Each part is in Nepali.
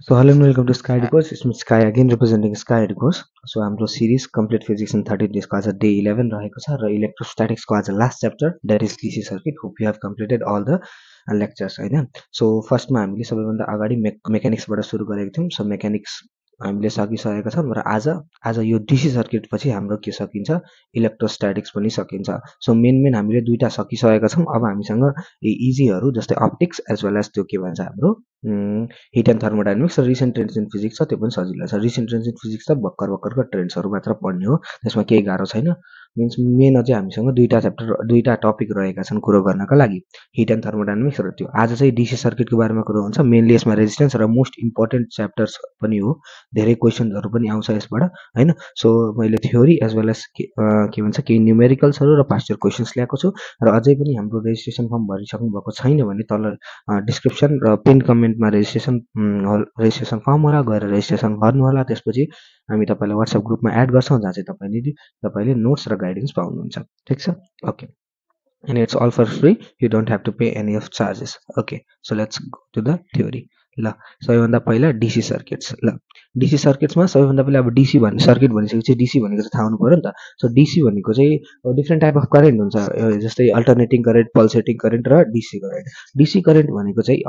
So hello and welcome to Sky Course. It's me Sky again representing Sky Course. So हाम्रो series complete physics in 30 days को आज day 11 रहेको छ र electrostatics को आज last chapter that is DC circuit. Hope you have completed all the lectures हैन. So first मा हामीले सबैभन्दा अगाडि मेकानिक्स बाट सुरु गरेको थियौं. So मेकानिक्स हामीले सकिसकेका छौं र आज यो DC सर्किट पछि हाम्रो के सकिन्छ इलेक्ट्रोस्टैटिक्स पनि सकिन्छ. सो मेन हामीले दुईटा सकिसकेका छौं. अब हामीसँग इजीहरु जस्तै अप्टिक्स एज वेल एज त्यो के भन्छ हाम्रो हिट एन्ड थर्मोडायनामिक्स र रिसेन्ट ट्रेन्ड्स इन फिजिक्स छ त्यो पनि सजिलो छ. रिसेन्ट ट्रेन्ड्स इन फिजिक्स त भर्खरको ट्रेन्ड्सहरु मात्र पढ्ने हो. त्यसमा केही गाह्रो छैन. मिन्स मेन अझै हामीसँग दुईटा टपिक रहेका छन् कुरो गर्नका लागि हिट एन्ड थर्मोडायनामिक्स र त्यो. आज चाहिँ डीसी सर्किटको बारेमा कुरा हुन्छ. मेनली यसमा रेजिस्टेन्स र मोस्ट इम्पोर्टेन्ट च्याप्टर्स पनि हो. धेरै क्वेशनहरु पनि आउँछ यसबाट हैन. सो मैले थ्योरी एज वेल एज के भन्छ केही न्यूमेरिकल्सहरु र पास्ट इयर क्वेशन्स ल्याएको छु र अझै पनि हाम्रो रेजिस्ट्रेसन फर्म भरिसक्नु भएको छैन भने तल डिस्क्रिप्सन र पिन कमेन्टमा रेजिस्ट्रेसन फर्म होला गएर रेजिस्ट्रेसन गर्नु होला. त्यसपछि हामी तपाईलाई WhatsApp ग्रुपमा एड गर्छौं जहाँ चाहिँ तपाईले नोट्स र गाइडेन्स पाउनुहुन्छ. ठीक छ. Okay. And it's all for free. You don't have to pay any of charges. Okay. So let's go to the theory. ल सबैभन्दा पहिला डीसी सर्किट्स. ल डीसी सर्किट्समा सबैभन्दा पहिला अब डीसी भन्ने सर्किट भनिसकेपछि डीसी भनेको चाहिँ थाहा हुनु पर्यो नि त. सो डीसी भनेको चाहिँ डिफ्रेन्ट टाइप अफ करेन्ट हुन्छ. जस्तै अल्टरनेटिङ करेन्ट, पल्सेटिङ करेन्ट र डीसी करेन्ट. डीसी करेन्ट भनेको चाहिँ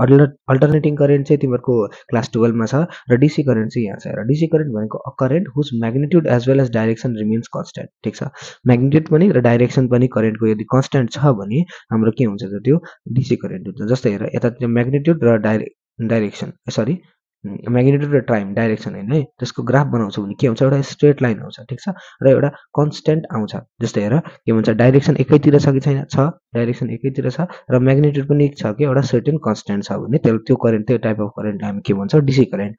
अल्टरनेटिङ करेन्ट चाहिँ तिमीहरुको क्लास 12 मा छ र डीसी करेन्ट चाहिँ यहाँ छ. र डीसी करेन्ट भनेको a current whose magnitude as well as direction remains constant. ठीक छ. म्याग्निट्युड पनि र डाइरेक्सन पनि करेन्टको यदि कन्स्ट्यान्ट छ भने हाम्रो के हुन्छ त त्यो डीसी करेन्ट हुन्छ. जस्तै हेर यता त्यो म्याग्निट्युड र डाइरेक्सन सरी म्याग्निट्युड र टाइम डाइरेक्सन हैन है त्यसको ग्राफ बनाउँछौ भने के हुन्छ एउटा स्ट्रेट लाइन आउँछ. ठीक छ. र एउटा कन्स्ट्यान्ट आउँछ. जस्तै हेर के भन्छ डाइरेक्सन एकैतिर छ कि छैन छ डाइरेक्सन एकैतिर छ र म्याग्निट्युड पनि छ कि एउटा सर्टेन कन्स्ट्यान्ट छ भने त्यो करेन्ट त्यो टाइप अफ करेन्ट हामी के भन्छौं डीसी करेन्ट.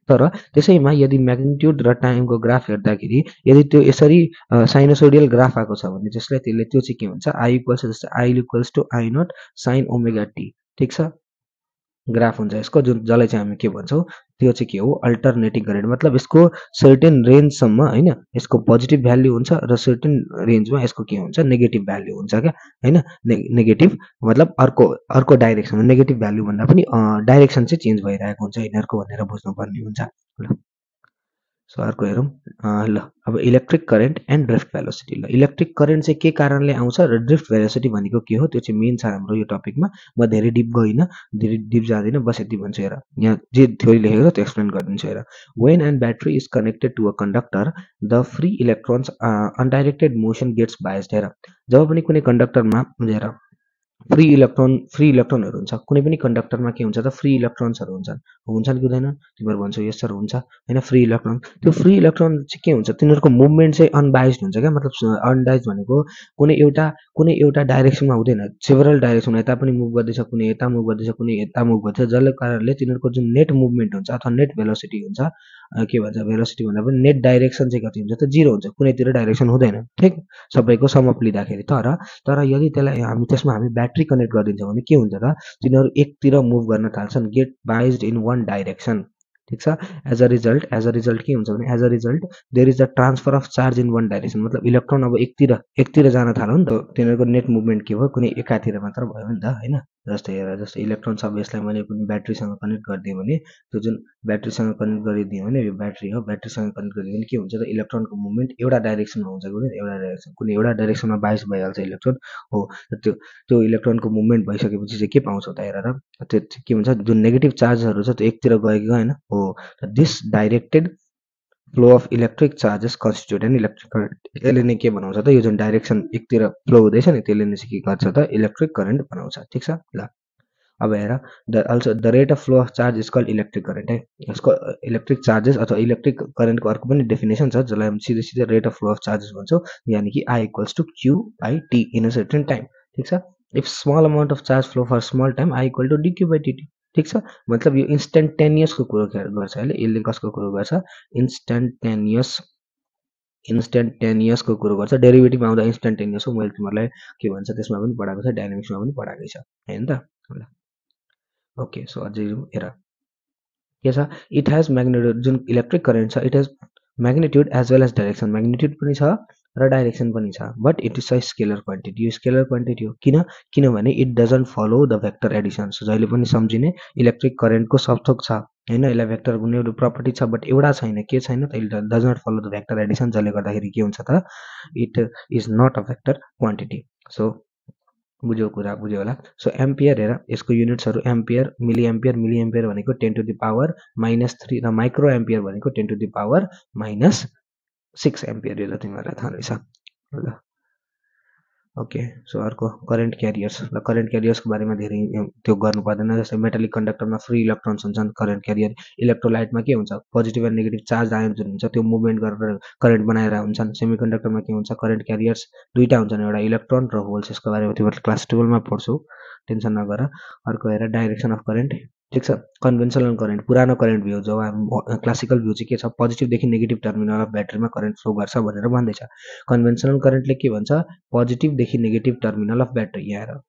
तर त्यसैमा यदि म्याग्निट्युड र टाइमको ग्राफ हेर्दाखेरि यदि त्यो यसरी साइनोसोडियल ग्राफ आएको छ भने त्यसले त्यो चाहिँ के हुन्छ I जस्तै I to I naught sin omega t. ठीक छ. ग्राफ हुन्छ यसको जसलाई चाहिँ हामी के भन्छौं त्यो चाहिँ के हो अल्टरनेटिङ करेन्ट. मतलब यसको सर्टेन रेन्ज सम्म हैन यसको पोजिटिभ भ्यालु हुन्छ र सर्टेन रेन्जमा यसको के हुन्छ नेगेटिभ भ्यालु हुन्छ क्या हैन. नेगेटिभ मतलब अर्को डाइरेक्सन नेगेटिभ भ्यालु भन्दा पनि डाइरेक्सन चाहिँ चेन्ज भइरहेको हुन्छ यिनीहरुको भनेर बुझ्नुपर्ने हुन्छ. ल सो अर्को हेरौं. ल अब electric current and drift velocity. ल इलेक्ट्रिक करेन्ट चाहिँ के कारणले आउँछ र ड्रिफ्ट भेलोसिटी भनेको के हो त्यो चाहिँ मेन छ हाम्रो यो टपिकमा. म धेरै डिप गइन धेरै डिप जाँदिन बस यति भन्छु. हेर यहाँ जे थ्योरी लेखेको छ त्यो एक्सप्लेन गरिदिन्छु. हेर when an battery is connected to a conductor the free electrons undirected motion gets biased. हेर जब पनि कुनै कन्डक्टरमा हेर फ्री इलेक्ट्रोनहरु हुन्छ कुनै पनि कन्डक्टरमा के हुन्छ त फ्री इलेक्ट्रोन्सहरु हुन्छन् कि हुँदैन तिमीहरु भन्छौ यस सर हुन्छ हैन. फ्री इलेक्ट्रोन त्यो फ्री इलेक्ट्रोन चाहिँ के हुन्छ तिनीहरुको मुभमेन्ट चाहिँ अनबाइस्ड हुन्छ क्या. मतलब अनबाइस्ड भनेको कुनै एउटा डाइरेक्सनमा हुँदैन सेभरल डाइरेक्सनमा यता पनि मुभ गर्दैछ कुनै यता मुभ गर्दैछ कुनै यता मुभ गर्दैछ जसले कारणले तिनीहरुको जुन नेट मुभमेन्ट हुन्छ अथवा नेट भेलोसिटी हुन्छ के भन्छ भेलोसिटी भन्दा पनि नेट डाइरेक्सन चाहिँ कति हुन्छ त जिरो हुन्छ. कुनैतिर डाइरेक्सन हुँदैन. ठीक सबैको सम अप लिँदाखेरि. तर यदि त्यसलाई त्यसमा हामी ब्याट्री कनेक्ट गरिदिन्छौँ भने के हुन्छ त तिनीहरु एकतिर मुभ गर्न थाल्छन् get biased in one direction. ठीक छ. एज अ रिजल्ट के हुन्छ भने as a result there is a transfer of charge in one direction. मतलब इलेक्ट्रोन अब एकतिर जान थाल्यो नि त तिनीहरुको नेट मुभमेन्ट के भयो कुनै एकातिर मात्र भयो नि त हैन. जस्तै इलेक्ट्रोन सब यसलाई मैले कुनै ब्याट्रीसँग कनेक्ट गरिदिए भने त्यो जुन ब्याट्रीसँग कनेक्ट गरिदिए भने यो ब्याट्री हो ब्याट्रीसँग कनेक्ट गरिदिए भने के हुन्छ त इलेक्ट्रोनको मुभमेन्ट एउटा डाइरेक्सनमा हुन्छ कुनै एउटा डाइरेक्सनमा बाइस भइहाल्छ इलेक्ट्रोन हो. त्यो इलेक्ट्रोनको मुभमेन्ट भइसकेपछि चाहिँ के पाउँछौ त हेर त त्यो के भन्छ जुन नेगेटिभ चार्जहरु छ त्यो एकतिर गएको हैन हो. This directed flow of electric charges constitute an electric current. यसले नै के बनाउँछ त यो जुन डाइरेक्सन एकतिर फ्लो हुँदैछ नि त्यसले नै के गर्छ त इलेक्ट्रिक करेन्ट बनाउँछ. ठीक छ. ल अब हेर the rate of flow of charge is called electric current है. यसको इलेक्ट्रिक चार्जेस अथवा इलेक्ट्रिक करेन्टको अर्को पनि डेफिनेसन छ जसलाई हामी सिधै rate of flow of charges भन्छौं यानी कि I to Q by T in a certain time. ठीक छ. If small amount of charge flow for small time I to dQ by dt. ठीक छ. मतलब यो इन्स्टेन्टेनियस को कुरो गर्छ यसले कसको कुरो गर्छ इन्स्टेन्टेनियस को कुरो गर्छ. डेरिभेटिभ आउँदा इन्स्टेन्टेनियस हो. मैले तिमीहरुलाई के भन्छ त्यसमा पनि पढाएको छ डायनामिक्समा पनि पढाएको छ हैन त. ओके सो अझै हेर के छ इट हेज म्याग्निट्युड जुन इलेक्ट्रिक करेन्ट छ it has magnitude as well as direction. Magnitude पनि छ र डाइरेक्सन पनि छ but it is a scalar quantity. यो स्केलर क्वान्टिटी हो किनभने it doesn't follow the vector addition. So जहिले पनि सम्झिने इलेक्ट्रिक करेन्टको सबथोक छ हैन यसलाई भेक्टर कुनै एउटा प्रपर्टी छ बट एउटा छैन के छैन त it does not follow the vector addition जसले गर्दाखेरि के हुन्छ त it is not a vector quantity so बुझ्यो कुरा बुझ्यो होला सो एम्पियर हेर यसको युनिट्सहरू एम्पियर मिली एम्पियर भनेको 10 टु द पावर -3 र माइक्रो एम्पियर भनेको 10 टु द पावर -6 एम्पियर यो त तिमीहरूलाई थाहा रहेछ ल ओके सो अर्को करेन्ट क्यारियर्स र करेन्ट क्यारियर्सको बारेमा धेरै त्यो गर्नु पर्दैन जस्तै मेटालिक कन्डक्टरमा फ्री इलेक्ट्रोन्स हुन्छन् करेन्ट क्यारियर इलेक्ट्रोलाइटमा के हुन्छ positive and negative charge ion जुन हुन्छ त्यो मुभमेन्ट गरेर करेन्ट बनाएर हुन्छन् सेमी कन्डक्टरमा के हुन्छ करेन्ट क्यारियर्स दुईवटा हुन्छन् एउटा इलेक्ट्रोन र होल्स यसको बारेमा तिमीहरूले क्लास 12मा पढ्छौ टेन्सन नगर अर्को हेर डाइरेक्सन अफ करेन्ट ठिक छ कन्भेन्सनल करेन्ट पुरानो करेन्ट भ्यू जब हामी क्लासिकल भ्यू चाहिँ के छ पोजिटिभदेखि नेगेटिभ टर्मिनल अफ ब्याट्रीमा करेन्ट फ्लो गर्छ भनेर भन्दैछ कन्भेन्सनल करेन्टले के भन्छ पोजिटिभदेखि नेगेटिभ टर्मिनल अफ ब्याट्री यहाँ हेर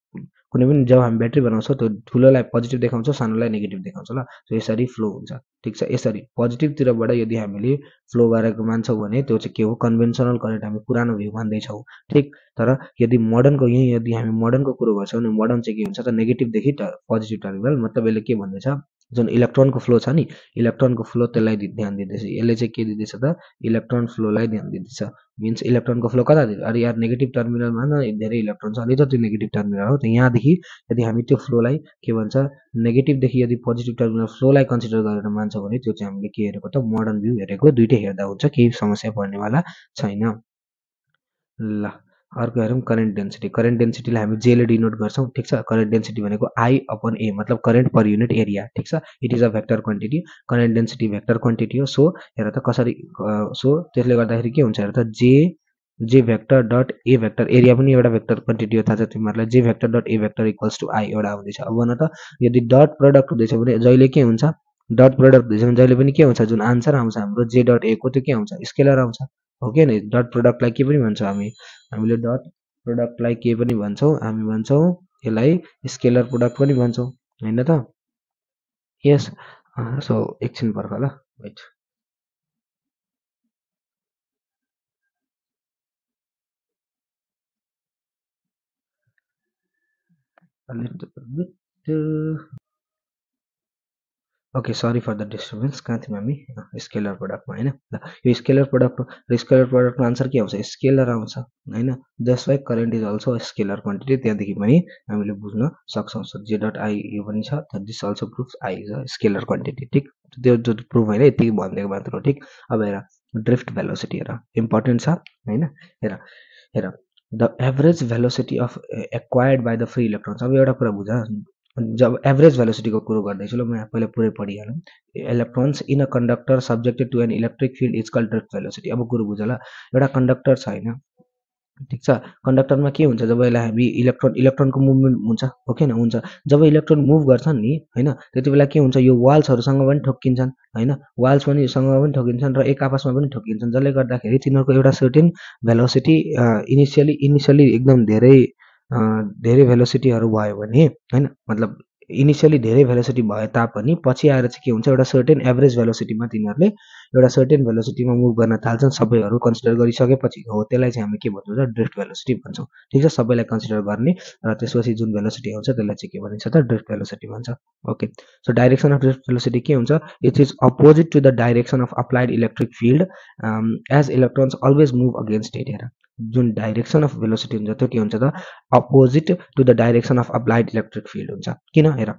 कुनै पनि जब हामी ब्याट्री बनाउँछौँ त्यो ठुलोलाई पोजिटिभ देखाउँछौँ सानोलाई नेगेटिभ देखाउँछ ल सो यसरी फ्लो हुन्छ ठिक छ यसरी पोजिटिभतिरबाट यदि हामीले फ्लो गरेको मान्छौँ भने त्यो चाहिँ के हो कन्भेन्सनल करेन्ट हामी पुरानो भ्यू मान्दैछौँ ठिक तर यदि मोडर्नको यही यदि हामी मोडर्नको कुरो गर्छौँ भने मोडर्न चाहिँ के हुन्छ त नेगेटिभदेखि पोजिटिभ टर्मिनल मतलब यसले के भन्दैछ जुन इलेक्ट्रोनको फ्लो छ नि इलेक्ट्रोनको फ्लो त्यसलाई ध्यान दिँदैछ यसले चाहिँ के दिँदैछ त इलेक्ट्रोन फ्लोलाई ध्यान दिँदैछ मिन्स इलेक्ट्रोनको फ्लो कता अरे यार नेगेटिभ टर्मिनलमा न धेरै इलेक्ट्रोन छ अनि त त्यो नेगेटिभ टर्मिनल हो त यहाँदेखि यदि हामी त्यो फ्लोलाई के भन्छ नेगेटिभदेखि यदि पोजिटिभ टर्मिनल फ्लोलाई कन्सिडर गरेर मान्छौँ भने त्यो चाहिँ हामीले के हेरेको त मोडर्न भ्यू हेरेको दुइटै हेर्दा हुन्छ केही समस्या पर्नेवाला छैन ल अर्को हेरौँ करेन्ट डेन्सिटीलाई हामी जेले डिनोट गर्छौँ ठिक छ करेन्ट डेन्सिटी भनेको आई अपन ए मतलब करेन्ट पर युनिट एरिया ठिक छ it is a vector quantity current density vector quantity हो सो हेर त कसरी सो त्यसले गर्दाखेरि के हुन्छ हेर त J vector dot A vector area पनि एउटा भेक्टर क्वान्टिटी हो थाहा छ तिमीहरूलाई J vector dot A vector equals to I एउटा आउँदैछ अब भन त यदि डट प्रडक्ट हुँदैछ भने जहिले के हुन्छ डट प्रडक्ट हुँदैछ भने जहिले पनि के हुन्छ जुन आन्सर आउँछ हाम्रो जे डट ए को त्यो के आउँछ स्केलर आउँछ हो कि नि डट प्रडक्टलाई के पनि भन्छौँ हामीले डट प्रडक्टलाई के पनि भन्छौँ हामी भन्छौँ यसलाई स्केलर प्रडक्ट पनि भन्छौँ होइन त यस सो एकछिन पर्ख ल wait a little bit okay sorry for the disturbance कहाँ थियौँ हामी स्केलर प्रडक्टमा होइन ल यो स्केलर प्रडक्ट र स्केलर प्रडक्टको आन्सर के आउँछ स्केलर आउँछ होइन just like current is also scalar quantity त्यहाँदेखि पनि हामीले बुझ्न सक्छौँ सो जे डट आई यो पनि छ this also proofs I is a scalar quantity ठिक त्यो जो प्रुफ होइन यति भनिदिएको मात्र हो ठिक अब हेर ड्रिफ्ट भेलोसिटी हेर इम्पोर्टेन्ट छ होइन हेर हेर the average velocity of acquired by the free electrons अब एउटा कुरा बुझ जब एभरेज भेलोसिटीको कुरो गर्दैछु ल म यहाँ पहिला पुरै पढिहालौँ electrons in a conductor subjected to an electric field is called drift velocity अब कुरो बुझ ल एउटा कन्डक्टर छ होइन ठिक छ कन्डक्टरमा के हुन्छ जब यसलाई हामी इलेक्ट्रोनको मुभमेन्ट हुन्छ हो कि हुन्छ जब इलेक्ट्रोन मुभ गर्छन् नि होइन त्यति बेला के हुन्छ यो वाल्सहरूसँग पनि ठोक्किन्छन् होइन वाल्स पनि सँग पनि ठोकिन्छन् र एक आपसमा पनि ठोकिन्छन् जसले गर्दाखेरि तिनीहरूको एउटा सर्टेन भेलोसिटी इनिसियली एकदम धेरै भेलोसिटीहरू भयो भने होइन मतलब इनिसियली धेरै भेलोसिटी भए तापनि पछि आएर चाहिँ के हुन्छ एउटा सर्टेन एभरेज भेलोसिटीमा तिनीहरूले एउटा सर्टेन भेलोसिटीमा मुभ गर्न थाल्छन् सबैहरू कन्सिडर गरिसकेपछि हो त्यसलाई चाहिँ हामी के भन्छौँ त ड्रिफ्ट भेलोसिटी भन्छौँ ठिक छ सबैलाई कन्सिडर गर्ने र त्यसपछि जुन भेलोसिटी आउँछ त्यसलाई चाहिँ के भनिन्छ त ड्रिफ्ट भेलोसिटी भन्छ okay so direction of drift velocity के हुन्छ it is opposite to the direction of applied electric field as electrons always move against it हेर जुन डाइरेक्सन अफ भेलोसिटी हुन्छ त्यो के हुन्छ त opposite to the direction of applied electric field हुन्छ किन हेर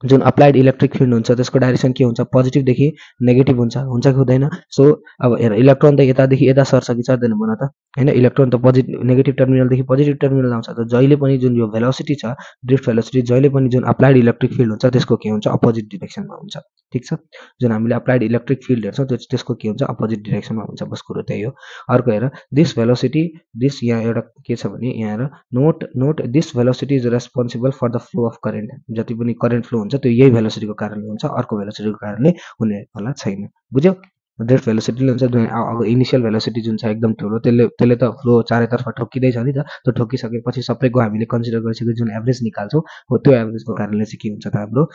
जुन अप्लाइड इलेक्ट्रिक फिल्ड हुन्छ त्यसको डाइरेक्सन के हुन्छ पोजिटिभदेखि नेगेटिभ हुन्छ कि हुँदैन सो अब हेर इलेक्ट्रोन त यतादेखि यता सर्छ कि सर्दैन भन त होइन इलेक्ट्रोन त नेगेटिभ टर्मिनलदेखि पोजिटिभ टर्मिनल आउँछ त जहिले पनि जुन यो भेलोसिटी छ ड्रिफ्ट भेलोसिटी जहिले पनि जुन अप्लाइड इलेक्ट्रिक फिल्ड हुन्छ त्यसको के हुन्छ अपोजिट डिरेक्सनमा हुन्छ ठिक छ जुन हामीले अप्लाइड इलेक्ट्रिक फिल्ड हेर्छौँ त्यसको के हुन्छ अपोजिट डिरेक्सनमा हुन्छ बस कुरो त्यही हो अर्को हेर दिस भेलोसिटी दिस यहाँ एउटा के छ भने यहाँ हेर note this velocity is responsible for the flow of current जति पनि करेन्ट फ्लो हुन्छ त्यो यही भेलोसिटीको कारणले हुन्छ अर्को भेलोसिटीको कारणले हुनेवाला छैन बुझ्यौ ड्रिफ्ट भेलोसिटीले हुन्छ अब इनिसियल भेलोसिटी जुन छ एकदम ठुलो त्यसले त फ्लो चारैतर्फ ठोकिँदैछ नि त त्यो ठोकिसकेपछि सबैको हामीले कन्सिडर गरिसकेको जुन एभरेज निकाल्छौँ हो त्यो एभरेजको कारणले चाहिँ के हुन्छ त हाम्रो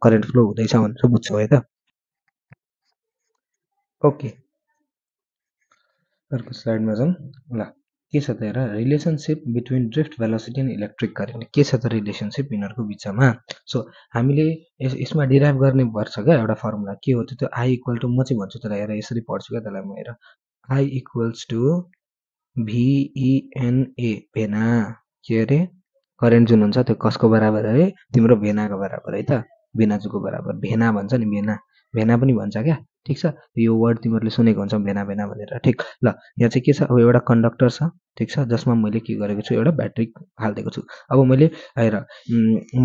करेन्ट फ्लो हुँदैछ भनेर बुझ्छौँ है त ओके अर्को स्लाइडमा जाउँ ल के छ त हेर relationship between drift velocity and electric current के छ त रिलेसनशिप यिनीहरूको बिचमा सो हामीले यसमा डिराइभ गर्ने पर्छ क्या एउटा फर्मुला के हो त्यो आई इक्वल टु म चाहिँ भन्छु त्यसलाई हेर यसरी पढ्छु क्या त्यसलाई म हेर आई इक्वल्स टु भिइएनए भेना के अरे करेन्ट जुन हुन्छ त्यो कसको बराबर है तिम्रो भेनाको बराबर है त भेनाजुको बराबर भेना भन्छ नि भेना भेना पनि भन्छ क्या ठिक छ यो वर्ड तिमीहरूले सुनेको हुन्छ भेना भेना भनेर ठिक ल यहाँ चाहिँ के छ अब एउटा कन्डक्टर छ ठिक छ जसमा मैले के गरेको छु एउटा ब्याट्री हालिदिएको छु अब मैले हेर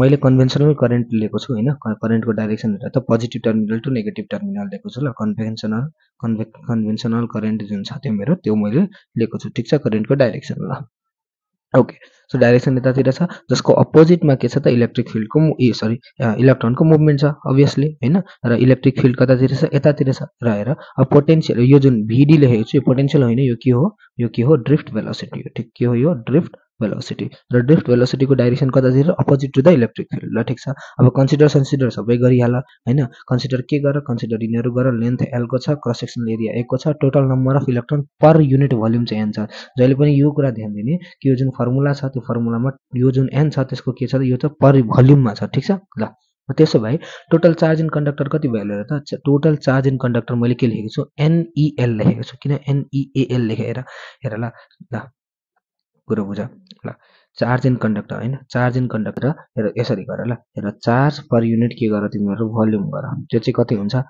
मैले कन्भेन्सनल करेन्ट लिएको छु होइन करेन्टको डाइरेक्सन हेरेर त positive terminal to negative terminal लिएको छु ल कन्भेन्सनल करेन्ट जुन छ त्यो मेरो त्यो मैले लिएको छु ठिक छ करेन्टको डाइरेक्सन ल ओके सो डाइरेक्सन यतातिर छ जसको अपोजिटमा के छ त इलेक्ट्रिक फिल्डको इलेक्ट्रोनको मुभमेन्ट छ अभियसली होइन र इलेक्ट्रिक फिल्ड कतातिर छ यतातिर छ र हेर अब पोटेन्सियल यो जुन भिडी लेखेको छु यो पोटेन्सियल होइन यो के हो ड्रिफ्ट भेलोसिटी हो ठिक के हो यो ड्रिफ्ट भेलोसिटी र ड्रिफ्ट भेलोसिटीको डाइरेक्सन कतातिर opposite to the electric field ल ठिक छ अब कन्सिडर सबै गरिहाल होइन कन्सिडर के गर कन्सिडर यिनीहरू गर लेन्थ एलको छ क्रस सेक्सनल एरिया एको छ total number of electron per unit volume चाहिँ एन छ जहिले पनि यो कुरा ध्यान दिने कि यो जुन फर्मुला छ त्यो फर्मुलामा यो जुन एन छ त्यसको के छ यो त पर भोल्युममा छ ठिक छ ल त्यसो भए टोटल चार्ज इन कन्डक्टर कति भयो हेर त टोटल चार्ज इन कन्डक्टर मैले के लेखेको छु एनइएल लेखेको छु किन एनइएल लेखेर हेर ल ल कुरो बुझ ल चार्ज इन कन्डक्टर होइन चार्ज इन कन्डक्टर हेर यसरी गर ल हेर चार्ज पर युनिट के गर तिमीहरू भोल्युम गर त्यो चाहिँ कति हुन्छ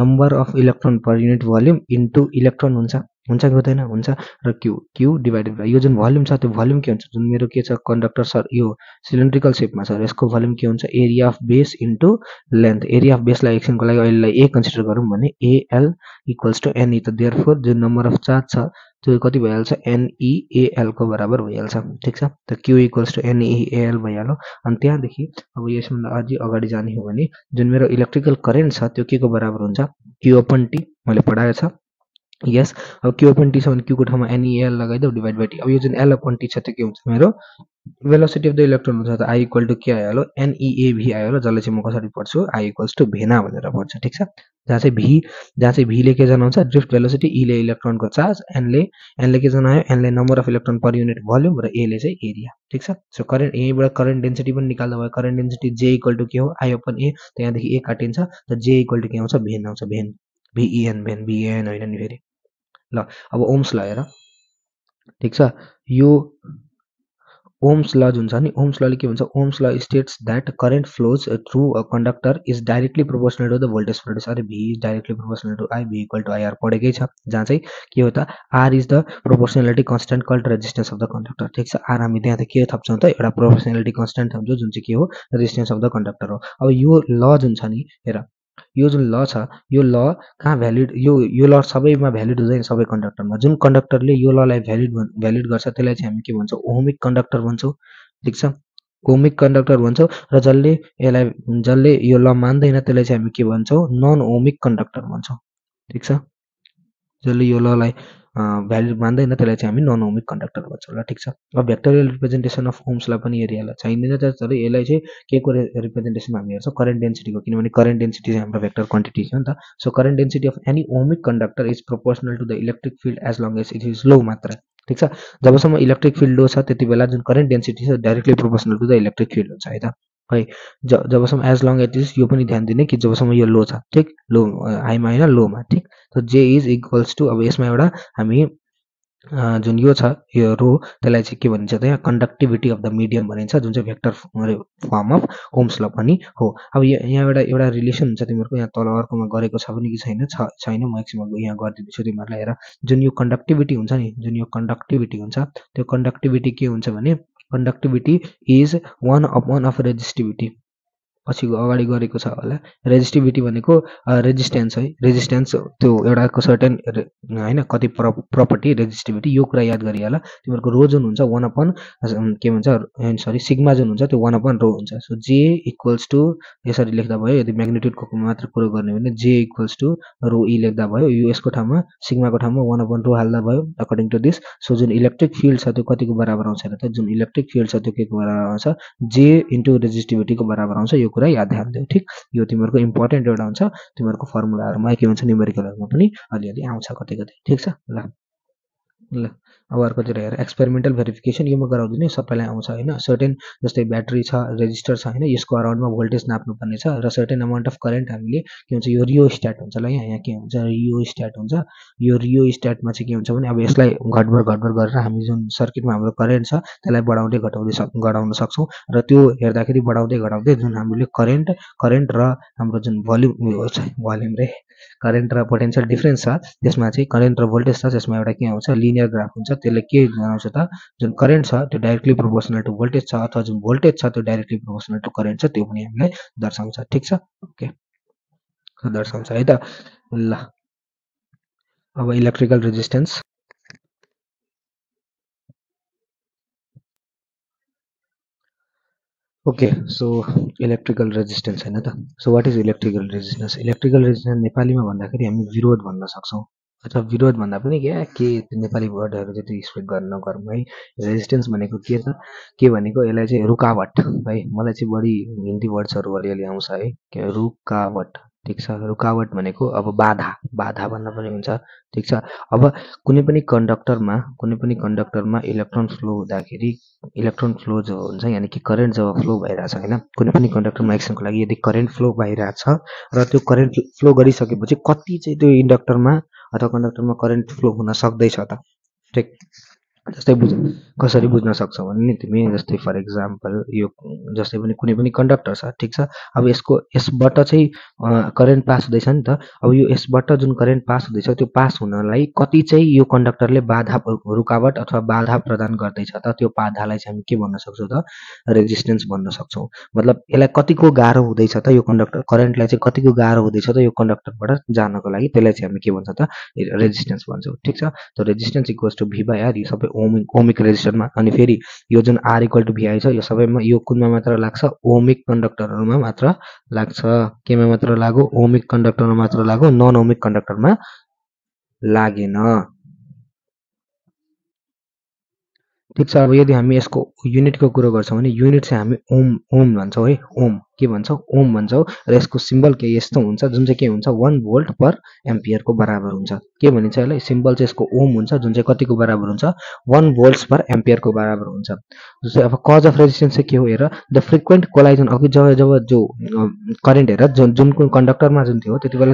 number of electron per unit volume into electron हुन्छ कि हुँदैन हुन्छ र क्यू डिभाइडेड बाई यो जुन भोल्युम छ त्यो भोल्युम के हुन्छ जुन मेरो के छ कन्डक्टर सर यो सिलिन्ड्रिकल सेपमा छ यसको भोल्युम के हुन्छ area of base into length area of बेसलाई एकछिनको लागि अहिलेलाई ए कन्सिडर गरौँ भने एएल इक्वल्स टु एनई त देयरफोर जुन नम्बर अफ चार्ज छ त्यो कति भइहाल्छ एनइएएलको बराबर भइहाल्छ ठिक छ त क्यू इक्वल्स टु एनइएएल भइहाल्यो अनि त्यहाँदेखि अब यसभन्दा अझै अगाडि जाने हो भने जुन मेरो इलेक्ट्रिकल करेन्ट छ त्यो के को बराबर हुन्छ क्यू अपन टी मैले पढाएको छ यस अब क्यू अपन टी छ भने क्यूको ठाउँमा एनइएल लगाइदेऊ डिभाइड बाई टी अब यो जुन एल अपन टी छ त्यो के हुन्छ मेरो भेलोसिटी अफ द इलेक्ट्रोन हुन्छ त आई इक्वल टु के आइहाल्यो एनइएभी आइहाल्यो जसलाई चाहिँ म कसरी पढ्छु आई इक्वल्स टु भेना भनेर पढ्छु ठिक छ जहाँ चाहिँ भीले के जनाउँछ ड्रिफ्ट भेलोसिटी इले इलेक्ट्रोनको चार्ज एनले के जनायो एनले number of electron per unit volume र एले चाहिँ एरिया ठिक छ सो करेन्ट यहीँबाट करेन्ट डेन्सिटी पनि निकाल्दा भयो करेन्ट डेन्सिटी जे इक्वल टु के हो आई अपन ए त्यहाँदेखि ए काटिन्छ त जे इक्वल टु के आउँछ भेन आउँछ भेन भिएन होइन नि फेरि ल अब ओम्स ल हेर ठिक छ यो ओम्स ल जुन छ नि ओम्स लले के भन्छ ohm's law states that current flows through a conductor is directly proportional to the voltage produce अरे V is directly proportional to I V equal to IR पढेकै छ जहाँ चाहिँ के हो त R is the proportionality constant called resistance of the conductor ठिक छ आर हामी त्यहाँ त के थप्छौँ त एउटा प्रोपोर्सनालिटी कन्स्टेन्ट थप्छौँ जुन चाहिँ के हो रेजिस्टेन्स अफ द कन्डक्टर हो अब यो ल जुन छ नि हेर यो जुन ल छ यो ल कहाँ भ्यालिड यो ल सबैमा भ्यालिड हुँदैन सबै कन्डक्टरमा जुन कन्डक्टरले यो ललाई भ्यालिड गर्छ त्यसलाई चाहिँ हामी के भन्छौँ ओहमिक कन्डक्टर भन्छौँ ठिक छ ओहमिक कन्डक्टर भन्छौँ र जसले यो ल मान्दैन त्यसलाई चाहिँ हामी के भन्छौँ नन ओहमिक कन्डक्टर भन्छौँ ठिक छ जसले यो ललाई भ्यालिड मान्दैन त्यसलाई चाहिँ हामी नन ओहमिक कन्डक्टर भन्छौँ ल ठिक छ अब भेक्टोरियल रिप्रेजेन्टेसन अफ ओम्सलाई पनि हेरिहाल्छ चाहिँदैन तर यसलाई चाहिँ के को रिप्रेजेन्टेसन हामी हेर्छौँ करेन्ट डेन्सिटीको किनभने करेन्ट डेन्सिटी चाहिँ हाम्रो भेक्टर क्वान्टिटी छ नि त so current density of any ohmic conductor is proportional to the electric field as long as it is low मात्र ठिक छ जबसम्म इलेक्ट्रिक फिल्ड लो छ त्यति बेला जुन करेन्ट डेन्सिटी छ directly proportional to the electric field हुन्छ है त है जबसम्म एज लङ एज इज यो पनि ध्यान दिने कि जबसम्म यो लो छ ठिक लो हाईमा होइन लोमा ठिक त जे इज इक्वल्स टु अब यसमा एउटा हामी जुन यो छ यो रो त्यसलाई चाहिँ के भनिन्छ त यहाँ कन्डक्टिभिटी अफ द मिडियम भनिन्छ जुन चाहिँ भेक्टर फर्म अफ ओम्स ल पनि हो अब यहाँ एउटा रिलेसन हुन्छ तिमीहरूको यहाँ तल अर्कोमा गरेको छ पनि कि छैन म एकछिन यहाँ गरिदिँदैछु तिमीहरूलाई हेर जुन यो कन्डक्टिभिटी हुन्छ नि जुन यो कन्डक्टिभिटी हुन्छ त्यो कन्डक्टिभिटी के हुन्छ भने कन्डक्टिभिटी इज 1/1 अफ रेजिस्टिभिटी पछि अगाडि गरेको छ होला रेजिस्टिभिटी भनेको रेजिस्टेन्स है रेजिस्टेन्स त्यो एउटाको सर्टेन होइन कति प्रपर्टी रेजिस्टिभिटी यो कुरा याद गरिहाल तिमीहरूको रो जुन हुन्छ 1/, के भन्छ सरी सिग्मा जुन हुन्छ त्यो 1/रो हुन्छ सो जे इक्वल्स टु यसरी लेख्दा भयो यदि म्याग्निट्युडको मात्र कुरो गर्ने भने जे इक्वल्स टु रो ई लेख्दा भयो यो यसको ठाउँमा सिग्माको ठाउँमा 1/रो हाल्दा भयो अकर्डिङ टु दिस सो जुन इलेक्ट्रिक फिल्ड छ त्यो कतिको बराबर आउँछ र त जुन इलेक्ट्रिक फिल्ड छ त्यो के को बराबर आउँछ जे इन्टु रेजिस्टिभिटीको बराबर आउँछ यो कुरा याद ध्यान दिऊ ठिक यो तिमीहरूको इम्पोर्टेन्ट एउटा हुन्छ तिमीहरूको फर्मुलाहरूमा के हुन्छ न्युमेरिकलहरूमा पनि अलिअलि आउँछ कतै कतै ठिक छ ल अब अर्कोतिर हेर एक्सपेरिमेन्टल भेरिफिकेसन योमा गराउँदिन सबैलाई आउँछ हैन सर्टेन जस्तै ब्याट्री छ रेजिस्टर छ हैन यसको अराउन्डमा भोल्टेज नाप्नु पर्ने छ र सर्टेन अमाउन्ट अफ करेन्ट हामीले के हुन्छ यो रियोस्ट्याट हुन्छ ल यहाँ के हुन्छ रियोस्ट्याट हुन्छ यो रियोस्ट्याटमा चाहिँ के हुन्छ भने अब यसलाई घटबड गरेर हामी जुन सर्किटमा हाम्रो करेन्ट छ त्यसलाई बढाउँदै घटाउन सक्छौं र त्यो हेर्दाखेरि बढाउँदै घटाउँदै जुन हामीले करेन्ट र हाम्रो जुन भोल्युम रे करेन्ट र पोटेन्शियल डिफरेन्स छ त्यसमा चाहिँ करेन्ट र भोल्टेज छ त्यसमा एउटा के आउँछ लिनियर ग्राफ हुन्छ त्यसले के जनाउँछ त जुन करेन्ट छ त्यो डाइरेक्टली प्रोपोर्सनल टु भोल्टेज छ अथवा जुन भोल्टेज छ त्यो डाइरेक्टली प्रोपोर्सनल टु करेन्ट छ त्यो पनि हामीलाई दर्शाउँछ ठीक छ ओके दर्शाउँछ है त ल अब electrical resistance okay so electrical resistance हैन त so what is electrical resistance नेपालीमा भन्दाखेरि हामी विरोध भन्न सक्छौं अथवा विरोध भन्दा पनि के नेपाली वर्डहरु जति स्पेक गर्न नगरौँ है रेजिस्टेन्स भनेको के छ के भनेको यसलाई चाहिँ रुकावट है मलाई चाहिँ बढी हिन्दी वर्ड्सहरु अलिअलि आउँछ है के रुकावट ठीक छ रुकावट भनेको अब बाधा भन्न पनि हुन्छ ठीक छ अब कुनै पनि कन्डक्टरमा इलेक्ट्रोन फ्लो हुँदाखेरि इलेक्ट्रोन फ्लो जो हुन्छ यानि कि करेन्ट जब फ्लो भइरहेछ हैन कुनै पनि कन्डक्टरमा एक्सनको लागि यदि करेन्ट फ्लो भइरहेछ र त्यो करेन्ट फ्लो गरिसकेपछि कति चाहिँ त्यो इन्डक्टरमा अथवा कन्डक्टरमा करेन्ट फ्लो हुन सक्दैछ त ठिक जस्तै कसरी बुझ्न सक्छौ भने नि तिमी जस्तै फर एक्जाम्पल यो जस्तै पनि कुनै पनि कन्डक्टर छ ठीक छ अब यसबाट चाहिँ करेन्ट पास हुँदैछ नि त अब यो यसबाट जुन करेन्ट पास हुँदैछ त्यो पास हुनलाई कति चाहिँ यो कन्डक्टरले बाधा रुकावट अथवा बाधा प्रदान गर्दैछ त त्यो बाधालाई चाहिँ हामी के भन्न सक्छौं त रेजिस्टेन्स भन्न सक्छौं मतलब यसलाई कतिको गाह्रो हुँदैछ त यो कन्डक्टर करेन्टलाई चाहिँ कतिको गाह्रो हुँदैछ त यो कन्डक्टरबाट जानको लागि त्यसलाई चाहिँ हामी के भन्छ त रेजिस्टेन्स भन्छौं ठीक छ त resistance equals to v by R यो सबै ओमिक रेजिस्टरमा अनि फेरि यो जुन आर इक्वल टु vi छ यो सबैमा यो कुनमा मात्र लाग्छ ओमिक कन्डक्टरहरुमा मात्र लाग्छ केमा मात्र लाग्यो ओमिक कन्डक्टरमा मात्र लाग्यो नन ओमिक कन्डक्टरमा लागेन ठीक छ अब यदि हामी यसको युनिटको कुरो गर्छौं भने युनिट चाहिँ हामी ओम भन्छौं है ओम के भन्छौं ओम भन्छौं र यसको सिम्बल के यस्तो हुन्छ जुन चाहिँ के हुन्छ 1 भोल्ट पर एम्पियर को बराबर हुन्छ के भनिन्छ यसलाई सिम्बल चाहिँ यसको ओम हुन्छ जुन चाहिँ कतिको बराबर हुन्छ 1 भोल्ट्स पर एम्पियर को बराबर हुन्छ जस्तै अब कज अफ रेजिस्टेन्स चाहिँ के हो हेर द फ्रिक्वेन्ट कोलाइजन अघि जब जो करेन्ट हेर जुन कन्डक्टरमा जुन थियो त्यतिबेला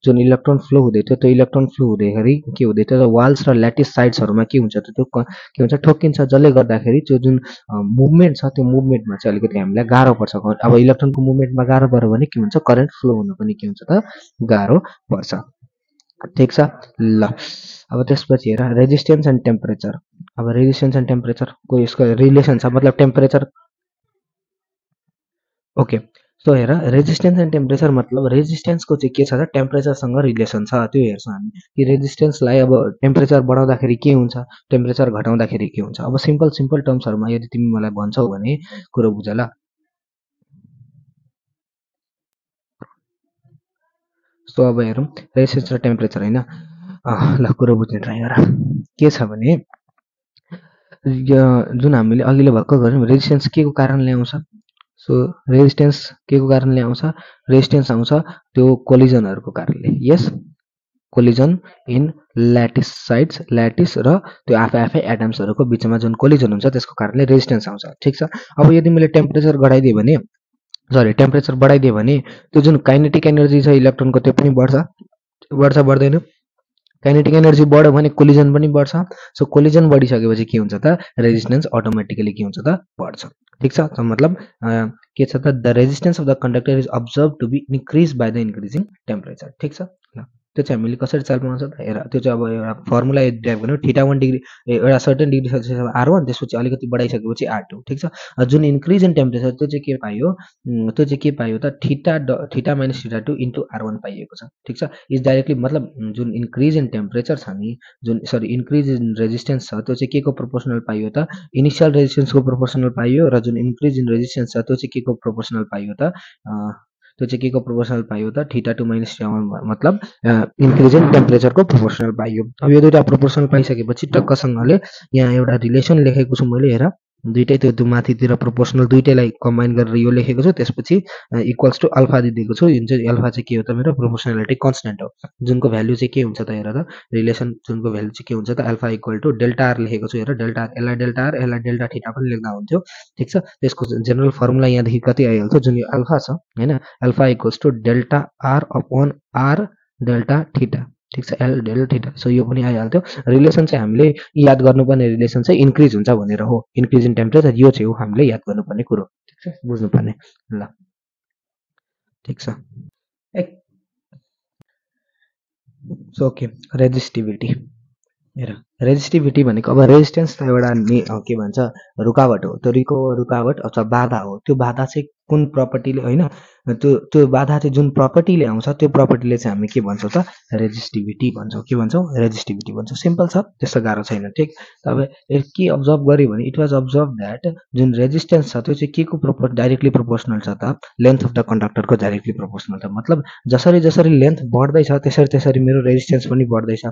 जुन इलेक्ट्रोन फ्लो हुँदै थियो त्यो इलेक्ट्रोन फ्लो हुँदैखेरि के हुँदै थियो वाल्स र ल्याटिस साइड्सहरुमा के हुन्छ त त्यो के हुन्छ ठोक्किन्छ जसले गर्दाखेरि त्यो जुन मुभमेन्ट छ त्यो मुभमेन्टमा चाहिँ अलिकति हामीलाई गाह्रो पर्छ अब इलेक्ट्रोनको मुभमेन्टमा गाह्रो पर्यो भने के हुन्छ करेन्ट फ्लो हुन पनि के हुन्छ त गाह्रो पर्छ ठीक छ ल अब त्यसपछि हेर रेजिस्टेन्स एन्ड टेम्परेचर अब रेजिस्टेन्स एन्ड टेम्परेचर को यसको रिलेसन छ मतलब टेम्परेचर ओके सो हेर रेजिस्टेन्स एन्ड टेम्परेचर मतलब रेजिस्टेन्सको चाहिँ के छ त टेम्परेचरसँग रिलेसन छ त्यो हेर्छौँ हामी कि रेजिस्टेन्सलाई अब टेम्परेचर बढाउँदाखेरि के हुन्छ टेम्परेचर घटाउँदाखेरि के हुन्छ अब सिम्पल टर्म्सहरुमा यदि तिमी मलाई भन्छौ भने कुरो बुझ ल सो अब हेरौँ रेजिस्टेन्स र टेम्परेचर हैन ल कुरो बुझ्ने ट्राई गर के छ भने जुन हामीले अघिल्लो भर्खर गर्यौं रेजिस्टेन्स के को कारणले आउँछ सो रेजिस्टेन्स के को कारणले आउँछ रेजिस्टेन्स आउँछ त्यो कोलिजनहरुको कारणले यस कोलिजन इन ल्याटिस साइड्स ल्याटिस र त्यो आफै एटम्सहरुको बीचमा जुन कोलिजन हुन्छ त्यसको कारणले रेजिस्टेन्स आउँछ ठीक छ अब यदि मैले टेम्परेचर बढाइदिए भने टेम्परेचर बढाइदिए भने त्यो जुन काइनेटिक एनर्जी छ इलेक्ट्रोनको त्यो पनि बढ्छ बढ्दैन काइनेटिक एनर्जी बढ्यो भने कोलिजन पनि बढ्छ सो कोलिजन बढिसकेपछि के हुन्छ त रेजिस्टेन्स अटोमेटिकली के हुन्छ त बढ्छ ठीक छ त मतलब के छ त the resistance of the conductor is observe to be increase by the increasing temperature ठीक छ ल त्यो चाहिँ हामीले कसरी चाल पाउँछ त हेर त्यो चाहिँ अब एउटा फर्मुला ड्राइभ गर्नु θ1 डिग्री एउटा सर्टेन डिग्री सेल्सियस r1 त्यसपछि अलिकति बढाइसकेपछि r2 ठीक छ जुन इन्क्रिज इन टेम्परेचर त्यो चाहिँ के पायो त थीटा माइनस θ2 इन्टु r1 पाइएको छ ठीक छ इज डाइरेक्टली मतलब जुन इन्क्रिज इन टेम्परेचर छ नि जुन इन्क्रिज इन रेजिस्टेन्स छ त्यो चाहिँ के को प्रोपोर्सनल पाइयो त इनिशियल रेजिस्टेन्सको प्रोपोर्सनल पाइयो र जुन इन्क्रिज इन रेजिस्टेन्स छ त्यो चाहिँ के को प्रोपोर्सनल पाइयो त त्यो चाहिँ के को प्रोपोर्सनल पाइयो त θ2 माइनस θ1 मतलब इन्क्रिज इन टेम्परेचरको प्रोपोर्सनल पाइयो अब यो दुईटा प्रोपोर्सनल पाइसकेपछि टक्कसँगले यहाँ एउटा रिलेसन लेखेको छु मैले हेर दुईटै त्यो माथितिर प्रोपोर्सनल दुईटैलाई कम्बाइन गरेर यो लेखेको छु त्यसपछि इक्वल्स टु अल्फा दिएको छु जुन चाहिँ अल्फा चाहिँ के हो त मेरो प्रोपोर्सनालिटी कन्स्टेन्ट हो जुनको भ्यालु चाहिँ के हुन्छ त हेर त रिलेसन जुनको भ्यालु चाहिँ के हुन्छ त alpha equal to delta R लेखेको छु हेर डेल्टा आर यसलाई डेल्टा आर यसलाई डेल्टा थीटा पनि लेख्दा हुन्थ्यो ठिक छ त्यसको जेनरल फर्मुला यहाँदेखि कति आइहाल्छ जुन यो अल्फा छ हैन alpha equals to delta R upon R delta theta ठिक छ एल डेल थीटा सो यो पनि आइहाल्थ्यो रिलेसन चाहिँ हामीले याद गर्नुपर्ने रिलेसन चाहिँ इन्क्रिज हुन्छ भनेर हो इन्क्रिज इन टेम्परेचर यो चाहिँ हो हामीले याद गर्नुपर्ने कुरो ठिक छ बुझ्नुपर्ने ल ठिक छ सो ओके रेजिस्टिभिटी हेर रेजिस्टिभिटी भनेको अब रेजिस्टेन्स त एउटा के भन्छ रुकावट हो त्यो रुकावट अथवा बाधा हो त्यो बाधा चाहिँ कुन प्रपर्टीले होइन त्यो बाधा चाहिँ जुन प्रपर्टीले आउँछ त्यो प्रपर्टीले चाहिँ हामी के भन्छौँ त रेजिस्टिभिटी भन्छौँ के भन्छौँ रेजिस्टिभिटी भन्छौँ सिम्पल छ त्यस्तो गाह्रो छैन ठिक अब के अब्जर्भ गर्यो भने इट वाज अब्जर्भ द्याट जुन रेजिस्टेन्स छ त्यो चाहिँ के को डाइरेक्टली प्रोपोर्सनल छ त लेन्थ अफ द कन्डक्टरको डाइरेक्टली प्रोपोर्सनल छ मतलब जसरी जसरी लेन्थ बढ्दैछ त्यसरी त्यसरी मेरो रेजिस्टेन्स पनि बढ्दैछ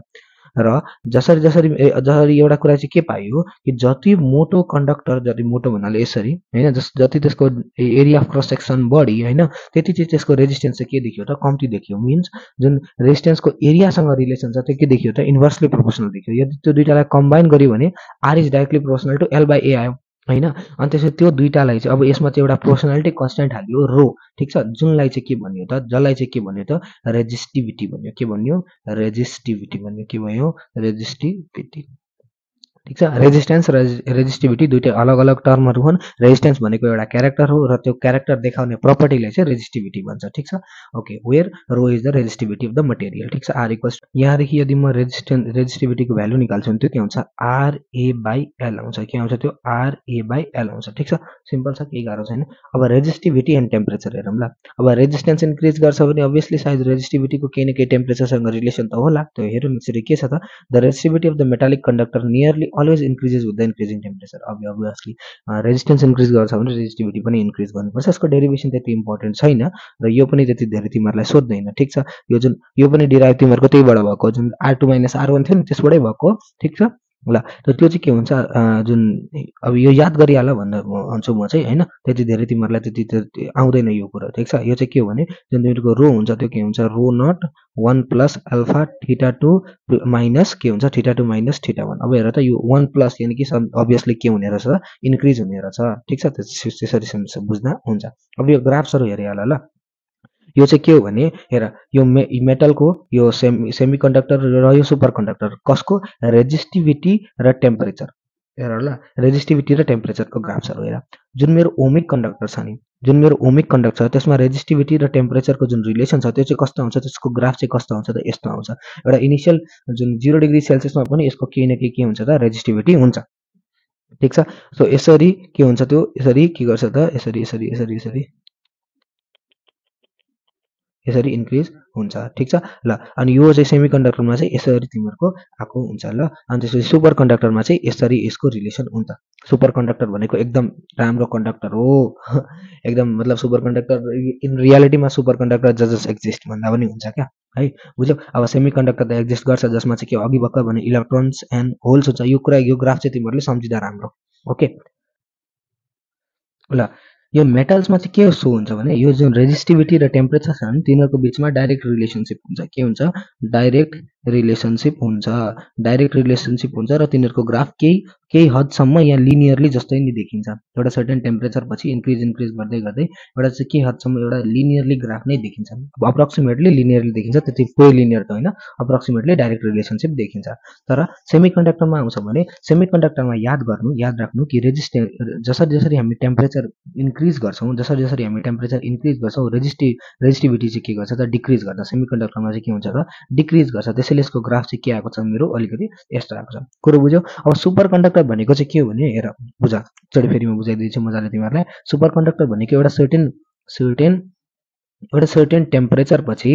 र जसरी जसरी जसरी एउटा कुरा चाहिँ के पाइयो कि जति मोटो कन्डक्टर जति मोटो भन्नाले यसरी होइन जति त्यसको एरिया अफ क्रस सेक्सन बढी होइन त्यति चाहिँ त्यसको रेजिस्टेन्स चाहिँ के देखियो त कम्ती देखियो मिन्स जुन रेजिस्टेन्सको एरियासँग रिलेसन छ त्यो के देखियो त इन्भर्सली प्रोपोर्सनल देखियो यदि त्यो दुइटालाई कम्बाइन गर्यो भने R is directly proportional to L by A आयो होइन अनि त्यसपछि त्यो दुइटालाई चाहिँ अब यसमा चाहिँ एउटा प्रोपोर्सनालिटी कन्स्टेन्ट हाल्यो रो ठिक छ जुनलाई चाहिँ के भन्यो त जसलाई चाहिँ के भन्यो त रेजिस्टिभिटी भन्यो के भन्यो रेजिस्टिभिटी भन्यो के भयो रेजिस्टिभिटी ठिक छ रेजिस्टेन्स र रेजिस्टिभिटी दुइटै अलग अलग टर्महरू हुन् रेजिस्टेन्स भनेको एउटा क्यारेक्टर हो र त्यो क्यारेक्टर देखाउने प्रपर्टीलाई चाहिँ रेजिस्टिभिटी भन्छ ठिक छ okay where rho is the resistivity of the material ठिक छ आर इक्वल्स यहाँदेखि यदि म रेजिस्टिभिटीको भ्यालु निकाल्छु भने त्यो के हुन्छ आरए बाई एल आउँछ के आउँछ त्यो आरए बाई एल आउँछ ठिक छ सिम्पल छ केही गाह्रो छैन अब रेजिस्टिभिटी एन्ड टेम्परेचर हेरौँ ल अब रेजिस्टेन्स इन्क्रिज गर्छ भने अभियसली सायद रेजिस्टिभिटीको केही न केही टेम्परेचरसँग रिलेसन त होला त्यो हेरौँ यसरी के छ त the resistivity of the metallic conductor nearly always increases with the increasing temperature obviously resistance increase गर्छ भने रेजिस्टिभिटी पनि इन्क्रिज गर्नुपर्छ यसको डेरिभेसन त्यति इम्पोर्टेन्ट छैन र यो पनि त्यति धेरै तिमीहरूलाई सोध्दैन ठिक छ यो जुन यो पनि डिराइभ तिमीहरूको त्यहीबाट भएको जुन R2 - R1 थियो नि त्यसबाटै भएको ठिक छ ल त त्यो चाहिँ के हुन्छ जुन अब यो याद गरिहाल भनेर भन्छु म चाहिँ होइन त्यति धेरै तिमीहरूलाई त्यति आउँदैन यो कुरा ठिक छ यो चाहिँ के हो भने जुन तिमीहरूको रो हुन्छ त्यो के हुन्छ rho naught 1 plus alpha theta 2 minus के हुन्छ थीटा 2 माइनस थीटा 1 अब हेर त यो 1 प्लस यानि कि अभियसली के हुने रहेछ इन्क्रिज हुने रहेछ ठिक छ त्यसरी बुझ्दा हुन्छ अब यो ग्राफ्सहरू हेरिहाल ल यो चाहिँ के हो भने हेर यो मेटलको यो सेमी कन्डक्टर र यो सुपर कन्डक्टर कसको रेजिस्टिभिटी र टेम्परेचर हेर ल रेजिस्टिभिटी र टेम्परेचरको ग्राफ्सहरू हेर जुन मेरो ओमिक कन्डक्टर छ नि जुन मेरो ओमिक कन्डक्टर छ त्यसमा रेजिस्टिभिटी र टेम्परेचरको जुन रिलेसन छ त्यो चाहिँ कस्तो आउँछ त्यसको ग्राफ चाहिँ कस्तो आउँछ त यस्तो आउँछ एउटा इनिसियल जुन 0 डिग्री सेल्सियसमा पनि यसको केही न केही के हुन्छ त रेजिस्टिभिटी हुन्छ ठिक छ सो यसरी के हुन्छ त्यो यसरी के गर्छ त यसरी यसरी यसरी यसरी यसरी इन्क्रिज हुन्छ ठिक छ ल अनि यो चाहिँ सेमी कन्डक्टरमा चाहिँ यसरी तिमीहरूको आएको हुन्छ ल अनि त्यसपछि सुपर कन्डक्टरमा चाहिँ यसरी यसको रिलेसन हुन्छ सुपर कन्डक्टर भनेको एकदम राम्रो कन्डक्टर हो एकदम मतलब सुपर कन्डक्टर इन रियालिटीमा सुपर कन्डक्टर जस्ट एक्जिस्ट भन्दा पनि हुन्छ क्या है बुझ्यौ अब सेमी कन्डक्टर त एक्जिस्ट गर्छ जसमा चाहिँ के अघि भर्खर भने इलेक्ट्रोन्स एन्ड होल्स हुन्छ यो कुरा यो ग्राफ चाहिँ तिमीहरूले सम्झिँदा राम्रो ओके ल यो मेटल्समा चाहिँ के सो हुन्छ भने यो जुन रेजिस्टिभिटी र टेम्परेचर छ भने तिनीहरूको बिचमा डाइरेक्ट रिलेसनसिप हुन्छ के हुन्छ डाइरेक्ट रिलेसनसिप हुन्छ र तिनीहरूको ग्राफ केही हदसम्म यहाँ लिनियरली जस्तै नै देखिन्छ एउटा सर्टेन टेम्परेचर पछि इन्क्रिज गर्दै गर्दै एउटा चाहिँ केही हदसम्म एउटा लिनियरली ग्राफ नै देखिन्छ अब अप्रोक्सिमेटली लिनियरली देखिन्छ त्यति पुरै लिनियर त होइन अप्रोक्सिमेटली डाइरेक्ट रिलेसनसिप देखिन्छ तर सेमी कन्डक्टरमा आउँछ भने सेमी कन्डक्टरमा याद राख्नु कि जसरी जसरी हामी टेम्परेचर इन्क्रिज गर्छौँ जसरी जसरी हामी टेम्परेचर इन्क्रिज गर्छौँ रेजिस्टिभिटी चाहिँ के गर्छ त डिक्रिज गर्छ सेमी कन्डक्टरमा चाहिँ के हुन्छ त डिक्रिज गर्छ त्यसैले यसको ग्राफ चाहिँ के आएको छ मेरो अलिकति यस्तो आएको छ कुरो बुझ्यौ अब सुपर कन्डक्टर भनेको चाहिँ के हो भने हेर बुझ एकचोटि फेरि म बुझाइदिन्छु मजाले तिमीहरूलाई सुपर कन्डक्टर भनेको एउटा सर्टेन टेम्परेचर पछि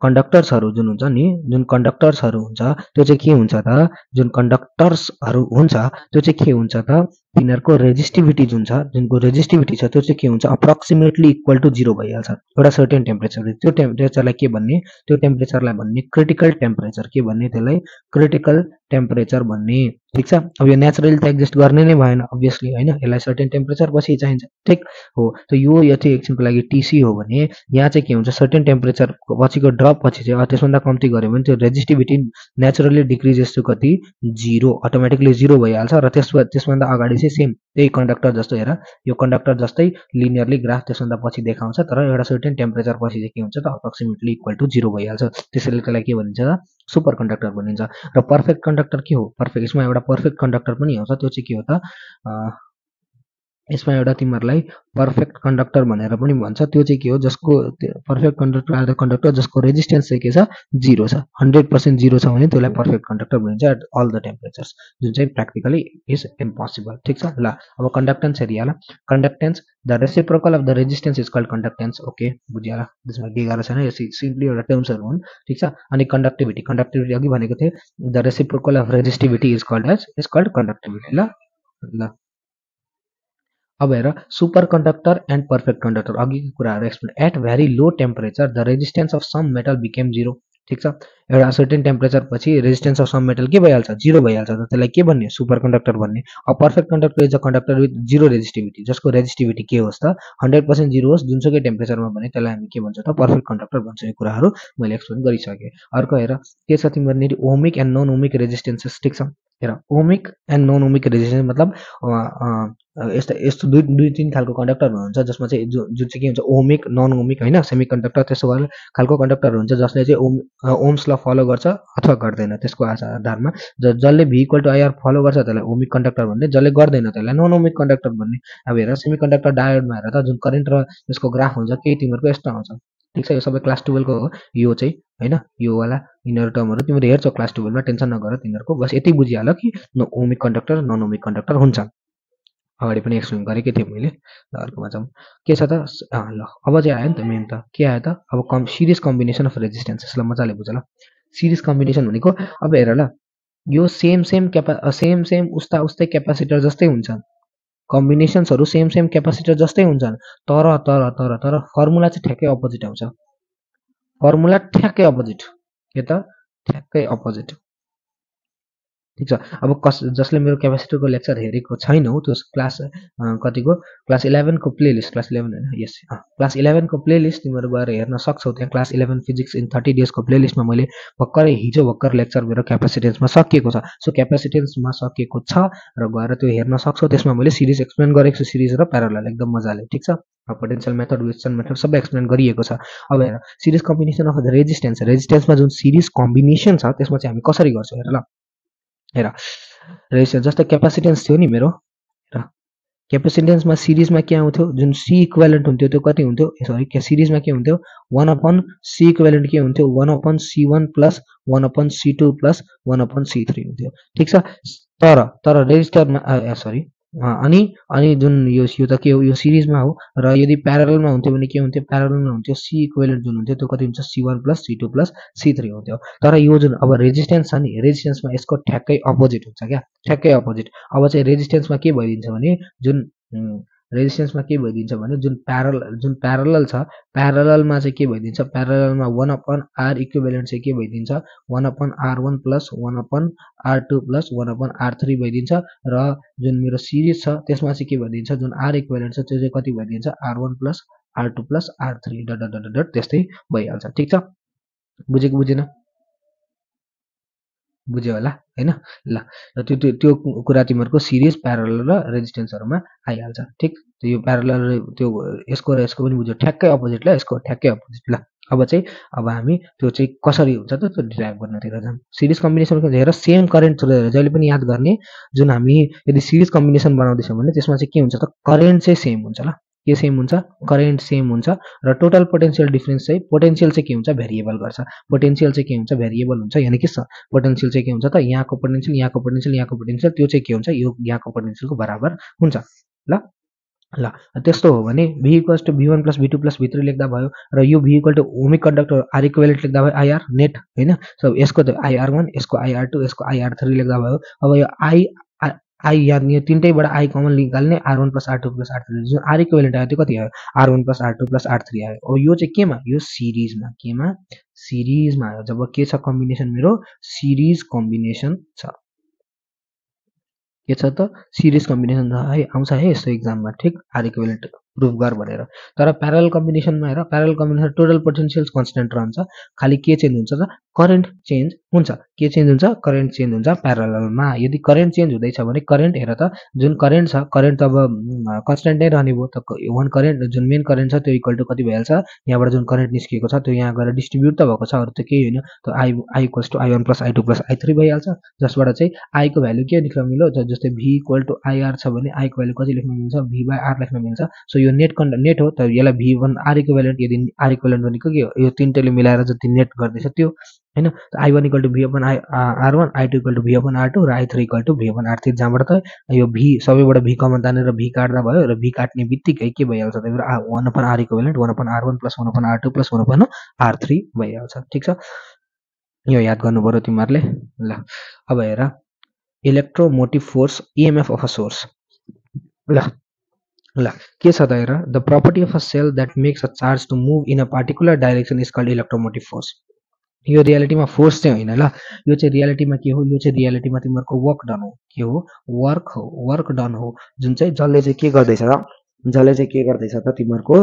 कन्डक्टर्सहरू जुन हुन्छ नि जुन कन्डक्टर्सहरू हुन्छ त्यो चाहिँ के हुन्छ त जुन कन्डक्टर्सहरू हुन्छ त्यो चाहिँ के हुन्छ त तिनीहरुको रेजिस्टिभिटी जुन छ, जुनको रेजिस्टिभिटी छ त्यो चाहिँ के हुन्छ, अप्रोक्सिमेटली इक्वल टु 0 भइहाल्छ एउटा सर्टेन टेम्परेचर। त्यो टेम्परेचरलाई के भन्ने, त्यो टेम्परेचरलाई भन्ने क्रिटिकल टेम्परेचर। के भन्ने त्यसलाई, क्रिटिकल टेम्परेचर भन्ने। ठीक छ। अब यो नेचुरली त एक्जिस्ट गर्ने नै भएन अब्भियसली हैन, यसलाई सर्टेन टेम्परेचर पछि चाहिन्छ। ठीक हो। त यो यति एकछिनको लागि टीसी हो भने यहाँ चाहिँ के हुन्छ, सर्टेन टेम्परेचर पछिको ड्रप पछि चाहिँ त्यसभन्दा कम्ती गर्यो भने त्यो रेजिस्टिभिटी नेचुरली डिक्रिजेस टु कति, 0, अटोमेटिकली 0 भइहाल्छ। र त्यसभन्दा अगाडि चाहिँ सेम त्यही कन्डक्टर जस्तो, हेर यो कन्डक्टर जस्तै लिनियरली ग्राफ त्यसभन्दा पछि देखाउँछ, तर एउटा सर्टेन टेम्परेचर पछि चाहिँ के हुन्छ त, अप्रोक्सिमेटली इक्वल टु 0 भइहाल्छ। त्यसैले त्यसलाई के भनिन्छ त, सुपर कन्डक्टर भनिन्छ। र पर्फेक्ट कन्डक्टर के हो, पर्फेक्ट, यसमा एउटा पर्फेक्ट कन्डक्टर पनि आउँछ। त्यो चाहिँ के हो त, यसमा एउटा तिमीहरूलाई पर्फेक्ट कन्डक्टर भनेर पनि भन्छ। त्यो चाहिँ के हो, जसको perfect conductor are the conductor जसको रेजिस्टेन्स चाहिँ के छ, 0 छ, 100% 0 छ भने त्यसलाई पर्फेक्ट कन्डक्टर भनिन्छ एट अल द टेम्परेचर्स, जुन चाहिँ प्र्याक्टिकली इज इम्पोसिबल। ठिक छ। ल अब कन्डक्टेन्स हेरिहाल। Conductance, the reciprocal of the resistance is called conductance. Okay, बुझिहाल, त्यसमा के गाह्रो छैन, यो सिम्पली एउटा टर्म्सहरू हुन्। ठिक छ। अनि कन्डक्टिभिटी, कन्डक्टिभिटी अघि भनेको थिएँ, the reciprocal of resistivity is called conductivity. ल ल अब हेर, super conductor and perfect conductor अघिको कुराहरू explain. At very low temperature the resistance of some metal became 0। ठिक छ। एउटा सर्टेन टेम्परेचर पछि रेजिस्टेन्स अफ सम मेटल के भइहाल्छ, 0 भइहाल्छ। त त्यसलाई के भन्ने, सुपर कन्डक्टर भन्ने। अब perfect conductor is a conductor with 0 resistivity, जसको रेजिस्टिभिटी के होस् त, 100% 0 होस्, जुनसुकै टेम्परेचरमा भने त्यसलाई हामी के भन्छ त, पर्फेक्ट कन्डक्टर भन्छ। यो कुराहरू मैले एक्सप्लेन गरिसकेँ। अर्को हेर, के छ तिमीहरूले ohmic and non ohmic resistances. ठिक छ। हेर, ohmic and non ohmic resistance मतलब यस्तो दुई तीन खालको कन्डक्टरहरू हुन्छ, जसमा चाहिँ जुन चाहिँ के हुन्छ, ओमिक, नन ओमिक होइन, सेमी कन्डक्टर, त्यस्तो खालको कन्डक्टरहरू हुन्छ जसले चाहिँ ओम्स ल फलो गर्छ अथवा गर्दैन। त्यसको आधारमा जसले भी इक्वल टु आइआर फलो गर्छ त्यसलाई ओमिक कन्डक्टर भन्ने, जसले गर्दैन त्यसलाई नन ओमिक कन्डक्टर भन्ने। अब हेर, सेमी कन्डक्टर डायोडमा हेर त, जुन करेन्ट र त्यसको ग्राफ हुन्छ केही तिमीहरूको यस्तो आउँछ। ठिक छ। यो सबै क्लास 12 को हो, यो चाहिँ होइन, यो वाला यिनीहरू टर्महरू तिमीले हेर्छौ क्लास 12 मा, टेन्सन नगर तिनीहरूको। बस यति बुझिहाल कि ohmic conductor non ohmic conductor हुन्छ। अगाडि पनि एक्सप्लेन गरेकै थिएँ मैले। ल अर्कोमा जाउँ, के छ त, ल अब चाहिँ आयो नि त मेन त, के आयो त, अब सिरिज कम्बिनेसन अफ रेजिस्टेन्सेस। ल मजाले बुझ ल, सिरिज कम्बिनेसन भनेको, अब हेर ल, यो सेम उस्तै क्यापासिटर जस्तै हुन्छ, कम्बिनेसन्सहरू सेम क्यापासिटर जस्तै हुन्छन्, तर तर तर तर फर्मुला चाहिँ ठ्याक्कै अपोजिट आउँछ। फर्मुला ठ्याक्कै अपोजिट, के त, ठ्याक्कै अपोजिट। ठिक छ। अब जसले मेरो क्यापासिटरको लेक्चर हेरेको छैनौ, त्यो क्लास कतिको, क्लास 11 को प्लेलिस्ट, क्लास 11 होइन, यस क्लास 11 को प्लेलिस्ट तिमीहरू गएर हेर्न सक्छौ। त्यहाँ क्लास 11 फिजिक्स इन 30 days को प्लेलिस्टमा मैले हिजो भर्खर लेक्चर मेरो क्यापासिटेन्समा सकिएको छ। सो क्यापासिटेन्समा सकिएको छ र गएर त्यो हेर्न सक्छौ। त्यसमा मैले सिरिज एक्सप्लेन गरेको छु, सिरिज र प्यारलल एकदम मजाले। ठिक छ। पोटेन्शियल मेथड, विल्सन मेथड सबै एक्सप्लेन गरिएको छ। अब हेर, सिरिज कम्बिनेसन अफ द रेजिस्टेन्समा जुन सिरिज कम्बिनेसन छ त्यसमा चाहिँ हामी कसरी गर्छौँ हेर ल। हेर, रेजिस्टेन्स जस्तै क्यापासिटेन्स थियो नि मेरो, हेर क्यापासिटेन्समा सिरिजमा के आउँथ्यो, जुन सी इक्विभ्यालेन्ट हुन्थ्यो त्यो कति हुन्थ्यो, सरी सिरिजमा के हुन्थ्यो, 1/c इक्विभ्यालेन्ट के हुन्थ्यो, 1/c1 plus 1/c2 plus 1/c3 हुन्थ्यो। ठिक छ। तर रेजिस्टरमा सरी अनि जुन यो त के हो, यो सिरिजमा हो। र यदि प्यारललमा हुन्थ्यो भने के हुन्थ्यो, प्यारललमा हुन्थ्यो सी इक्विभ्यालेन्ट जुन हुन्थ्यो त्यो कति हुन्छ, c1 plus c2 plus c3 हुन्थ्यो। तर यो जुन अब रेजिस्टेन्स छ नि, रेजिस्टेन्समा यसको ठ्याक्कै अपोजिट हुन्छ क्या, ठ्याक्कै अपोजिट। अब चाहिँ रेजिस्टेन्समा के भइदिन्छ भने, जुन रेजिस्टेन्समा के भइदिन्छ भने, जुन प्यारलल छ, प्यारललमा चाहिँ के भइदिन्छ, प्यारललमा 1/r इक्विभ्यालेन्ट चाहिँ के भइदिन्छ, 1/r1 plus 1/r2 plus 1/r3 भइदिन्छ। र जुन मेरो सिरिज छ त्यसमा चाहिँ के भइदिन्छ, जुन r इक्विभ्यालेन्ट छ त्यो चाहिँ कति भइदिन्छ, r1 plus r2 plus r3 dot dot dot dot त्यस्तै भइहाल्छ। ठिक छ। बुझेको बुझेन, बुझ्यो होला हैन। ल त्यो कुरा तिमीहरूको सिरिज, प्यारलल र रेजिस्टेन्सहरूमा आइहाल्छ। ठिक। यो प्यारलल त्यो यसको र यसको पनि बुझ्यो, ठ्याक्कै अपोजिट ल, यसको ठ्याक्कै अपोजिट। ल अब हामी त्यो चाहिँ कसरी हुन्छ त त्यो डिराइभ गर्नतिर जाउँ। सिरिज कम्बिनेसनको हेर, सेम करेन्ट थ्रु जहिले पनि याद गर्ने, जुन हामी यदि सिरिज कम्बिनेसन बनाउँदैछौँ भने त्यसमा चाहिँ के हुन्छ त, करेन्ट चाहिँ सेम हुन्छ। ल के सेम हुन्छ, करेन्ट सेम हुन्छ। र टोटल पोटेन्शियल डिफरेन्स चाहिँ, पोटेन्शियल चाहिँ के हुन्छ, भेरिएबल गर्छ। पोटेन्शियल चाहिँ के हुन्छ, भेरिएबल हुन्छ। यानि कि पोटेन्शियल चाहिँ के हुन्छ त, यहाँको पोटेन्शियल, यहाँको पोटेन्शियल, यहाँको पोटेन्शियल, त्यो चाहिँ के हुन्छ, यो यहाँको पोटेन्शियलको बराबर हुन्छ। ल त्यस्तो हो भने v equals to v1 plus v2 plus v3 लेख्दा भयो। र यो v equal to ohmic conductor r equivalent लेख्दा भयो, आइआर नेट होइन। सो यसको त आइआर1, यसको आइआर2, यसको आइआर3 लेख्दा भयो। अब यो आई यहाँ तीनटैबाट आई कमन निकाल्ने R1 + R2 + R3 जुन R इक्विभ्यालेन्ट आयो त्यो कति आयो R1 + R2 + R3 आयो। अब यो चाहिँ केमा यो सिरिजमा केमा सिरिजमा आयो जब के छ कम्बिनेसन मेरो सिरिज कम्बिनेसन छ के छ त सिरिज कम्बिनेसन है आउँछ है यस्तो एक्जाममा ठीक R इक्विभ्यालेन्ट प्रुफ गर भनेर। तर प्यारलल कम्बिनेसनमा हेर प्यारलल कम्बिनेसन टोटल पोटेन्शियल्स कन्स्टेन्ट रहन्छ खाली के चेन्ज हुन्छ त करेन्ट चेन्ज हुन्छ के चेन्ज हुन्छ करेन्ट चेन्ज हुन्छ प्यारललमा। यदि करेन्ट चेन्ज हुँदैछ भने करेन्ट हेर त जुन करेन्ट छ करेन्ट त अब कन्स्टेन्ट नै रहने भयो त वान करेन्ट जुन मेन करेन्ट छ त्यो इक्वल टु कति भइहाल्छ यहाँबाट जुन करेन्ट निस्किएको छ त्यो यहाँ गएर डिस्ट्रिब्युट त भएको छ अरू त केही होइन त I equals to I1 + I2 + I3 भइहाल्छ जसबाट चाहिँ आई को भ्यालु के लेख्न मिल्यो जस्तै V इक्वल टु IR छ भने आई को भ्यालु कति लेख्न मिल्छ V/R लेख्न मिल्छ। सो यो नेट हो त यसलाई V1 R इक्विभ्यालेन्ट यदि R इक्विभ्यालेन्ट भनेको के हो यो तीनटैले मिलाएर जति नेट गर्दैछ त्यो हैन त I1 equal to V/R1 I2 equal to V/R2 र I3 इक्वल टु V/R3 जहाँबाट त यो V सबैबाट V कमन तानेर V काट्दा भयो र V काट्ने बित्तिकै के भइहाल्छ त 1/R equivalent 1/R1 + 1/R2 + 1/R3 भइहाल्छ ठीक छ यो याद गर्नु पर्यो तिमीहरुले। ल अब हेर electromotive force EMF of a source ल के छ त हेर the property of a cell that makes a charge to move in a particular direction is called electromotive force. यो रियालिटीमा फोर्स चाहिँ होइन ल यो चाहिँ रियालिटीमा के हो यो चाहिँ रियालिटीमा तिमीहरुको वर्क डन हो के हो वर्क डन हो जुन चाहिँ जसले चाहिँ के गर्दैछ त तिमीहरुको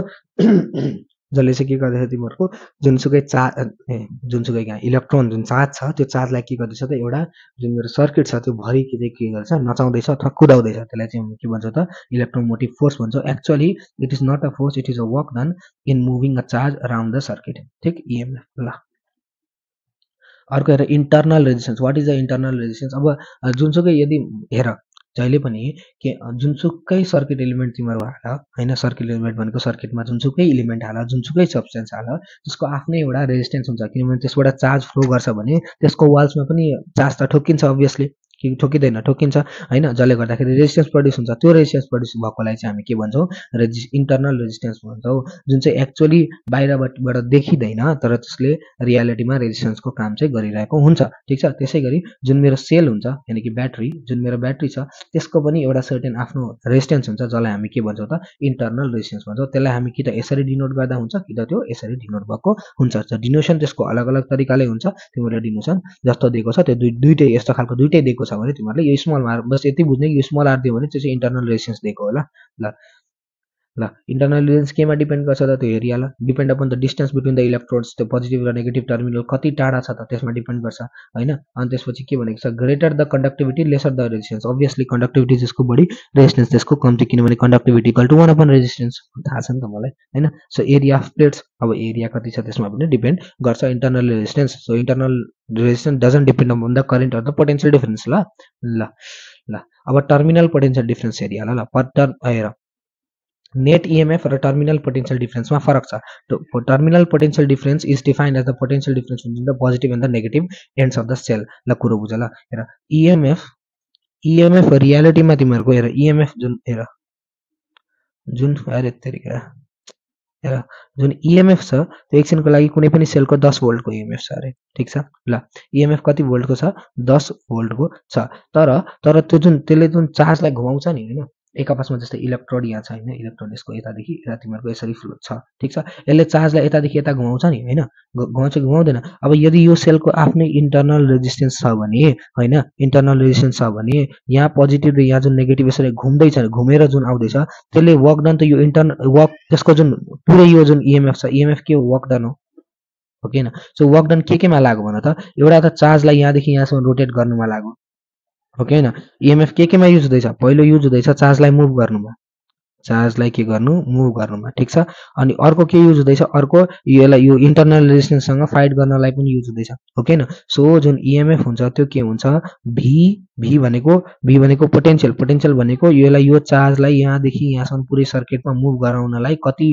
जसले चाहिँ के गर्दैछ तिमीहरुको जुनसुकै कहाँ इलेक्ट्रोन जुन चार्ज छ त्यो चार्जलाई के गर्दैछ त एउटा जुन मेरो सर्किट छ त्यो भरि के गर्छ नचाउँदैछ अथवा कुदाउँदैछ त्यसलाई चाहिँ हामी के भन्छौँ त इलेक्ट्रोमोटिभ फोर्स भन्छौँ। Actually it is not a force it is a work done in moving a charge around the circuit ठीक EMF। ल अर्को हेर internal resistance what is the internal resistance. अब जुनसुकै यदि हेर जहिले पनि के जुनसुकै सर्किट एलिमेन्ट तिमीहरू हाल होइन सर्किट एलिमेन्ट भनेको सर्किटमा जुनसुकै एलिमेन्ट हाल जुनसुकै सब्सटेन्स हाल त्यसको आफ्नै एउटा रेजिस्टेन्स हुन्छ किनभने त्यसबाट चार्ज फ्लो गर्छ भने त्यसको वाल्समा पनि चार्ज त ठोकिन्छ अभियसली कि ठोकिँदैन ठोकिन्छ होइन जसले गर्दाखेरि रेजिस्टेन्स प्रड्युस हुन्छ त्यो रेजिस्टेन्स प्रड्युस भएकोलाई चाहिँ हामी के भन्छौँ इन्टरनल रेजिस्टेन्स भन्छौँ जुन चाहिँ एक्चुअली बाहिरबाट देखिँदैन तर त्यसले रियालिटीमा रेजिस्टेन्सको काम चाहिँ गरिरहेको हुन्छ ठिक छ। त्यसै गरी जुन मेरो सेल हुन्छ यानि कि ब्याट्री जुन मेरो ब्याट्री छ त्यसको पनि एउटा सर्टेन आफ्नो रेजिस्टेन्स हुन्छ जसलाई हामी के भन्छौँ त इन्टरनल रेजिस्टेन्स भन्छौँ। त्यसलाई हामी कि त यसरी डिनोट गर्दा हुन्छ कि त त्यो यसरी डिनोट भएको हुन्छ डिनोसन त्यसको अलग अलग तरिकाले हुन्छ तिमीहरूले डिनोसन जस्तो दिएको छ त्यो दुईटै यस्तो खालको दुईटै दिएको छ भने तिमीहरूले यो स्मल आर बस यति बुझ्ने कि यो स्मल आर दियो भने त्यो चाहिँ इन्टरनल रेजिस्टेन्स दिएको होला। ल इन्टरनल रेजिस्टेन्स केमा डिपेन्ड गर्छ त त्यो हेरिहाल depend upon the distance between the electrodes त्यो पोजिटिभ र नेगेटिभ टर्मिनल कति टाढा छ त त्यसमा डिपेन्ड गर्छ होइन। अनि त्यसपछि के भनेको छ greater the conductivity lesser the resistance obviously conductivity जसको बढी रेजिस्टेन्स त्यसको कम्ती किनभने conductivity equal to 1 upon resistance थाहा छ नि त मलाई होइन। सो एरिया अफ प्लेट्स अब एरिया कति छ त्यसमा पनि डिपेन्ड गर्छ internal resistance. So internal resistance doesn't depend upon the current or the potential difference. ल अब टर्मिनल पोटेन्शियल डिफरेन्स हेरिहाल ल हेर नेट EMF र टर्मिनल पोटेन्शियल डिफरेन्समा फरक छ। Terminal potential difference is defined as the potential difference between the positive and the negative ends of the cell. ल कुरो बुझ ल हेर EMF रियालिटीमा तिमीहरूको हेर EMF जुन हेर जुन अरे तरिका हेर जुन EMF छ त्यो एकछिनको लागि कुनै पनि सेलको 10 भोल्टको EMF छ अरे ठिक छ। ल EMF कति भोल्टको छ 10 भोल्टको छ तर त्यो जुन त्यसले जुन चार्जलाई घुमाउँछ नि होइन एक आपसमा जस्तै इलेक्ट्रोड यहाँ छ होइन इलेक्ट्रोड यसको यतादेखि यता तिमीहरूको यसरी फ्लो छ ठिक छ यसले चार्जलाई यतादेखि यता घुमाउँछ नि होइन घुमाउँछ घुमाउँदैन। अब यदि यो सेलको आफ्नै इन्टरनल रेजिस्टेन्स छ भने होइन इन्टरनल रेजिस्टेन्स छ भने यहाँ पोजिटिभ र यहाँ जुन नेगेटिभ यसरी घुम्दैछ घुमेर जुन आउँदैछ त्यसले वर्क डन त यो इन्टरनल वर्क त्यसको जुन पुरै यो जुन EMF छ EMF के हो वर्क डन हो कि होइन। सो वर्क डन केमा लाग्यो भन त एउटा त चार्जलाई यहाँदेखि यहाँसम्म रोटेट गर्नुमा लाग्यो हो कि होइन। EMF केमा युज हुँदैछ पहिलो युज हुँदैछ चार्जलाई मुभ गर्नुमा चार्जलाई के गर्नु मुभ गर्नुमा ठिक छ। अनि अर्को के युज हुँदैछ अर्को यसलाई यो इन्टरनल रेजिस्टेन्ससँग फाइट गर्नलाई पनि युज हुँदैछ हो कि होइन। सो जुन EMF हुन्छ त्यो के हुन्छ भी भनेको पोटेन्शियल भनेको यसलाई यो चार्जलाई यहाँदेखि यहाँसम्म पुरै सर्किटमा मुभ गराउनलाई कति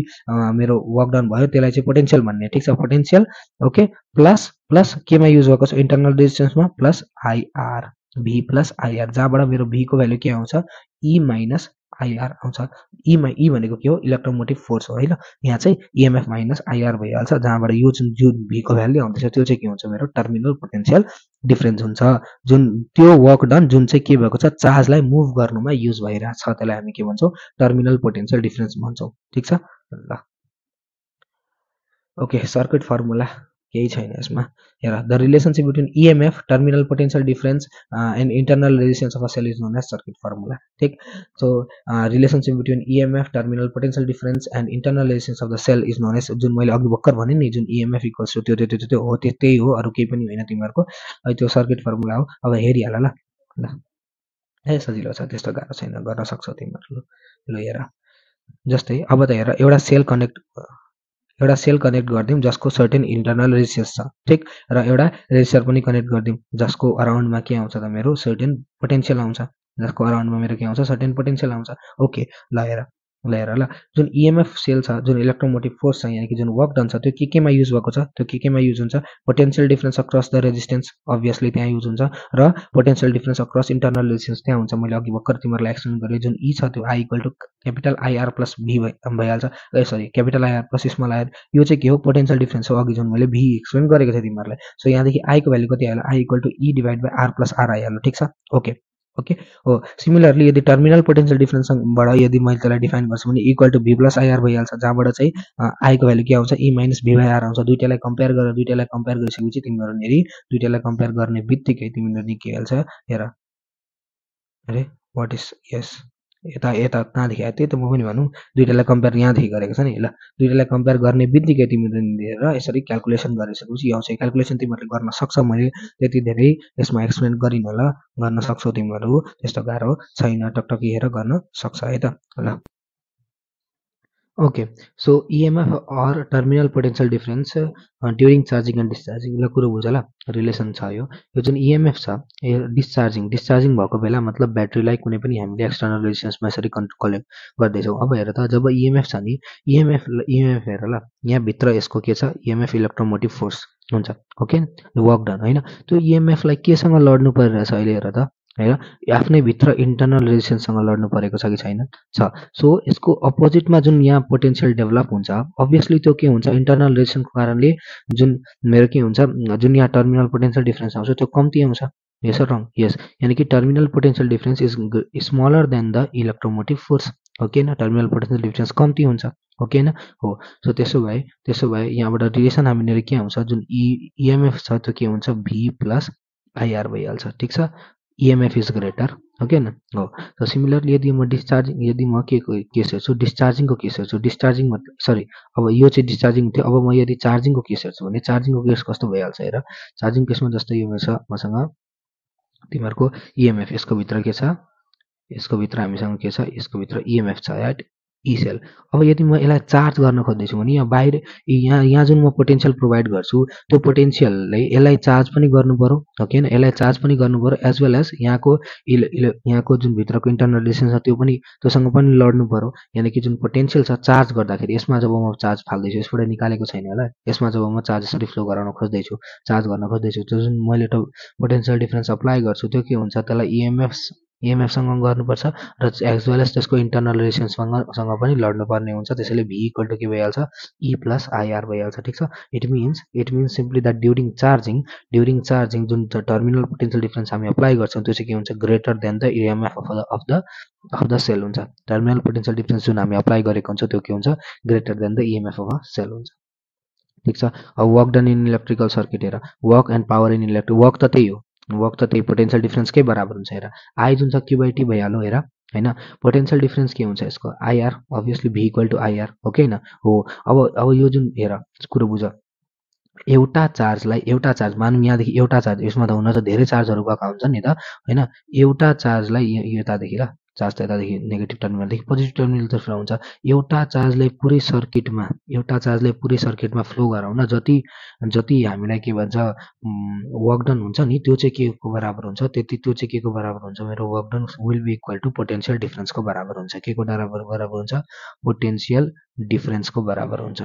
मेरो वर्क डन भयो त्यसलाई चाहिँ पोटेन्शियल भन्ने ठिक छ पोटेन्शियल ओके प्लस केमा युज भएको छ इन्टरनल रेजिस्टेन्समा plus IR V plus IR जहाँबाट मेरो V को भ्यालु के आउँछ E माइनस आइआर आउँछ। ई भनेको के हो इलेक्ट्रोमोटिभ फोर्स हो हैन। यहाँ चाहिँ इएमएफ माइनस आइआर भइहाल्छ जहाँबाट यो जुन भी को भ्यालु आउँदैछ त्यो चाहिँ के हुन्छ मेरो टर्मिनल पोटेन्शियल डिफरेन्स हुन्छ। जुन त्यो वर्क डन जुन चाहिँ के भएको छ चार्जलाई मुभ गर्नुमा युज भइरहेको छ त्यसलाई हामी के भन्छौँ टर्मिनल पोटेन्शियल डिफरेन्स भन्छौँ। ठिक छ ल। ओके सर्किट फर्मुला केही छैन यसमा। हेर the relationship between EMF terminal potential difference and internal resistance of a cell is known as circuit formula. ठिक। So relationship between EMF terminal potential difference and internal resistance of the cell is known as जुन मैले अघि भर्खर भने नि जुन इएमएफ इक्वल्स टु त्यो हो त्यही हो अरू केही पनि होइन तिमीहरूको त्यो सर्किट फर्मुला हो। अब हेरिहाल ल ल ए सजिलो छ त्यस्तो गाह्रो छैन गर्न सक्छौ तिमीहरू। ल हेर जस्तै अब त हेर एउटा सेल कनेक्ट गरिदिउँ जसको सर्टेन इन्टरनल रेजिस्टेन्स छ। ठिक। र एउटा रेजिस्टर पनि कनेक्ट गरिदिउँ जसको अराउन्डमा के आउँछ त मेरो सर्टेन पोटेन्शियल आउँछ। जसको अराउन्डमा मेरो के आउँछ सर्टेन पोटेन्शियल आउँछ। ओके ल हेर ल जुन इएमएफ सेल छ जुन इलेक्ट्रोमोटिभ फोर्स छ यानि कि जुन वर्क डन छ त्यो केमा युज भएको छ त्यो केमा युज हुन्छ potential difference across the resistance obviously त्यहाँ युज हुन्छ र potential difference across internal resistance त्यहाँ हुन्छ। मैले अघि भर्खर तिमीहरूलाई एक्सप्लेन गरेँ जुन ई छ त्यो I equal to capital IR plus V भइहाल्छ। Sorry capital IR plus small IR यो चाहिँ के हो पोटेन्शियल डिफरेन्स हो अघि जुन मैले भी एक्सप्लेन गरेको थिएँ तिमीहरूलाई। सो यहाँदेखि आईको भ्यालु कति आयो I equal to E divide by R plus R आइहाल्यो। ठिक छ ओके ओके हो। सिमिलरली यदि टर्मिनल पोटेन्शियल डिफरेन्सबाट यदि मैले त्यसलाई डिफाइन गर्छु भने equal to V plus IR भइहाल्छ जहाँबाट चाहिँ आईको भ्यालु के आउँछ E minus V by R आउँछ। दुइटालाई कम्पेयर गरिसकेपछि तिमीहरू दुइटालाई कम्पेयर गर्ने बित्तिकै तिमीहरू के हाल्छ हेर अरे वाट इज यस यता यता कहाँदेखि आयो त्यही त म पनि भनौँ दुइटालाई कम्पेयर यहाँदेखि गरेको छ नि। ल दुइटालाई कम्पेयर गर्ने बित्तिकै तिमीहरू लिएर यसरी क्यालकुलेसन गरिसकेपछि यो आउँछ। क्यालकुलेसन तिमीहरूले गर्न सक्छ मैले त्यति धेरै यसमा एक्सप्लेन गरिनँ ल गर्न सक्छौ तिमीहरू त्यस्तो गाह्रो छैन टकटकी हेरेर गर्न सक्छ है त ल। Okay so EMF or terminal potential difference during charging and discharging ल कुरो बुझ ल रिलेसन छ यो जुन इएमएफ छ डिस्चार्जिङ भएको बेला मतलब ब्याट्रीलाई कुनै पनि हामीले एक्सटर्नल रेजिस्टेन्समा यसरी कलेक्ट गर्दैछौँ। अब हेर त जब इएमएफ छ नि इएमएफ हेर ल यहाँभित्र यसको के छ इएमएफ इलेक्ट्रोमोटिभ फोर्स हुन्छ ओके वर्क डन होइन त्यो इएमएफलाई केसँग लड्नु परिरहेछ अहिले हेर त होइन आफ्नै भित्र इन्टरनल रेजिस्टेन्ससँग लड्नु परेको छ कि छैन छ। सो यसको अपोजिटमा जुन यहाँ पोटेन्शियल डेभलप हुन्छ अभियसली त्यो के हुन्छ इन्टरनल रेजिस्टेन्सको कारणले जुन मेरो के हुन्छ जुन यहाँ टर्मिनल पोटेन्शियल डिफरेन्स आउँछ त्यो कम्ती आउँछ। यस रङ यस यानि कि terminal potential difference is smaller than the electromotive force okay न टर्मिनल पोटेन्शियल डिफरेन्स कम्ती हुन्छ ओके न हो। सो त्यसो भए यहाँबाट रिलेसन हामीनिर के आउँछ जुन इएमएफ छ त्यो के हुन्छ भी प्लस आइआर भइहाल्छ। ठिक छ EMF is greater ओके न हो। सो सिमिलरली यदि म के केस हेर्छु डिस्चार्जिङको केस हेर्छु डिस्चार्जिङ सरी अब यो चाहिँ डिस्चार्जिङ थियो अब म यदि चार्जिङको केस हेर्छु भने चार्जिङको केस कस्तो भइहाल्छ हेर चार्जिङ केसमा जस्तै यो छ मसँग तिमीहरूको इएमएफ यसको भित्र के छ यसको भित्र हामीसँग के छ यसको भित्र इएमएफ छ एट ई सेल। अब यदि म यसलाई चार्ज गर्न खोज्दैछु भने यहाँ बाहिर यहाँ जुन म पोटेन्शियल प्रोभाइड गर्छु त्यो पोटेन्शियलले यसलाई चार्ज पनि गर्नु पर्यो ओके न यसलाई चार्ज पनि गर्नु पर्यो एज वेल एज यहाँको जुन भित्रको इन्टरनल रेजिस्टेन्स छ त्यो पनि त्योसँग पनि लड्नु पर्यो। यानि कि जुन पोटेन्शियल छ चार्ज गर्दाखेरि यसमा जब म चार्ज फाल्दैछु यसबाट निकालेको छैन होला यसमा जब म चार्ज यसरी फ्लो गराउन खोज्दैछु चार्ज गर्न खोज्दैछु त्यो जुन मैले पोटेन्शियल डिफरेन्स अप्लाई गर्छु त्यो के हुन्छ त्यसलाई इएमएफसँग गर्नुपर्छ र एज वेल एज त्यसको इन्टरनल रेजिस्टेन्ससँग पनि लड्नुपर्ने हुन्छ। त्यसैले भी इक्वल टु के भइहाल्छ ई प्लस आइआर भइहाल्छ। ठिक छ it means simply that during charging जुन टर्मिनल पोटेन्शियल डिफरेन्स हामी अप्लाई गर्छौँ त्यो चाहिँ के हुन्छ greater than the EMF of the cell हुन्छ। टर्मिनल पोटेन्शियल डिफरेन्स जुन हामी अप्लाई गरेको हुन्छ त्यो के हुन्छ greater than the EMF of a cell हुन्छ। ठिक छ अब work done in electrical circuit हेर work and power in electric work त त्यही हो वर्क त त्यही पोटेन्शियल डिफरेन्सकै बराबर हुन्छ। हेर आई जुन छ क्यु बाई टी भइहाल्यो हेर होइन पोटेन्शियल डिफरेन्स के हुन्छ यसको IR obviously V equal to IR okay न हो। अब यो जुन हेर कुरो बुझ एउटा चार्ज मानौँ यहाँदेखि एउटा चार्ज यसमा त हुन त धेरै चार्जहरू गएका हुन्छ नि त होइन एउटा चार्जलाई यतादेखि ल चार्ज त यतादेखि नेगेटिभ टर्मिनलदेखि पोजिटिभ टर्मिनलतर्फ हुन्छ एउटा चार्जलाई पुरै सर्किटमा फ्लो गराउन जति हामीलाई के भन्छ वर्क डन हुन्छ नि त्यो चाहिँ के को बराबर हुन्छ त्यो चाहिँ के को बराबर हुन्छ मेरो work done will be equal to potential डिफरेन्सको बराबर हुन्छ। के को बराबर हुन्छ पोटेन्शियल डिफरेन्सको बराबर हुन्छ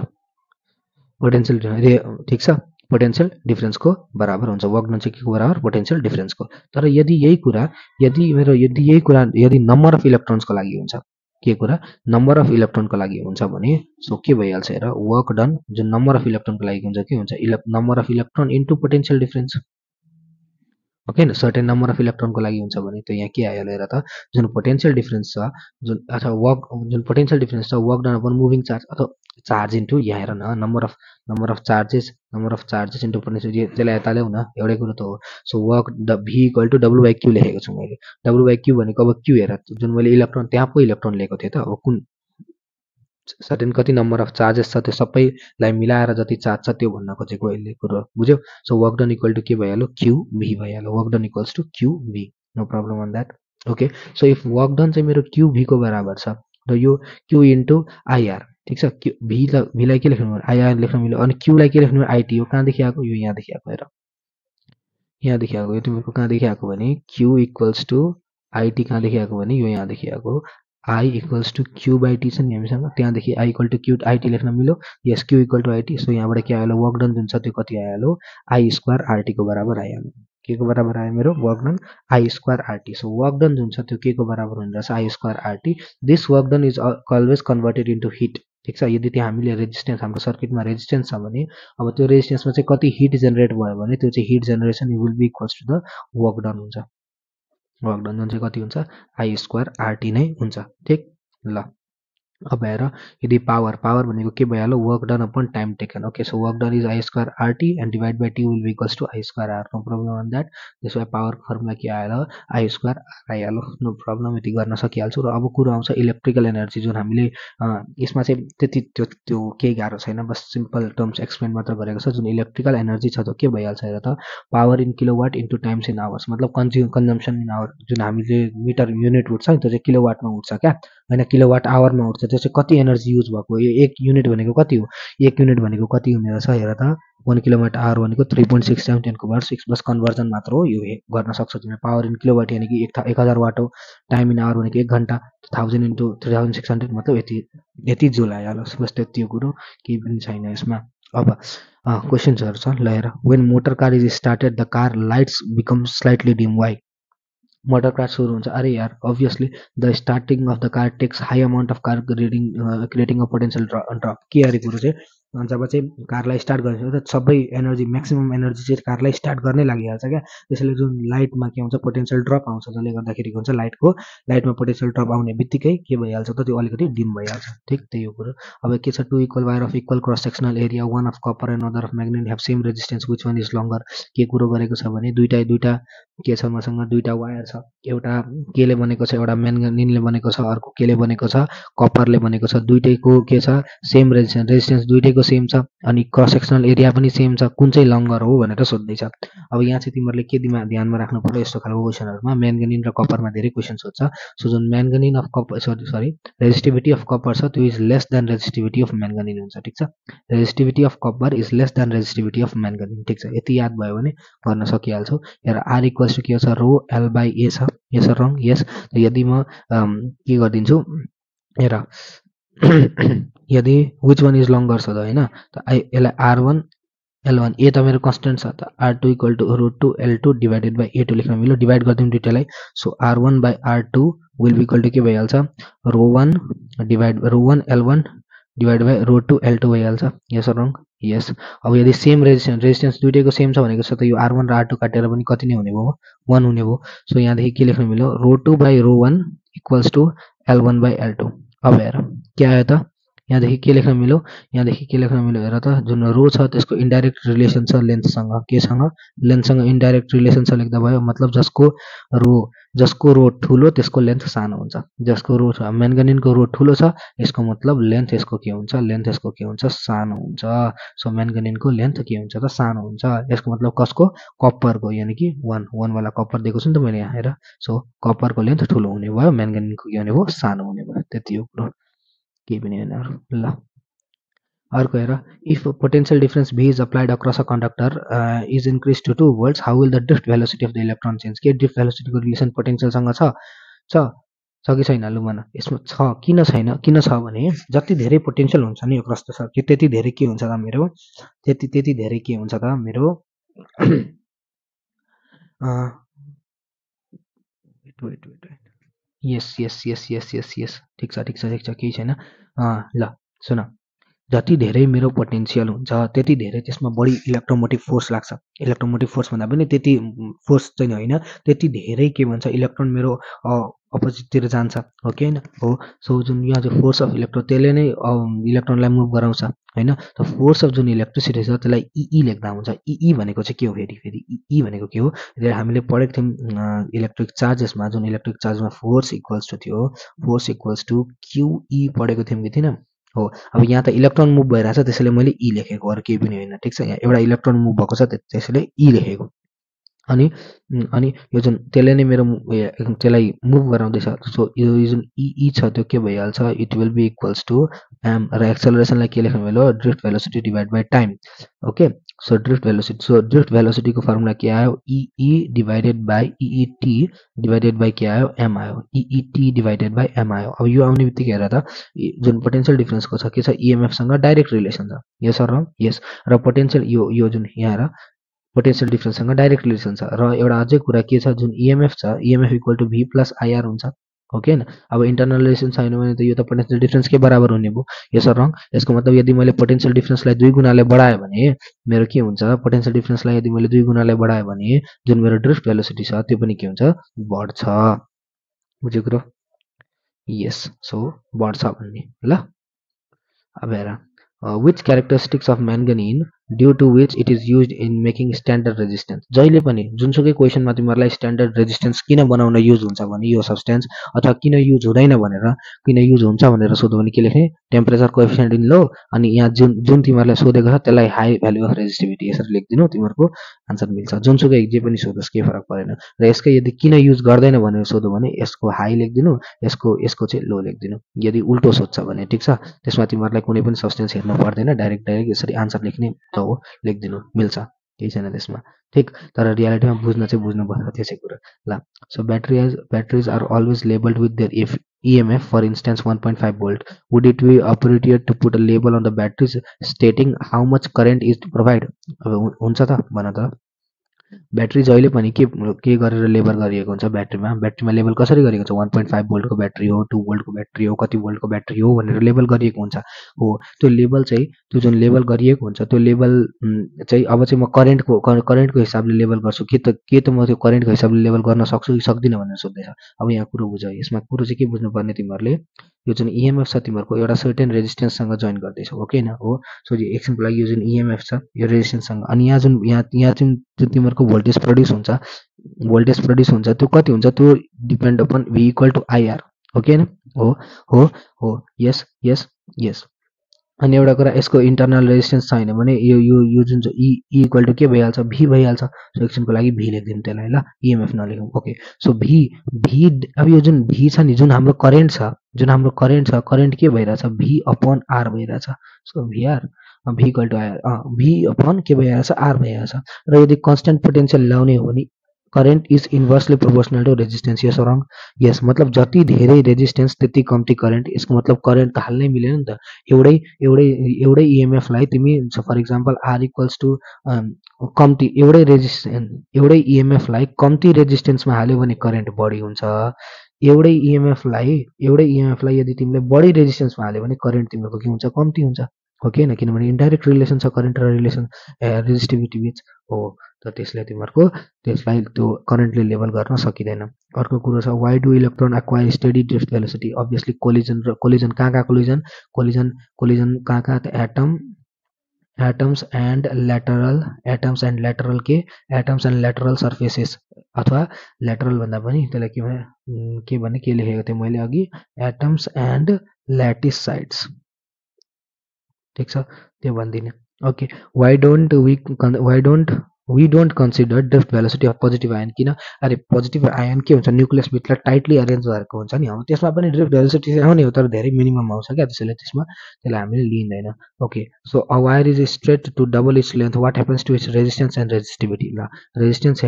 ठिक छ पोटेन्शियल डिफरेन्सको बराबर हुन्छ। वर्क डन चाहिँ के को बराबर पोटेन्शियल डिफरेन्सको। तर यदि यही कुरा यदि नम्बर अफ इलेक्ट्रोन्सको लागि हुन्छ के कुरा नम्बर अफ इलेक्ट्रोनको लागि हुन्छ भने सो के भइहाल्छ हेर वर्क डन जुन नम्बर अफ इलेक्ट्रोनको लागि हुन्छ के हुन्छ number of electron into potential difference okay न सर्टेन नम्बर अफ इलेक्ट्रोनको लागि हुन्छ भने त यहाँ के आइहाल्यो हेर त जुन पोटेन्शियल डिफरेन्स छ जुन अथवा वर्क जुन पोटेन्शियल डिफरेन्स छ work done upon moving charge अथवा चार्ज इन्टु यहाँ हेर न number of charges into potential त्यसलाई यता ल्याउन एउटै कुरो त हो so work V equal to W by Q लेखेको छु मैले डब्लु बाई क्यू भनेको अब क्यू हेर जुन मैले इलेक्ट्रोन त्यहाँ पो इलेक्ट्रोन लिएको थिएँ त अब कुन सर्टेन कति नम्बर अफ चार्जेस छ त्यो सबैलाई मिलाएर जति चार्ज छ त्यो भन्न खोजेको यसले कुरो बुझ्यौ so work done equal to के भइहाल्यो क्यू भी भइहाल्यो work done equals to Q V no problem on that okay so if work done चाहिँ मेरो क्यू भीको बराबर छ र यो क्यू इन्टु आइआर ठिक छ क्यू भीलाई के लेख्नु आइआर लेख्नु मिल्यो अनि क्यूलाई के लेख्नु आइटी हो कहाँदेखि आएको यो यहाँदेखि आएको हेर यहाँदेखि आएको यो तिमीहरूको कहाँदेखि आएको भने क्यू इक्वल्स टु आइटी कहाँदेखि आएको भने यो यहाँदेखि आएको I equals to Q by T छ नि हामीसँग त्यहाँदेखि I equal to Q IT लेख्न मिल्यो yes Q equal to IT so यहाँबाट के आइहाल्यो वर्क डन जुन छ त्यो कति आइहाल्यो आई स्क्वायर आरटीको बराबर आइहाल्यो के को बराबर आयो मेरो work done I square RT so work done जुन छ त्यो के को बराबर हुने रहेछ I square RT this work done is always converted into hit ठिक छ यदि त्यहाँ हामीले रेजिस्टेन्स हाम्रो सर्किटमा रेजिस्टेन्स छ भने अब त्यो रेजिस्टेन्समा चाहिँ कति हिट जेनेरेट भयो भने त्यो चाहिँ heat generation will be equals to the work done हुन्छ वर्क डन जुन चाहिँ कति हुन्छ आई स्क्वायर आरटी नै हुन्छ ठिक ल अब हेर यदि पावर भनेको के भइहाल्यो work done upon time taken okay so work done is I square RT and divide by T will be equals to I square R no problem on that त्यसो भए पावरको फर्मुला के आयो आई स्क्वायर आर आइहाल्यो नो प्रब्लम यति गर्न सकिहाल्छु र अब कुरो आउँछ इलेक्ट्रिकल एनर्जी जुन हामीले यसमा चाहिँ त्यति त्यो केही गाह्रो छैन बस सिम्पल टर्म्स एक्सप्लेन मात्र गरेको छ जुन इलेक्ट्रिकल एनर्जी छ त्यो के भइहाल्छ हेर त power in kilowatt into times in hours मतलब कन्जम्सन इन आवर जुन हामीले मिटर युनिट उठ्छ नि त्यो चाहिँ किलोवाटमा उठ्छ क्या होइन किलोवाट आवरमा उठ्छ त्यो चाहिँ कति एनर्जी युज भएको यो एक युनिट भनेको कति हो एक युनिट भनेको कति हुने रहेछ हेर त 1 किलोवाट आवर भनेको 3.6 टाइम 10⁻6 बस कन्भर्जन मात्र हो यो गर्न सक्छ तिमीले पावर इन किलोवाट यानि कि 1000 वाट हो टाइम इन आवर भनेको 1 घन्टा 1000 इन्टु 3600 मतलब यति जुल आइहाल्यो बस त्यति हो कुरो केही पनि छैन यसमा अब क्वेसन्सहरू छ ल हेर when motor car is started the car lights become slightly dim why motor car सुरु हुन्छ अरे यार obviously the starting of the car takes high amount of car creating a potential drop के अरे कुरो चाहिँ जब चाहिँ कारलाई स्टार्ट गर्ने त सबै एनर्जी म्याक्सिमम एनर्जी चाहिँ कारलाई स्टार्ट गर्नै लागिहाल्छ क्या त्यसैले जुन लाइटमा के हुन्छ पोटेन्सियल ड्रप आउँछ जसले गर्दाखेरि के हुन्छ लाइटमा पोटेन्सियल ड्रप आउने बित्तिकै के भइहाल्छ त त्यो अलिकति डिम भइहाल्छ ठिक त्यही हो कुरो अब के छ two equal wire of equal cross sectional area one of copper and other of magnet have same resistance which one is longer के कुरो गरेको छ भने दुईटा के छ मसँग दुईटा वायर छ एउटा केले बनेको छ एउटा म्याग्नेटले बनेको छ अर्को केले बनेको छ कपरले बनेको छ दुईटैको के छ सेम रेजिस्टेन्स दुईटैको सेम छ अनि क्रस सेक्सनल एरिया पनि सेम छ कुन चाहिँ लङ्गर हो भनेर सोध्दैछ अब यहाँ चाहिँ तिमीहरूले के ध्यानमा राख्नु पर्यो यस्तो खालको क्वेसनहरूमा म्याग्नेट र कपरमा धेरै क्वेसन सोध्छ सो जुन magnet of copper sorry resistivity of copper छ त्यो is less than resistivity of magnet हुन्छ ठिक छ resistivity of copper is less than resistivity of magnet ठिक छ यति याद भयो भने गर्न सकिहाल्छौ हेर आर इक्वल्स टु के छ रो एल बाई ए छ यस रङ यस यदि म के गरिदिन्छु हेर यदि विच वान इज लङ्गर छ त होइन त यसलाई R1 L1 ए त मेरो कन्सटेन्ट छ त R2 equal to √2 L2 divided by A2 लेख्न मिल्यो डिभाइड गरिदिउँ दुइटालाई so R1 by R2 will be equal to के भइहाल्छ रो1 L1 डिभाइड बाई √2 L2 भइहाल्छ यस रङ यस अब यदि सेम रेजिस्टेन्स दुइटैको सेम छ भनेको छ त यो R1 र R2 काटेर पनि कति नै हुने भयो 1 हुने भयो सो यहाँदेखि के लेख्न मिल्यो rho two by rho one equals to L1 by L2 अब हेर के आयो त यहाँदेखि के लेख्न मिल्यो हेर त जुन रो छ त्यसको इन्डाइरेक्ट रिलेसन छ लेन्थसँग केसँग लेन्थसँग इन्डाइरेक्ट रिलेसन छ लेख्दा भयो मतलब जसको रो ठुलो त्यसको लेन्थ सानो हुन्छ जसको रो छ म्याग्नेटको रो ठुलो छ यसको मतलब लेन्थ यसको के हुन्छ सानो हुन्छ सो म्याग्नेटको लेन्थ के हुन्छ त सानो हुन्छ यसको मतलब कसको कपरको यानि कि 1 वाला कपर दिएको छु नि त मैले यहाँ हेर सो कपरको लेन्थ ठुलो हुने भयो म्याग्नेटको के हुने भयो सानो हुने भयो त्यति हो कुरो केही पनि होइन ल अर्को हेर if potential difference V is applied across a conductor is increase to 2 volts how will the drift velocity of the electron change के ड्रिफ्ट भेलोसिटीको रिलेसन पोटेन्शियलसँग छ कि छैन लु भन यसमा छ किन छ भने जति धेरै पोटेन्शियल हुन्छ नि अक्रस द सर्किट त्यति धेरै के हुन्छ त मेरो त्यति धेरै के हुन्छ त मेरो वेट यस यस यस यस यस यस ठिक छ ठिक छ ठिक छ केही छैन। ल सुन, जति धेरै मेरो पोटेन्सियल हुन्छ त्यति धेरै त्यसमा बढी इलेक्ट्रोमोटिभ फोर्स लाग्छ। इलेक्ट्रोमोटिभ फोर्स भन्दा पनि त्यति फोर्स चाहिँ होइन, त्यति धेरै के भन्छ इलेक्ट्रोन मेरो अपोजिटतिर जान्छ, हो कि होइन? हो। सो जुन यहाँ चाहिँ फोर्स अफ इलेक्ट्रोन त्यसले नै इलेक्ट्रोनलाई मुभ गराउँछ होइन। त फोर्स अफ जुन इलेक्ट्रिसिटी छ त्यसलाई ई लेख्दा हुन्छ। ई भनेको चाहिँ के हो? फेरि फेरि ई भनेको के हो? हामीले पढेको थियौँ इलेक्ट्रिक चार्जेसमा, जुन इलेक्ट्रिक चार्जमा फोर्स इक्वल्स टु थियो, फोर्स इक्वल्स टु क्युई पढेको थियौँ कि थिएन? हो। अब यहाँ त इलेक्ट्रोन मुभ भइरहेछ त्यसैले मैले ई लेखेको, अरू केही पनि होइन। ठिक छ, यहाँ एउटा इलेक्ट्रोन मुभ भएको छ त्यसैले ई लेखेको। अनि अनि यो जुन त्यसले नै मेरो त्यसलाई मुभ गराउँदैछ। सो यो जुन ई छ त्यो के भइहाल्छ, it will be equals to M, र एक्सेलरेसनलाई के लेख्नु भयो? Drift velocity divide by time. Okay, so drift velocity, so drift भेलोसिटीको फर्मुला के आयो? E divided by T divided by के आयो? एम आयो। टी डिभाइडेड बाई एम आयो। अब यो आउने बित्तिकै हेर त, जुन पोटेन्सियल डिफ्रेन्सको छ के छ? इएमएफसँग डाइरेक्ट रिलेसन छ। यस अर रङ? यस। र पोटेन्सियल यो जुन यहाँ हेर पोटेन्सियल डिफ्रेन्ससँग डाइरेक्ट रिलेसन छ। र एउटा अझै कुरा के छ, जुन इएमएफ छ, EMF equal to V plus IR हुन्छ, हो कि होइन? अब इन्टरनल रिलेसन छैन भने त यो त पोटेन्सियल डिफ्रेन्स के बराबर हुने भयो? यस अर रङ? यसको मतलब यदि मैले पोटेन्सियल डिफ्रेन्सलाई 2 गुणाले बढाएँ भने मेरो के हुन्छ? पोटेन्सियल डिफ्रेन्सलाई यदि मैले 2 गुणाले बढाएँ भने जुन मेरो ड्रिफ्ट भेलोसिटी छ त्यो पनि के हुन्छ? बढ्छ। बुझ्यो कुरो? यस। सो बढ्छ भन्ने। ल अब हेर, which characteristics of manganene due to which it is used in making standard resistance? जहिले पनि जुनसुकै क्वेसनमा तिमीहरूलाई स्ट्यान्डर्ड रेजिस्टेन्स किन बनाउन युज हुन्छ भने यो सब्सटेन्स, अथवा किन युज हुँदैन भनेर, किन युज हुन्छ भनेर सोध्यो भने के लेख्ने? टेम्परेचर कोएफिसिएन्ट इन लो, अनि यहाँ जुन जुन तिमीहरूलाई सोधेको छ त्यसलाई हाई भ्यालु अफ रेजिस्टिभिटी, यसरी लेखिदिनु, तिमीहरूको आन्सर मिल्छ। जुनसुकै जे पनि सोधोस् केही फरक परेन। र यसकै यदि किन युज गर्दैन भनेर सोध्यो भने यसको हाई लेखिदिनु, यसको चाहिँ लो लेखिदिनु। यदि उल्टो सोध्छ भने, ठिक छ, त्यसमा तिमीहरूलाई कुनै पनि सब्सटेन्स हेर्नु पर्दैन, डाइरेक्ट यसरी आन्सर लेख्ने त हो, लेखिदिनु मिल्छ, केही छैन त्यसमा। ठिक, तर रियालिटीमा बुझ्नुपर्छ त्यसै कुरा। ल, so batteries are always labelled with their EMF, for instance 1.5 volt. Would it be appropriate to put a label on the batteries stating how much current is to provide? अब हुन्छ त, भन त। ब्याट्री जहिले पनि के गरेर लेबल गरिएको हुन्छ? ब्याट्रीमा लेबल कसरी गरिएको हुन्छ? 1.5 भोल्टको ब्याट्री हो, 2 भोल्टको ब्याट्री हो, कति भोल्टको ब्याट्री हो भनेर लेबल गरिएको हुन्छ। हो, त्यो लेबल चाहिँ, त्यो जुन लेबल गरिएको हुन्छ त्यो लेबल चाहिँ अब चाहिँ म करेन्टको हिसाबले लेबल गर्छु के त म त्यो करेन्टको हिसाबले लेबल गर्न सक्छु कि सक्दिनँ भनेर सोध्दैछ। अब यहाँ कुरो बुझ, यसमा कुरो चाहिँ के बुझ्नुपर्ने तिमीहरूले, यो जुन इएमएफ छ तिमीहरूको एउटा सर्टेन रेजिस्टेन्ससँग जोइन गर्दैछौ, हो कि होइन? हो। सो एकछिनको लागि यो जुन इएमएफ छ यो रेजिस्टेन्ससँग, अनि यहाँ जुन तिमीहरूको भोल्टेज प्रड्युस हुन्छ त्यो कति हुन्छ? त्यो depend upon V equal to IR, हो कि होइन? हो हो हो, यस यस यस। अनि एउटा कुरा, यसको इन्टरनल रेजिस्टेन्स छैन भने यो जुन चाहिँ ई इक्वल टु के भइहाल्छ? भी भइहाल्छ। सो एकछिनको लागि भी लेखिदिउँ त्यसलाई, ल, इएमएफ नलेखौँ। ओके, सो भी, अब यो जुन भी छ नि, जुन हाम्रो करेन्ट छ, करेन्ट के भइरहेछ? भी अपन आर भइरहेछ। So VR, V equal to R, V upon के भइरहेछ? आर भइरहेछ। र यदि कन्स्टेन्ट पोटेन्सियल ल्याउने हो भने current is inversely proportional to resistance. Yes wrong? Yes, मतलब जति धेरै रेजिस्टेन्स त्यति कम्ती करेन्ट। यसको मतलब करेन्ट त हाल्नै मिलेन नि त। एउटै इएमएफलाई तिमी for example R equals to कम्ती, एउटै इएमएफलाई कम्ती रेजिस्टेन्समा हाल्यो भने करेन्ट बढी हुन्छ। एउटै इएमएफलाई यदि तिमीले बढी रेजिस्टेन्समा हाल्यो भने करेन्ट तिमीहरूको के हुन्छ? कम्ती हुन्छ, हो कि होइन? किनभने इन्डाइरेक्ट रिलेसन छ करेन्ट र रेजिस्टिभिटी बिच। हो, त त्यसलाई त्यो करेन्टले लेबल गर्न सकिँदैन। अर्को कुरो छ, why do electron acquire steady drift velocity? Obviously collision कहाँ कोलिजन कहाँ त एटम्स एन्ड ल्याटरल सर्फेसेस, अथवा ल्याटरल भन्दा पनि त्यसलाई के लेखेको थिएँ मैले अघि? Atoms and lattice sides. ठिक छ, त्यो भनिदिने। Okay, why don't we don't consider drift velocity of positive ion? किन? अरे पोजिटिभ आयन के हुन्छ? न्युक्लियसभित्र टाइटली अरेन्ज भएको हुन्छ नि, अब त्यसमा पनि ड्रिफ्ट भेलोसिटी चाहिँ आउने हो, तर धेरै मिनिमम आउँछ क्या, त्यसैले त्यसलाई हामीले लिँदैन। Okay, so a wire is straight to double its length, what happens to its resistance and resistivity? ल, रेजिस्टेन्स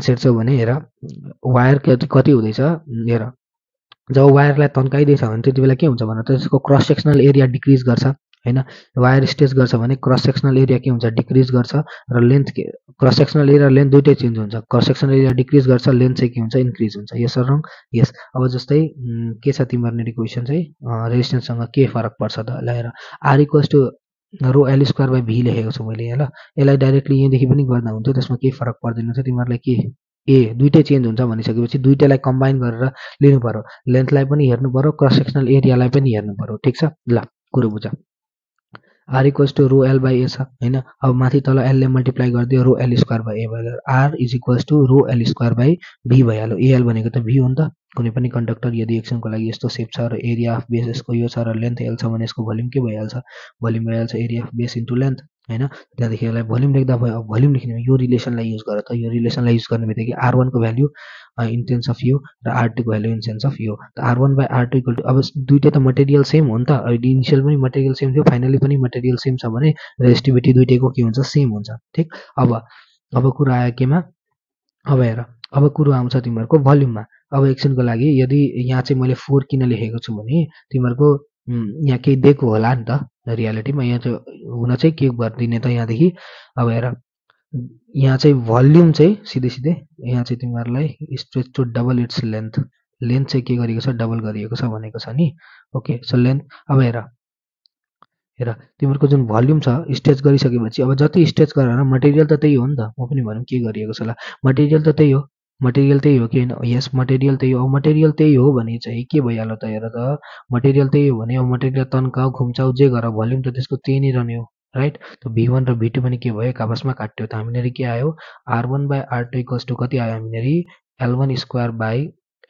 हेर्छौ भने हेर, वायर कति हुँदैछ हेर। जब वायरलाई तन्काइदिएछ भने त्यति बेला के हुन्छ भने त्यसको क्रस सेक्सनल एरिया डिक्रिज गर्छ हैन। वायर स्ट्रेच गर्छ भने क्रस सेक्सनल एरिया के हुन्छ डिक्रिज गर्छ र लेन्थ के क्रस सेक्सनल एरिया लेन्थ दुइटै चेन्ज हुन्छ। क्रस सेक्सनल एरिया डिक्रिज गर्छ लेन्थ चाहिँ के हुन्छ इन्क्रिज हुन्छ। यस अर रङ यस। अब जस्तै के छ तिमीहरुले क्वेशन चाहिँ रेजिस्टेन्ससँग के फरक पर्छ त ल हेर r equals to rho L square by V लेखेको छु मैले ल यसलाई डाइरेक्टली यहाँदेखि पनि गर्दा हुन्थ्यो त्यसमा केही फरक पर्दैन थियो तिमीहरुलाई के ए दुइटै चेन्ज हुन्छ भनिसकेपछि दुइटैलाई कम्बाइन गरेर लिनु पर्यो लेन्थलाई पनि हेर्नु पर्यो क्रस सेक्सनल एरियालाई पनि हेर्नु पर्यो ठीक छ ल कुरो बुझ R equals to rho L by A छ हैन अब माथि तल एलले मल्टिप्लाई गरिदियो rho L square by A भयो R is equals to rho L square by V भइहाल्यो एएल भनेको त भी हो नि त कुनै पनि कन्डक्टर यदि एक्सनको लागि यस्तो सेप छ र एरिया अफ बेस यसको यो छ र लेन्थ एल छ भने यसको भोल्युम के भइहाल्छ भोल्युम भइहाल्छ area of base into length हैन त्यहाँदेखि यसलाई भोल्युम लेख्दा भयो अब भोल्युम लेख्ने यो रिलेसनलाई युज गर त यो रिलेसनलाई युज गर्ने बित्तिकै r1 को भ्यालु इन सेन्स अफ यो र r2 को भ्यालु इन सेन्स अफ यो त r1 by r2 equal to अब दुईटै त मटेरियल सेम हो नि त इनिशियल पनि मटेरियल सेम थियो फाइनली पनि मटेरियल सेम छ भने रेजिस्टिभिटी दुईटैको के हुन्छ सेम हुन्छ ठीक अब कुरा आयो केमा अब हेर अब कुरो आउँछ तिमीहरुको भोल्युममा अब एकछिनको लागि यदि यहाँ चाहिँ मैले 4 किन लेखेको छु भने तिमीहरुको यहाँ केही दिएको होला नि त रियालिटीमा यहाँ चाहिँ हुन चाहिँ के गर्दिने त यहाँदेखि अब हेर यहाँ चाहिँ भोल्युम चाहिँ सिधै सिधै यहाँ चाहिँ तिमीहरुलाई stretch to double its length length चाहिँ के गरिएको छ डबल गरिएको छ भनेको छ नि ओके सो लेन्थ अब हेर तिमीहरुको जुन भोल्युम छ स्ट्रेच गरिसकेपछि अब जति स्ट्रेच गरेर मटेरियल त त्यही हो नि त म पनि भनौँ के गरिएको छ ल मटेरियल त त्यही हो मटेरियल त्यही हो कि हैन यस मटेरियल त्यही हो मटेरियल त्यही हो भने चाहिँ के भइहाल्यो त हेर त मटेरियल त्यही हो भने अब मटेरियल तन्काउ घुम्चाउ जे गर भोल्युम त त्यसको त्यही नै रहने हो राइट त v1 र v2 पनि के भयो एक आपसमा काट्यो त हामीनेरि के आयो r1 by r2 equals to कति आयो हामीनेरि l1 square by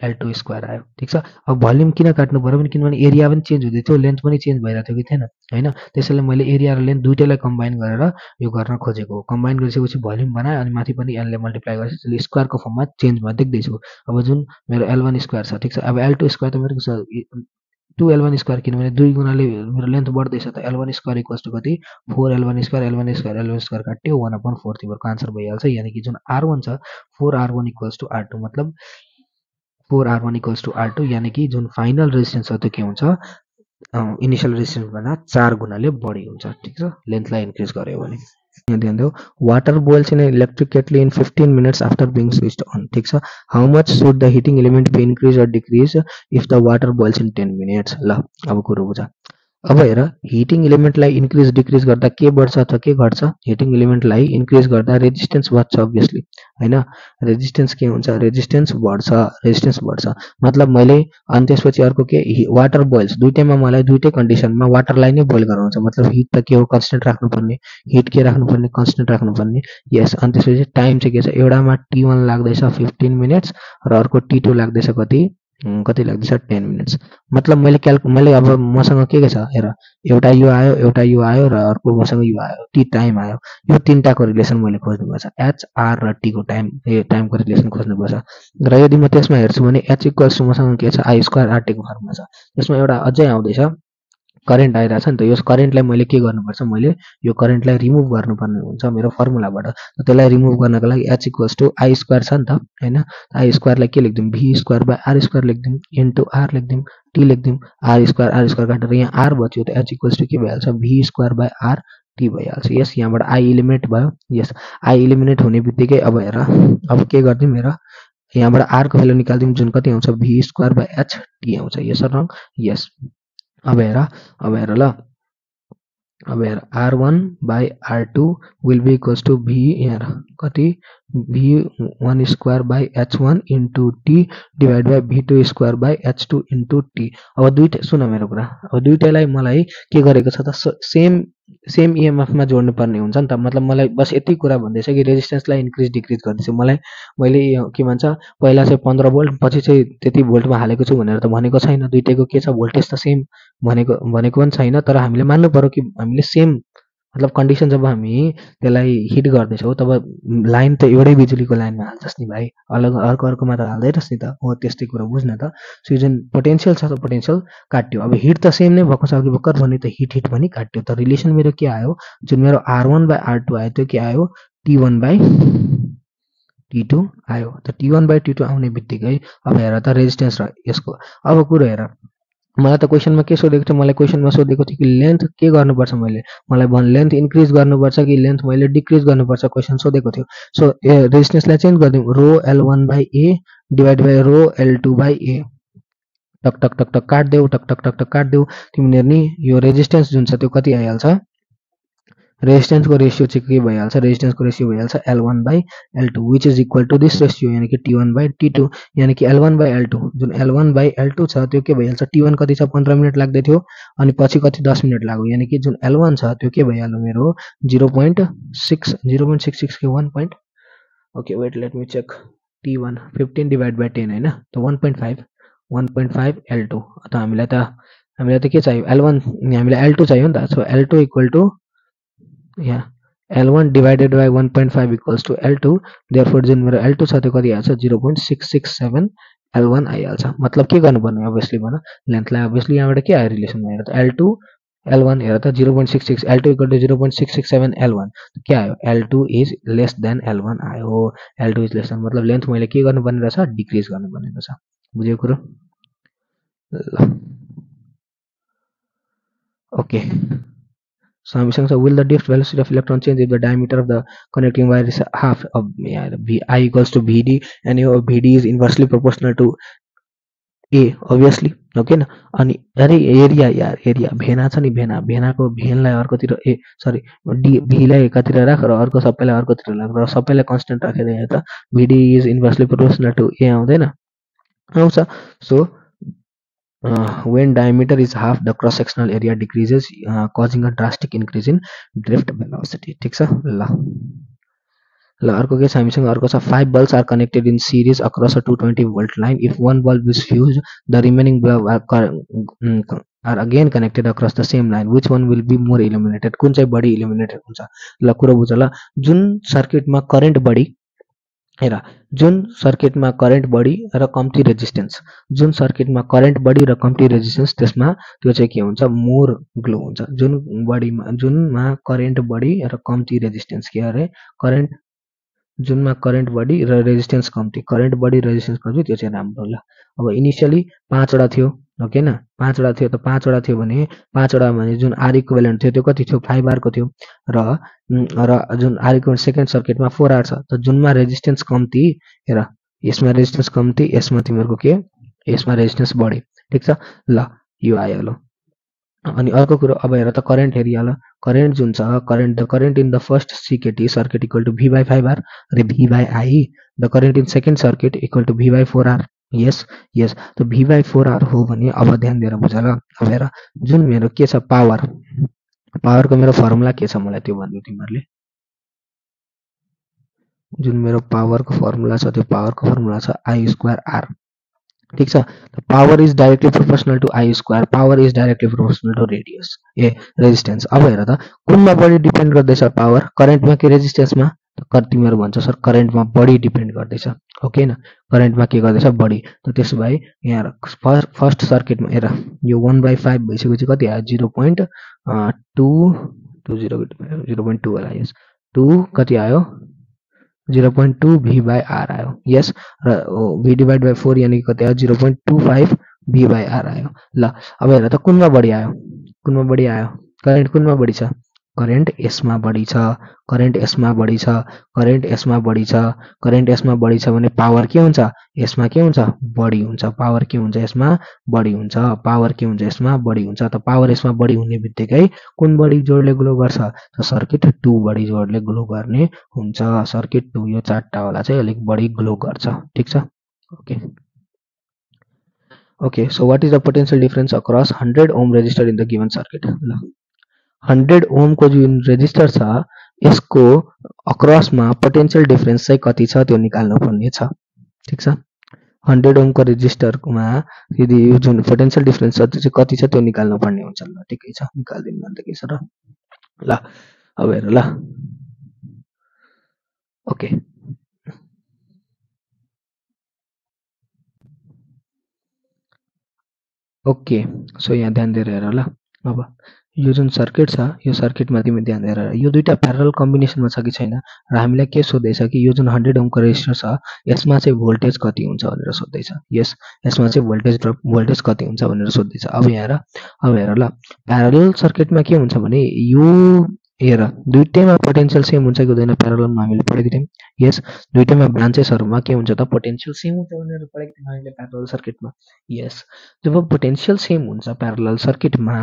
l2 square आयो ठीक छ अब भोल्युम किन काट्नु पर्यो भने किनभने एरिया पनि चेन्ज हुँदै थियो लेन्थ पनि चेन्ज भइरहेको थियो कि थिएन हैन त्यसैले मैले एरिया र लेन्थ दुईटैलाई कम्बाइन गरेर यो गर्न खोजेको हो कम्बाइन गरिसकेपछि भोल्युम बनाए अनि माथि पनि l ले मल्टिप्लाई गरेपछि त्यसले स्क्वायरको फर्ममा चेन्जमा देख्दैछु अब जुन मेरो l1 स्क्वायर छ ठीक छ अब l2 स्क्वायर त मेरो 2l1 स्क्वायर किनभने 2 गुणाले मेरो लेन्थ बढ्दैछ त l1 स्क्वायर इक्वल्स टु कति 4l1 square l1 square l1 square काट्यो 1/4 तिमीहरुको आन्सर भइहाल्छ यानी कि जुन r1 छ 4r1 इक्वल्स टु r2 मतलब 4r1 इक्वल्स टु r2 यानी कि जुन फाइनल रेजिस्टेन्स छ त्यो के हुन्छ इनिशियल रेजिस्टेन्स भन्दा 4 गुणाले बढी हुन्छ ठीक छ लेन्थलाई इन्क्रिज गर्यो भने यहाँ ध्यान देऊ water boils in electric kettle in 15 minutes after being switched on ठीक छ how much should the heating element be increase or decrease if the water boils in 10 minutes ल अब कुरो बुझ अब हेर हिटिङ एलिमेन्टलाई इन्क्रिज डिक्रिज गर्दा के बढ्छ त के घट्छ हिटिङ एलिमेन्टलाई इन्क्रिज गर्दा रेजिस्टेन्स बढ्छ अभियसली हैन रेजिस्टेन्स के हुन्छ रेजिस्टेन्स बढ्छ मतलब मैले अनि त्यसपछि अर्को के वाटर बोइल्स दुईटैमा मलाई दुईटै कन्डिसनमा वाटरलाई नै बोइल गराउँछ मतलब हिट त के हो कन्स्टेन्ट राख्नुपर्ने हिट के राख्नुपर्ने कन्स्टेन्ट राख्नुपर्ने यस अनि त्यसपछि टाइम चाहिँ के छ एउटामा t1 लाग्दैछ 15 minutes र अर्को t2 लाग्दैछ कति लाग्दैछ 10 minutes मतलब मैले अब मसँग के छ हेर एउटा यो आयो र अर्को मसँग यो आयो टी टाइम आयो यो तीनटाको रिलेसन मैले खोज्नुपर्छ h r र t को टाइमको रिलेसन खोज्नुपर्छ र यदि म त्यसमा हेर्छु भने h इक्वल्स टु मसँग के छ i स्क्वायर rt को फर्मुला छ त्यसमा एउटा अझै आउँदैछ करेन्ट आइरहेछ नि त यो करेन्टलाई मैले के गर्नुपर्छ मैले यो करेन्टलाई रिमुभ गर्नुपर्ने हुन्छ मेरो फर्मुलाबाट त्यसलाई रिमुभ गर्नको लागि h equals to i square छ नि त हैन i स्क्वायरलाई के लेख्दिम v square by r square लेख्दिम इन्टु r लेख्दिम t लेख्दिम r स्क्वायर काटेर यहाँ r बच्यो त h इक्वल्स टु के भइहाल्छ v square by r t भइहाल्छ यस यहाँबाट i एलिमिनेट भयो यस i एलिमिनेट हुने बित्तिकै अब हेर अब के गर्दिम हेर यहाँबाट r को भ्यालु निकाल्दिम जुन कति आउँछ v square by h t आउँछ यस रङ यस अब हेर ल अब हेर r1 by r2 will be equals to v हेर कति v1 square by h1 into t divide by v2 square by h2 into t अब दुईटै सुन मेरो कुरा अब दुईटैलाई मलाई के गरेको छ त सेम EMF मा जोड्नु पर्ने हुन्छ नि त मतलब मलाई बस यति कुरा भन्दैछ कि रेजिस्टेन्सलाई इन्क्रिज डिक्रिज गर्दैछ मैले के भन्छ पहिला चाहिँ 15 भोल्ट पछि चाहिँ त्यति भोल्टमा हालेको छु भनेर त भनेको छैन दुईटैको के छ भोल्टेज त सेम भनेको पनि छैन तर हामीले मान्नु पर्यो कि हामीले सेम मतलब कन्डिसन जब हामी त्यसलाई हिट गर्दैछौँ तब लाइन त एउटै बिजुलीको लाइनमा हाल्छस् नि भाइ अलग अर्कोमा त हाल्दैनस् नि त हो त्यस्तै कुरा बुझ्न त सो जुन पोटेन्शियल छ त पोटेन्शियल काट्यो अब हिट त सेम नै भएको छ अघि भर्खर भने त हिट पनि काट्यो त रिलेसन मेरो के आयो जुन मेरो r1 बाई r2 आयो त्यो के आयो t1 बाई t2 आयो त t1 बाई t2 आउने बित्तिकै अब हेर त रेजिस्टेन्स र यसको अब कुरो हेर मलाई त क्वेसनमा के सोधेको थियो, मलाई क्वेसनमा सोधेको थियो कि लेन्थ के गर्नुपर्छ, मैले मलाई लेन्थ इन्क्रिज गर्नुपर्छ कि लेन्थ मैले डिक्रिज गर्नुपर्छ क्वेसन सोधेको थियो। सो रेजिस्टेन्सलाई चेन्ज गरिदिउँ, rho L1 by A divide by rho L2 by A. टक टक टक टक काट्देऊ, टक टक टक टक काट्देऊ। तिमीहरू नि यो रेजिस्टेन्स जुन छ त्यो कति आइहाल्छ, रेजिस्टेन्सको रेसियो चाहिँ के भइहाल्छ, रेजिस्टेन्सको रेसियो भइहाल्छ L1 by L2 which is equal to this ratio यानि कि T1 बाई T2 यानि कि L1 बाई L2। जुन L1 बाई L2 छ त्यो के भइहाल्छ, T1 कति छ 15 मिनट लाग्दै थियो अनि पछि कति 10 मिनट लाग्यो, यानि कि जुन L1 छ त्यो के भइहाल्यो मेरो 0.6 के 1 point, okay wait let me check, T1 15 divide by 10 होइन, त 1.5 L2। त हामीलाई त के चाहियो, L1 हामीलाई L2 चाहियो नि त। सो L2 इक्वल टु यहाँ L1 divided by 1.5 equals to L2, therefore जुन मेरो L2 छ त्यो कति आउँछ 0.667 L1 आइहाल्छ। मतलब के गर्नुपर्ने अभियसली भन, लेन्थलाई अभियसली यहाँबाट के आयो रिलेसन, हेर त L2 L1 हेर त 0.66, L2 इक्वल टु 0.667 L1 के आयो, L2 is less than L1 आयो। L2 इज लेस देन मतलब लेन्थ मैले के गर्नुपर्ने रहेछ, डिक्रिज गर्नुपर्ने रहेछ। बुझ्यो कुरो? ल ओके। So हामीसँग छ, will the drift velocity of electron change if the diameter of the connecting wire is half of I equals to VD and your VD is inversely proportional to A obviously, okay न। अनि अरे एरिया यार, एरिया भेना छ नि, भेनाको भेनलाई अर्कोतिर सरी भीलाई एकातिर राख र अर्को सबैलाई अर्कोतिर राख र सबैलाई कन्स्टेन्ट राखेर यहाँ त VD is inversely proportional to A आउँदैन, आउँछ। So when diameter is half, the cross sectional area decreases, causing a drastic increase in drift velocity। ठिक छ ल अर्को के छ हामीसँग, अर्को छ 5 bulbs are connected in series across a 220 volt line. If one bulb is fused, the remaining bulb are again connected across the same line. Which one will be more illuminated? कुन चाहिँ बढी इल्युमिनेटेड हुन्छ? ल कुरो बुझ ल, जुन सर्किटमा करेन्ट बढी, हेर जुन सर्किटमा करेन्ट बढी र कम्ती रेजिस्टेन्स, जुन सर्किटमा करेन्ट बढी र कम्ती रेजिस्टेन्स त्यसमा त्यो चाहिँ के हुन्छ, मोर ग्लो हुन्छ। जुनमा करेन्ट बढी र कम्ती रेजिस्टेन्स, के अरे करेन्ट, जुनमा करेन्ट बढी र रेजिस्टेन्स कम्ती, करेन्ट बढी रेजिस्टेन्स कम्ती, त्यो चाहिँ राम्रो। ल अब इनिसियली 5वटा थियो, ओके न, 5वटा थियो त 5वटा थियो भने 5वटा भने जुन आर इक्विभ्यालेन्ट थियो त्यो कति थियो, 5R को थियो र जुन आर इक्विभ्यालेन्ट सेकेन्ड सर्किटमा 4R छ। त जुनमा रेजिस्टेन्स कम्ती, हेर यसमा रेजिस्टेन्स कम्ती, यसमा तिमीहरूको के, यसमा रेजिस्टेन्स बढी। ठिक छ ल, यो आयो। ल अनि अर्को कुरो, अब हेर त करेन्ट हेरिहाल, करेन्ट जुन छ, the current in the first CKT circuit equal to V by 5R र V by I, the current in second circuit equal to V by 4R। Yes yes, त V by 4R हो भने अब ध्यान दिएर बुझ ल। अब हेर जुन मेरो के छ पावर, पावरको मेरो फर्मुला के छ मलाई त्यो भन्नु तिमीहरूले, जुन मेरो पावरको फर्मुला छ त्यो पावरको फर्मुला छ I²R। ठिक छ, power is directly proportional to I square, power is directly proportional to resistance. अब हेर त कुनमा बढी डिपेन्ड गर्दैछ पावर, करेन्टमा कि रेजिस्टेन्समा, तिमीहरू भन्छ सर करेन्टमा बढी डिपेन्ड गर्दैछ, ओके न, करेन्टमा के गर्दैछ बढी। त त्यसो भए यहाँ फर्स्ट सर्किटमा हेर यो 1/5 भइसकेपछि कति आयो 0.2 होला, यस 2 कति आयो 0.2 V by R आयो। यस र V डिभाइड बाई 4 यानि कति आयो 0.25 V by R आयो। ल अब हेर त कुनमा बढी आयो, कुनमा बढी आयो, करेन्ट कुनमा बढी छ, करेन्ट यसमा बढी छ, करेन्ट यसमा बढी छ, करेन्ट यसमा बढी छ, करेन्ट यसमा बढी छ भने पावर के हुन्छ, यसमा के हुन्छ, बढी हुन्छ। पावर के हुन्छ, यसमा बढी हुन्छ, पावर के हुन्छ, यसमा बढी हुन्छ। त पावर यसमा बढी हुने बित्तिकै कुन बढी जोडले ग्लो गर्छ, त सर्किट 2 बढी जोडले ग्लो गर्ने हुन्छ। सर्किट 2 यो 4टा वाला चाहिँ अलिक बढी ग्लो गर्छ। ठिक छ, okay okay. So what is the potential difference across 100 ohm resistor in the given circuit. ल 100 ओमको जुन रेजिस्टर छ यसको अक्रसमा पोटेन्शियल डिफरेन्स चाहिँ कति छ त्यो निकाल्नु पर्ने छ। ठिक छ, 100 ओमको रेजिस्टरमा यदि यो जुन पोटेन्शियल डिफरेन्स छ त्यो चाहिँ कति छ त्यो निकाल्नु पर्ने हुन्छ। ल ठिकै छ, निकाल्दिनु अन्त के छ र। ल अब हेर ल, ओके ओके। सो यहाँ ध्यान दिएर हेर ल। अब यो जुन सर्किट छ यो सर्किटमा तिमी ध्यान दिएर यो दुईटा प्यारलल कम्बिनेसनमा छ कि छैन र हामीलाई के सोध्दैछ कि यो जुन 100 ओमको रेजिस्टर छ यसमा चाहिँ भोल्टेज कति हुन्छ भनेर सोध्दैछ। यस यसमा चाहिँ भोल्टेज ड्रप भोल्टेज कति हुन्छ भनेर सोध्दैछ। अब हेर ल प्यारलल सर्किटमा के हुन्छ भने यो हेर दुईटैमा पोटेन्शियल सेम हुन्छ कि हुँदैन प्यारललमा हामीले पढेको थियौँ। यस दुईटैमा ब्रान्चेसहरुमा के हुन्छ त पोटेन्शियल सेम हुन्छ भनेर पढेको थियौँ हामीले प्यारलल सर्किटमा। यस जब पोटेन्शियल सेम हुन्छ प्यारलल सर्किटमा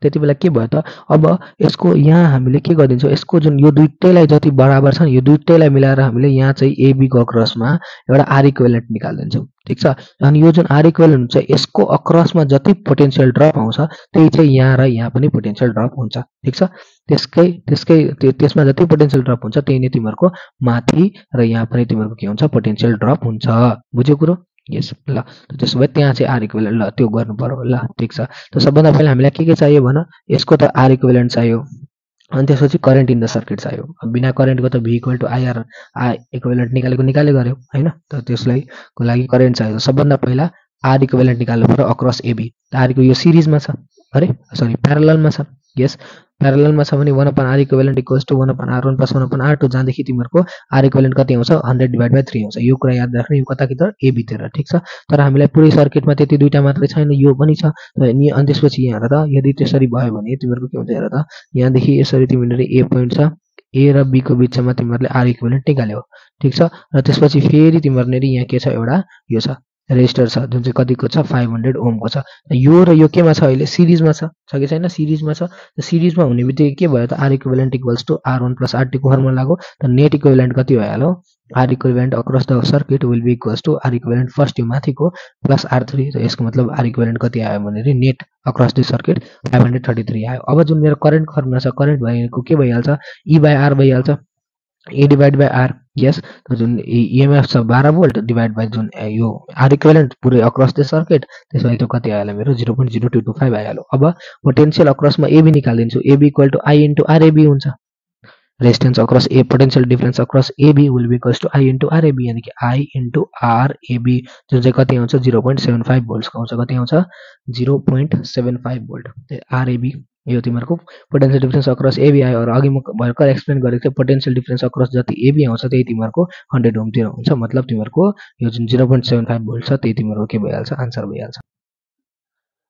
त्यति बेला के भयो त अब यसको यहाँ हामीले के गरिदिन्छौँ यसको जुन यो दुईटैलाई जति बराबर छ नि यो दुईटैलाई मिलाएर हामीले यहाँ चाहिँ एबी को अक्रसमा एउटा आर इक्विभ्यालेन्ट निकाल्दिन्छौँ। ठिक छ। अनि यो जुन आर इक्विभ्यालेन्ट हुन्छ यसको अक्रसमा जति पोटेन्शियल ड्रप आउँछ त्यही चाहिँ यहाँ र यहाँ पनि पोटेन्शियल ड्रप हुन्छ। ठिक छ। त्यसमा जति पोटेन्शियल ड्रप हुन्छ त्यही नै तिमीहरूको माथि र यहाँ पनि तिमीहरूको के हुन्छ पोटेन्शियल ड्रप हुन्छ। बुझ्यो कुरो? यस ल त्यसो भए त्यहाँ चाहिँ आर इक्विभ्यालेन्ट ल त्यो गर्नु पर्यो ल। ठिक छ। त सबभन्दा पहिला हामीलाई के चाहियो भन यसको त आर इक्विभ्यालेन्ट चाहियो अनि त्यसपछि करेन्ट इन द सर्किट चाहियो। बिना करेन्टको त भी इक्वल टु आइआर इक्विभ्यालेन्ट निकाले गर्यो हैन। त त्यसलाई को लागि करेन्ट चाहियो। सबभन्दा पहिला आर इक्विभ्यालेन्ट निकाल्नु पर्यो अक्रस एबी। आर को यो सिरिजमा छ अरे सरी प्यारललमा छ। यस प्यारललमा छ भने 1/r equivalent equals to 1/r1 + 1/r2 जहाँदेखि तिमीहरूको आर इक्विभ्यालेन्ट कति आउँछ 100/3 आउँछ। यो कुरा याद राख्नु यो कता कि त एबी तिर। ठिक छ। तर हामीलाई पुरै सर्किटमा त्यति दुईटा मात्रै छैन यो पनि छ। अनि त्यसपछि यहाँ हेर त यदि त्यसरी भयो भने तिमीहरूको के हुन्छ हेर त यहाँदेखि यसरी तिमीले ए पोइन्ट छ ए र बी को बिचमा तिमीहरूले आर इक्विभ्यालेन्ट निकाल्यौ। ठिक छ। र त्यसपछि फेरि तिमीहरूले यहाँ के छ एउटा यो छ रेजिस्टर छ जुन चाहिँ कतिको छ 500 ओमको छ। यो र यो केमा छ अहिले सिरिजमा छ कि छैन सिरिजमा छ। सिरिजमा हुने बित्तिकै के भयो त are equivalent equals to r1 + r2 को फर्मुला लाग्यो। त नेट इक्विभ्यालेन्ट कति भइहाल्यो R equivalent across the circuit will be equals to R equivalent first यो माथिको प्लस r3। त यसको मतलब आर इक्विभ्यालेन्ट कति आयो भने नेट अक्रस द सर्किट 533 आयो। अब जुन मेरो करेन्ट फर्मुला छ करेन्ट भएको के भइहाल्छ E/R भइहाल्छ A/R। यस जुन इएमएफ छ 12 भोल्ट डिभाइड बाइ जुन यो आर इक्विभ्यालेन्ट पुरै अक्रस द सर्किट त्यसपछि त्यो कति आयो मेरो 0.0225 आइहाल्यो। अब पोटेन्शियल अक्रसमा एबी निकाल्दिन्छु AB equal to I into RAB हुन्छ। Resistance across A potential difference across AB will be equals to I into RAB यानी कि आई इन्टु आरएबी जुन चाहिँ कति आउँछ 0.75 भोल्ट्सको आउँछ। कति आउँछ 0.75 भोल्ट आरएबी। यो तिमीहरूको पोटेन्शियल डिफरेन्स अक्रस एबी आयो। र अघि म भर्खर एक्सप्लेन गरेको थिएँ पोटेन्शियल डिफरेन्स अक्रस जति एबी आउँछ त्यही तिमीहरूको 100 ओमतिर हुन्छ। मतलब तिमीहरूको यो जुन 0.75 भोल्ट छ त्यही तिमीहरूको के भइहाल्छ आन्सर भइहाल्छ।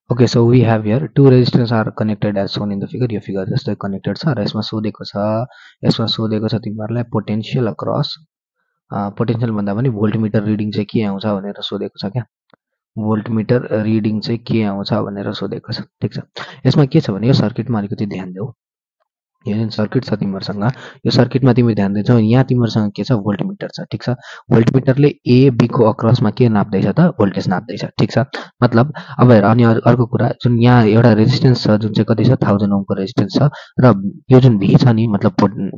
Okay, so we have here two resistors are connected as shown in the figure. यो फिगर जस्तै कनेक्टेड छ र यसमा सोधेको छ तिमीहरूलाई पोटेन्शियल अक्रस पोटेन्शियल भन्दा पनि भोल्टमिटर रिडिङ चाहिँ के आउँछ भनेर सोधेको छ क्या। भोल्टमिटर रिडिङ चाहिँ के आउँछ भनेर सोधेको छ। ठिक छ। यसमा के छ भने यो सर्किटमा अलिकति ध्यान देऊ। यो जुन सर्किट छ तिमीहरूसँग यो सर्किटमा तिमी ध्यान दिन्छौ यहाँ तिमीहरूसँग के छ भोल्टमिटर छ। ठिक छ। भोल्टमिटरले ए बी को अक्रसमा के नाप्दैछ त भोल्टेज नाप्दैछ। ठिक छ। मतलब अब हेर अनि अर्को कुरा जुन यहाँ एउटा रेजिस्टेन्स छ जुन चाहिँ कति छ 1000 ओमको रेजिस्टेन्स छ र यो जुन भी छ नि मतलब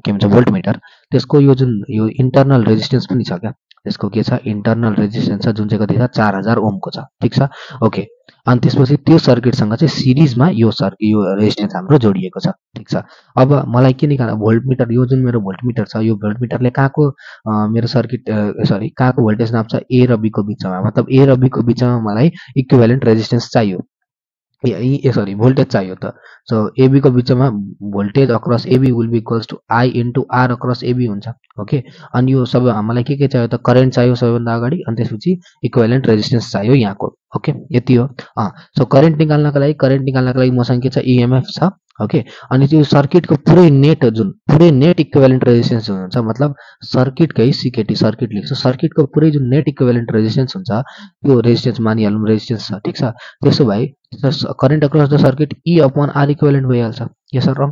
के भन्छ भोल्टमिटर त्यसको यो जुन यो इन्टरनल रेजिस्टेन्स पनि छ क्या। त्यसको के छ इन्टरनल रेजिस्टेन्स छ जुन चाहिँ कति छ 4000 ओमको छ। ठिक छ। ओके अनि त्यसपछि त्यो सर्किटसँग चाहिँ सिरिजमा यो रेजिस्टेन्स हाम्रो जोडिएको छ। ठिक छ। अब मलाई के निकाल्नु भोल्टमिटर यो जुन मेरो भोल्टमिटर छ यो भोल्टमिटरले कहाँको मेरो सर्किट सरी कहाँको भोल्टेज नाप्छ ए र बी को बिचमा। मतलब ए र बी को बिचमा मलाई इक्विभ्यालेन्ट रेजिस्टेन्स चाहियो सरी भोल्टेज चाहियो त। सो एबी को बिचमा voltage across AB will be equals to I into R across AB हुन्छ। ओके अनि यो सब हामीलाई के चाहियो त करेन्ट चाहियो सबैभन्दा अगाडि अनि त्यसपछि इक्विभ्यालेन्ट रेजिस्टेन्स चाहियो यहाँको। ओके यति हो। सो करेन्ट निकाल्नको लागि मसँग के छ इएमएफ छ। ओके अनि त्यो सर्किटको पुरै नेट इक्विभ्यालेन्ट रेजिस्टेन्स हुन्छ। मतलब सर्किटकै सिकेटी सर्किट लेख्छु सर्किटको पुरै जुन नेट इक्विभ्यालेन्ट रेजिस्टेन्स हुन्छ त्यो रेजिस्टेन्स मानिहालौँ रेजिस्टेन्स छ। ठिक छ। त्यसो भए current across the circuit E/R equivalent भइहाल्छ। Yes or wrong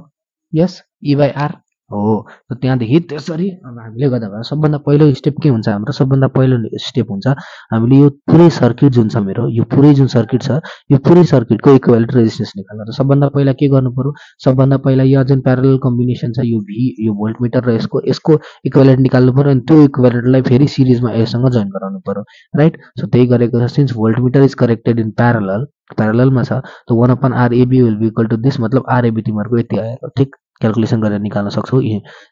yes E/R हो। त्यहाँदेखि त्यसरी अब हामीले गर्दा भयो सबभन्दा पहिलो स्टेप के हुन्छ हाम्रो सबभन्दा पहिलो स्टेप हुन्छ हामीले यो पुरै सर्किट जुन छ मेरो यो पुरै जुन सर्किट छ यो पुरै सर्किटको इक्विभ्यालेन्ट रेजिस्टेन्स निकाल्नु। र सबभन्दा पहिला के गर्नु पर्यो सबभन्दा पहिला यो जुन प्यारलल कम्बिनेसन छ यो भी यो भोल्टमिटर र यसको इक्विभ्यालेन्ट निकाल्नु पर्यो अनि त्यो इक्विभ्यालेन्टलाई फेरि सिरिजमा यससँग जोइन गराउनु पर्यो। राइट। सो त्यही गरेको छ since voltmeter is connected in प्यारललमा छ त 1/RAB will be equal to this मतलब आरएबी तिमीहरूको यति आयो। ठिक क्याल्कुलेसन गरेर निकाल्न सक्छौ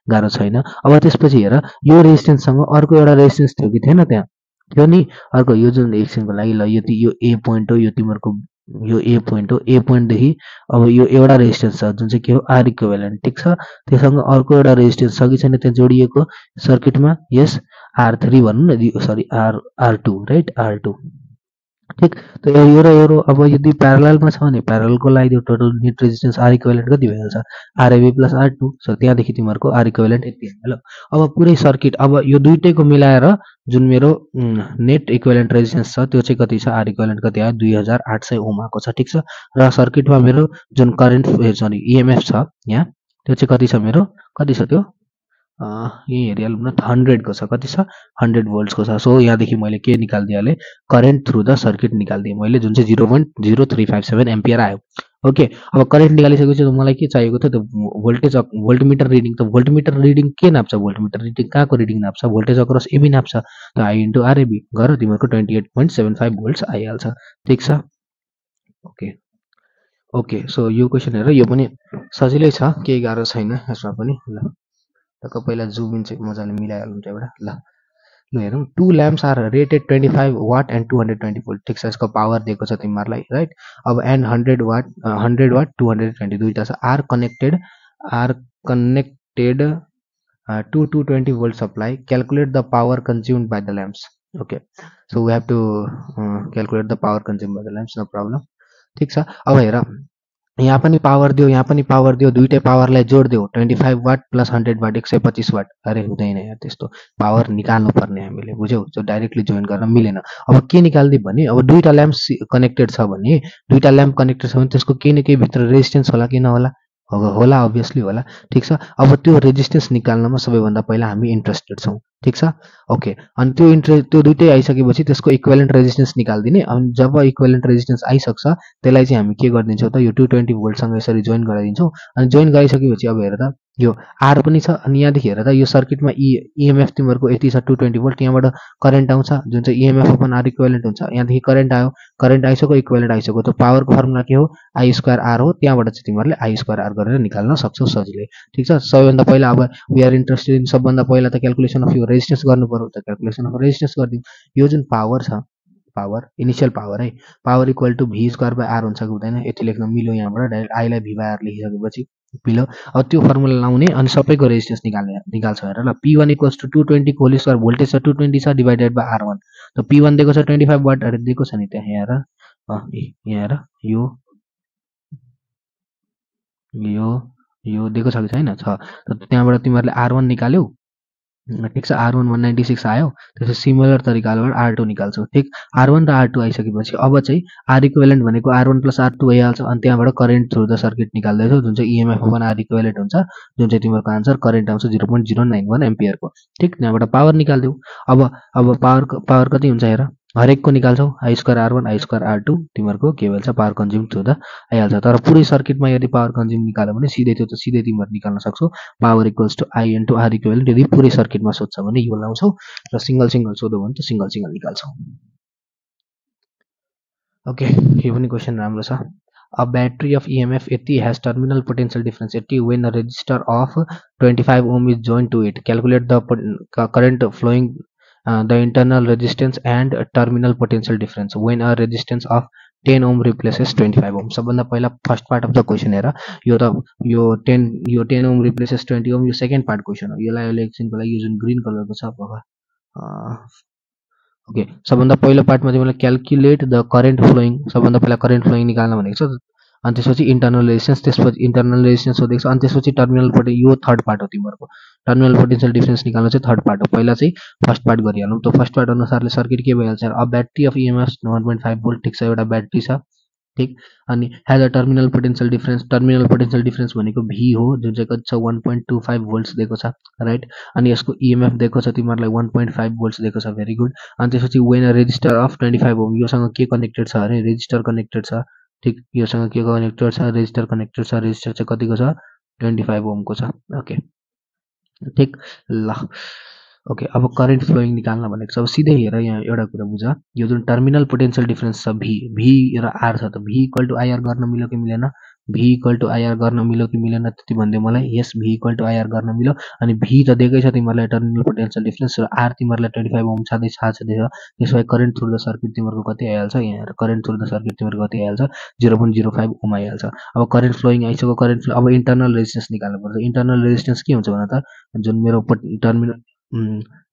गाह्रो छैन। अब त्यसपछि हेर यो रेजिस्टेन्ससँग अर्को एउटा रेजिस्टेन्स थियो कि थिएन त्यहाँ थियो नि अर्को यो जुन एकछिनको लागि ल यो ए पोइन्ट हो यो तिमीहरूको यो ए पोइन्ट हो। ए पोइन्टदेखि अब यो एउटा रेजिस्टेन्स छ जुन चाहिँ के हो आर इक्विभ्यालेन्ट, ठिक छ। त्योसँग अर्को एउटा रेजिस्टेन्स छ कि छैन त्यहाँ जोडिएको सर्किटमा? यस, R3 भनौँ न, सरी R2, राइट, R2, ठिक। त यो र यो अब यदि प्यारललमा छ भने प्यारललको लागि त्यो total net resistance R equivalent कति भइहाल्छ? RAB plus R2। सो त्यहाँदेखि तिमीहरूको आर इक्विभ्यालेन्ट यति भयो। ल अब पुरै सर्किट, अब यो दुइटैको मिलाएर जुन मेरो नेट इक्विभ्यालेन्ट रेजिस्टेन्स छ त्यो चाहिँ कति छ? आर इक्विभ्यालेन्ट कति आयो? 2800 ओम आएको छ, ठिक छ। र सर्किटमा मेरो जुन करेन्ट, सरी इएमएफ छ यहाँ, त्यो चाहिँ कति छ मेरो? कति छ त्यो? यही हेरिहालौँ न, 100 को छ। कति छ? 100 भोल्ट्सको छ। सो यहाँदेखि मैले के निकालिदिइहालेँ? करेन्ट थ्रु द सर्किट निकालिदिएँ मैले, जुन चाहिँ 0.0357 एम्पियर आयो। ओके, अब करेन्ट निकालिसकेपछि मलाई के चाहिएको थियो? त्यो भोल्टेज, भोल्टमिटर रिडिङ। त भोल्टमिटर रिडिङ के नाप्छ? भोल्टमिटर रिडिङ कहाँको रिडिङ नाप्छ? भोल्टेज अक्रस एबी नाप्छ। त आई इन्टु आरएबी गर, तिमीहरूको 28.75 भोल्ट्स आइहाल्छ, ठिक छ। ओके ओके, सो यो क्वेसन हेर, यो पनि सजिलै छ, केही गाह्रो छैन यसमा पनि। ल टक्क पहिला जुम इन चाहिँ मजाले मिलाइहालौँ त्यहाँबाट। ल हेरौँ, 2 lamps are rated 25 watt and 220 volt, ठिक छ। यसको पावर दिएको छ तिमीहरूलाई, राइट। अब एन्ड 100 वाट, 100 वाट 220 दुईवटा छ। Are connected to 220 volt supply. Calculate the power consumed by the lamps. Okay, so we have to calculate the power consumed by the lamps, no problem, ठिक छ। अब हेर, यहाँ पनि पावर दियो, यहाँ पनि पावर दियो, दुइटै पावरलाई जोडिदियो, 25 वाट प्लस 100 वाट 125 वाट। अरे हुँदैन यार त्यस्तो, पावर निकाल्नु पर्ने हामीले, बुझ्यौ? जो डाइरेक्टली जोइन गर्न मिलेन। अब के निकालिदियो भने, अब दुईवटा ल्याम्प कनेक्टेड छ भने, दुईवटा ल्याम्प कनेक्टेड छ भने त्यसको केही न केही भित्र रेजिस्टेन्स होला कि नहोला? होला, अभियसली होला, ठिक छ। अब त्यो रेजिस्टेन्स निकाल्नमा सबैभन्दा पहिला हामी इन्ट्रेस्टेड छौँ, ठिक छ। ओके, अनि त्यो दुइटै आइसकेपछि त्यसको इक्विभ्यालेन्ट रेजिस्टेन्स निकालिदिने। अनि जब इक्विभ्यालेन्ट रेजिस्टेन्स आइसक्छ त्यसलाई चाहिँ हामी के गरिदिन्छौँ त, यो 220 भोल्टसँग यसरी जोइन गराइदिन्छौँ। अनि जोइन गरिसकेपछि अब हेर त, यो आर पनि छ। अनि यहाँदेखि हेर त, यो सर्किटमा इएमएफ तिमीहरूको यति छ 220 भोल्ट, यहाँबाट करेन्ट आउँछ जुन चाहिँ इएमएफ अपन आर इक्विभ्यालेन्ट हुन्छ। यहाँदेखि करेन्ट आयो, करेन्ट आइसक्यो, इक्विभ्यालेन्ट आइसक्यो। त्यो पावरको फर्मुला के हो? आई स्क्वायर आर हो। त्यहाँबाट चाहिँ तिमीहरूले आई स्क्वायर आर गरेर निकाल्न सक्छौ सजिलै, ठिक छ। सबैभन्दा पहिला अब वी आर इन्ट्रेस्टेड इन, सबभन्दा पहिला त क्यालकुलेसन अफ यो रेजिस्टेन्स गर्नु पर्यो। त क्यालकुलेसन अफ रेजिस्टेन्स गरिदिउँ। यो जुन पावर छ, पावर इनिसियल पावर है, power equal to V square by R हुन्छ कि हुँदैन? यति लेख्न मिल्यो यहाँबाट, डाइरेक्ट आईलाई भी बाई आर लेखिसकेपछि मिल्यो। अब त्यो फर्मुला लाउने अनि सबैको रेजिस्टेन्स निकाल्छ हेर ल। P1 इक्वल्स टु 220 को होल स्क्वायर, भोल्टेज छ 220 छ, डिभाइडेड बाई R1। त P1 दिएको छ 25 वाट, अरे दिएको छ नि त्यहाँ, यहाँ हेर, यहाँ हेर, यो दिएको छ कि छैन? छ। त त्यहाँबाट तिमीहरूले R1 निकाल्यौ, ठिक छ। R1 196 आयो। त्यसपछि सिमिलर तरिकाबाट R2 निकाल्छौ, ठिक। R1 र R2 आइसकेपछि अब चाहिँ आर इक्विभ्यालेन्ट भनेको R1 प्लस R2 भइहाल्छ। अनि त्यहाँबाट करेन्ट थ्रु द सर्किट निकाल्दैछौ, जुन चाहिँ इएमएफ अपन आर इक्विभ्यालेन्ट हुन्छ, जुन चाहिँ तिमीहरूको आन्सर करेन्ट आउँछ 0.091 एम्पियरको, ठिक। त्यहाँबाट पावर निकालिदेऊ। अब पावर कति हुन्छ हेर, हरेकको निकाल्छौ, I square R1 I square R2, तिमीहरूको के भइहाल्छ? पावर कन्ज्युम थ्रु द आइहाल्छ। तर पुरै सर्किटमा यदि पावर कन्ज्युम निकाल्यो भने सिधै त्यो त सिधै तिमीहरू निकाल्न सक्छौ, power equals to I into R equivalent. यदि पुरै सर्किटमा सोध्छ भने यो लाउँछौ, र सिङ्गल सिङ्गल सोध्यो भने त सिङ्गल सिङ्गल निकाल्छौ। ओके, यो पनि क्वेसन राम्रो छ। A battery of EMF 80 has terminal potential difference 80 when a resistor of 25 ohm is joined to it. Calculate the current flowing, the internal resistance and terminal potential difference when a resistance of 10 ohm replaces 25 ohm. सबभन्दा पहिला first part of the question हेर, यो 10 ohm replaces 20 ohm, यो सेकेन्ड पार्ट क्वेसन हो। यसलाई अहिले एकछिनको लागि यो जुन ग्रिन कलरको छ ओके, सबभन्दा पहिलो पार्टमा तिमीलाई क्यालकुलेट द करेन्ट फ्लोइङ, सबभन्दा पहिला करेन्ट फ्लोइङ निकाल्न भनेको छ। अनि त्यसपछि इन्टरनल रेजिस्टेन्स, त्यसपछि इन्टरनल रेजिस्टेन्स सोधेको छ। अनि त्यसपछि टर्मिनल पोटेन्सियल, यो थर्ड पार्ट हो तिमीहरूको। टर्मिनल पोटेन्सियल डिफरेन्स निकाल्नु चाहिँ थर्ड पार्ट हो। पहिला चाहिँ फर्स्ट पार्ट गरिहालौँ। त फर्स्ट पार्ट अनुसारले सर्किट के भइहाल्छ? अब ब्याट्री अफ इएमएफ 1.5 भोल्ट, ठिक छ, एउटा ब्याट्री छ, ठिक। अनि has a terminal potential difference, terminal potential difference भनेको भी हो, जुन चाहिँ कति छ? 1.25 भोल्ट्स दिएको छ, राइट। अनि यसको इएमएफ दिएको छ तिमीहरूलाई 1.5 भोल्ट्स दिएको छ, भेरी गुड। अनि त्यसपछि when a resistor of 25 ohm, योसँग के कनेक्टेड छ अरे? रेजिस्टर कनेक्टेड छ, ठिक। योसँग के कनेक्टेड छ? रेजिस्टर कनेक्टेड छ। रेजिस्टर चाहिँ कतिको छ? 25 ओमको छ, ओके, ठिक। ल ओके, अब करेन्ट फ्लोइङ निकाल्न भनेको छ। अब सिधै हेर, यहाँ एउटा कुरा बुझ, यो जुन टर्मिनल पोटेन्सियल डिफरेन्स छ भी र आर छ, त भी इक्वल टु आइआर गर्न मिल्यो कि मिलेन? V इक्वल टु आइआर गर्न मिल्यो कि मिलेन त्यति भनिदियो मलाई। यस, V इक्वल टु आइआर गर्न मिल्यो। अनि V त दिएकै छ तिमीहरूलाई टर्मिनल पोटेन्सियल डिफरेन्स, र R तिमीहरूलाई 25 ओम छँदैछ त्यसो भए करेन्ट थ्रु द सर्किट तिमीहरूको कति आइहाल्छ, यहाँ हेर करेन्ट थ्रु द सर्किट तिमीहरूको कति आइहाल्छ, 0.05 ओम आइहाल्छ। अब करेन्ट फ्लोइङ आइसक्यो, करेन्ट फ्लो, अब इन्टरनल रेजिस्टेन्स निकाल्नुपर्छ। इन्टरनल रेजिस्टेन्स के हुन्छ भन त, जुन मेरो टर्मिनल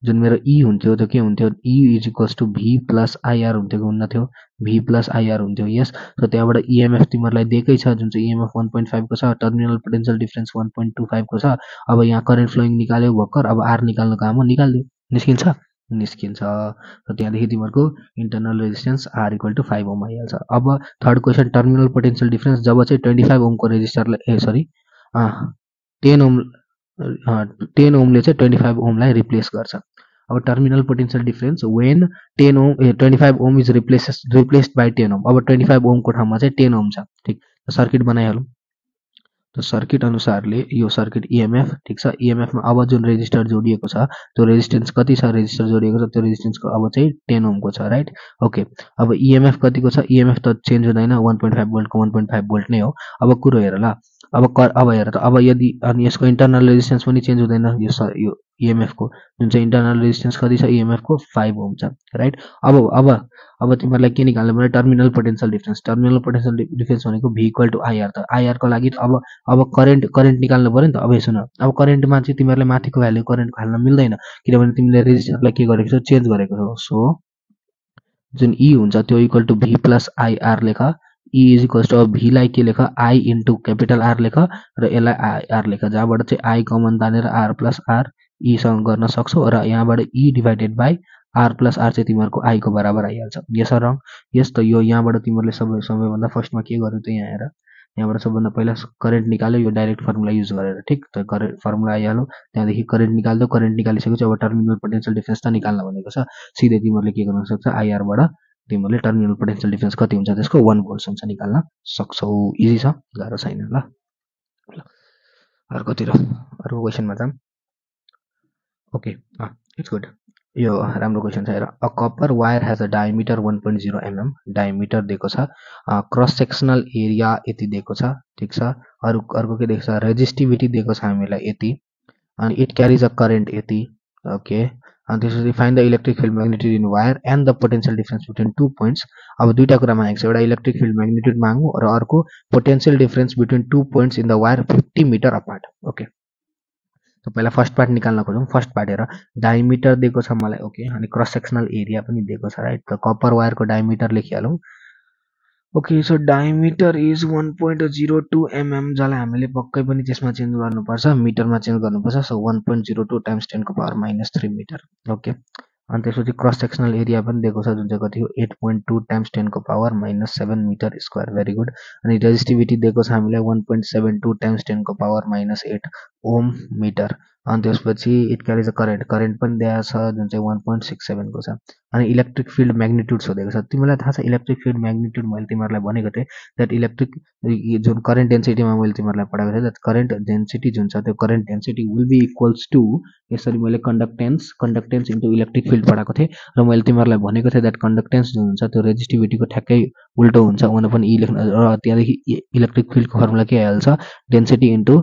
जुन मेरो E हुन्थ्यो त्यो के हुन्थ्यो, E is equals to V plus IR हुन्थ्यो कि हुन्न थियो, V प्लस आइआर हुन्थ्यो। यस, र त्यहाँबाट इएमएफ तिमीहरूलाई दिएकै छ जुन चाहिँ इएमएफ 1.5 को छ, टर्मिनल पोटेन्सियल डिफरेन्स 1.25 को छ। अब यहाँ करेन्ट फ्लोइङ निकाल्यो भर्खर, अब आर निकाल्नु काम हो, निकालिदियो, निस्किन्छ निस्किन्छ। र त्यहाँदेखि तिमीहरूको internal resistance R equal to 5 ohm आइहाल्छ। अब third question, terminal potential difference जब चाहिँ 25 ओमको रेजिस्टरलाई 10 ओम 10 ओमले चाहिँ 25 ओमलाई रिप्लेस गर्छ। अब terminal potential difference when 25 ohm is replaced by 10 ohm. अब 25 ओमको ठाउँमा चाहिँ 10 ओम छ, ठिक। सर्किट बनाइहालौँ। त सर्किट अनुसारले यो सर्किट इएमएफ, ठिक छ। इएमएफमा अब जुन रेजिस्टर जोडिएको छ त्यो रेजिस्टेन्स कति छ, रेजिस्टर जोडिएको छ त्यो रेजिस्टेन्सको अब चाहिँ 10 ओमको छ, राइट। ओके, अब इएमएफ कतिको छ, इएमएफ त चेन्ज हुँदैन, 1.5 भोल्टको 1.5 भोल्ट नै हो। अब कुरो हेर ल, अब हेर त, अब यदि अनि यसको इन्टरनल रेजिस्टेन्स पनि चेन्ज हुँदैन, यो इएमएफको जुन चाहिँ इन्टरनल रेजिस्टेन्स कति छ इएमएफको 5 ओम छ, राइट। अब तिमीहरूलाई के निकाल्नु पर्यो, terminal potential difference. Terminal potential difference भनेको V इक्वल टु आइआर। त आइआरको लागि अब करेन्ट निकाल्नु पर्यो नि त। अब सुन, अब करेन्टमा चाहिँ तिमीहरूले माथिको भ्याल्यु करेन्टको हाल्न मिल्दैन, किनभने तिमीले रेजिस्टरलाई के गरेको छौ, चेन्ज गरेको छौ। सो जुन E हुन्छ त्यो equal to V plus IR लेख। E इज इक्वल्स टु, अब V लाई के लेख, I इन्टु क्यापिटल आर लेख, र यसलाई आइआर लेख, जहाँबाट चाहिँ I कमन तानेर आर प्लस आर ईसँग गर्न सक्छौ, र यहाँबाट E divided by R plus R चाहिँ तिमीहरूको I को बराबर आइहाल्छ। यस र रङ? यस, त यो यहाँबाट तिमीहरूले सबैभन्दा फर्स्टमा के गर्यो त यहाँ हेर, यहाँबाट सबभन्दा पहिला करेन्ट निकाल्यो, यो डाइरेक्ट फर्मुला युज गरेर, ठिक। त करेन्ट फर्मुला आइहाल्यो, त्यहाँदेखि करेन्ट निकाल्दो, करेन्ट निकालिसकेपछि अब टर्मिनल पोटेन्सियल डिफरेन्स त निकाल्न भनेको छ। सिधै तिमीहरूले के गर्न सक्छ, आइआरबाट तिमीहरूले टर्मिनल पोटेन्सियल डिफरेन्स कति हुन्छ त्यसको 1 भोल्टसम्म निकाल्न सक्छौ। इजी छ, गाह्रो छैन। ल अर्कोतिर, अर्को क्वेसनमा जाऊँ। ओके, इट्स गुड, यो राम्रो क्वेसन छ हेर। A copper wire has a diameter 1.0 mm, diameter दिएको छ, क्रस सेक्सनल एरिया यति दिएको छ, ठिक छ। अर्को के दिएको छ, रेजिस्टिभिटी दिएको छ हामीलाई यति, अनि इट क्यारिज अ करेन्ट यति, ओके। अनि त्यसपछि find the electric field magnitude in wire and the potential difference between 2 points. अब दुईवटा कुरा मागेको छ, एउटा इलेक्ट्रिक फिल्ड म्याग्निट्युड माग्नु, र अर्को potential difference between 2 points in the wire 50 meter apart. Okay, त पहिला फर्स्ट पार्ट निकाल्न खोजौँ। फर्स्ट पार्ट हेर, डायमिटर दिएको छ मलाई, ओके, अनि क्रस सेक्सनल एरिया पनि दिएको छ, राइट। त कपर वायरको डायमिटर लेखिहालौँ। Okay, so diameter is 1.02 mm, जसलाई हामीले पक्कै पनि त्यसमा चेन्ज गर्नुपर्छ, मिटरमा चेन्ज गर्नुपर्छ। सो 1.02 टाइम्स 10 को पावर -3 मिटर, ओके। अनि त्यसपछि क्रस सेक्सनल एरिया पनि दिएको छ जुन चाहिँ कति हो, 8.2 टाइम्स 10 को power -7 meter square, very good. अनि रेजिस्टिभिटी दिएको छ हामीलाई 1.72 टाइम्स 10 को पावर -8 ओम मिटर। अनि त्यसपछि it carries a current, current पनि दिएको छ जुन चाहिँ 1.67 को छ। अनि इलेक्ट्रिक फिल्ड म्याग्निट्युड सोधेको छ। तिमीलाई थाहा छ इलेक्ट्रिक फिल्ड म्याग्निट्युड मैले तिमीहरूलाई भनेको थिएँ, द्याट इलेक्ट्रिक जुन करेन्ट डेन्सिटीमा मैले तिमीहरूलाई पढाएको थिएँ, द्याट करेन्ट डेन्सिटी जुन छ त्यो current density will be equals to, यसरी मैले कन्डक्टेन्स इन्टु इलेक्ट्रिक फिल्ड पढाएको थिएँ, र मैले तिमीहरूलाई भनेको थिएँ द्याट कन्डक्टेन्स जुन हुन्छ त्यो रेजिस्टिभिटीको ठ्याक्कै उल्टो हुन्छ, उनीहरू पनि लेख्न, र त्यहाँदेखि इलेक्ट्रिक फिल्डको फर्मुला के आइहाल्छ, डेन्सिटी इन्टु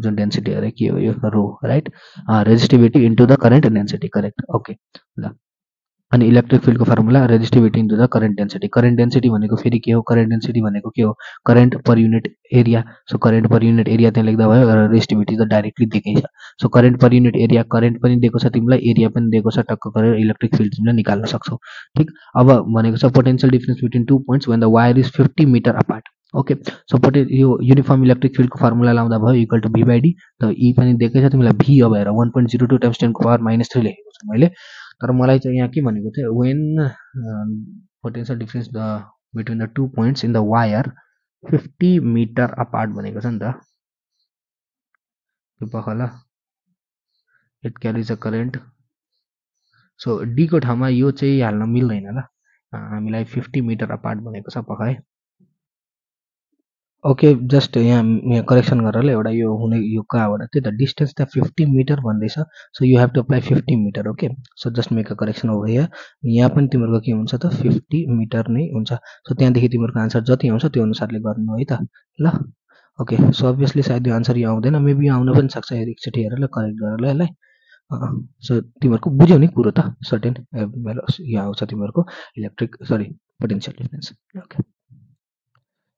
जुन डेन्सिटी अरे के हो यो, rho, right. Resistivity into the current density, correct, okay. ल, अनि इलेक्ट्रिक फिल्डको formula resistivity into the current density. Current density भनेको फेरि के हो, करेन्ट डेन्सिटी भनेको के हो, current per unit area. So current per unit area त्यहाँ लेख्दा भयो, र रेजिस्टिभिटी त डाइरेक्टली दिएकै छ। So current per unit area, current पनि दिएको छ तिमीलाई, एरिया पनि दिएको छ, टक्क गरेर इलेक्ट्रिक फिल्ड तिमीले निकाल्न सक्छौ, ठिक। अब भनेको छ potential difference between 2 points when the wire is 50 meter apart, okay. So यो युनिफर्म इलेक्ट्रिक फिल्डको फर्मुला लाउँदा भयो equal to V by D. त E पनि दिएकै छ तिमीलाई, V अब हेर 1.02 टाइम्स 10 को पावर -3 लेखेको छु मैले, तर मलाई चाहिँ यहाँ के भनेको थियो, when potential difference between the 2 points in the wire 50 meter apart भनेको छ नि त, त्यो पख ल, it carries a current. So D को ठाउँमा यो चाहिँ हाल्न मिल्दैन ल, हामीलाई 50 मिटर अपार्ट भनेको छ पख है। ओके जस्ट यहाँ करेक्सन गरेर एउटा यो हुने यो कहाँबाट त्यही त डिस्टेन्स त 50 मिटर भन्दैछ so you have to apply 50 meter okay so just make a correction over here यहाँ पनि तिमीहरूको के हुन्छ त 50 मिटर नै हुन्छ सो त्यहाँदेखि तिमीहरूको आन्सर जति आउँछ त्यो अनुसारले गर्नु है त ल ओके सो अभियसली सायद यो आन्सर यहाँ आउँदैन मेबी आउन पनि सक्छ एकचोटि हेर ल करेक्ट गरेर ल यसलाई सो तिमीहरूको बुझ्यौ नि कुरो त सर्टेन यहाँ आउँछ तिमीहरूको electric sorry potential difference okay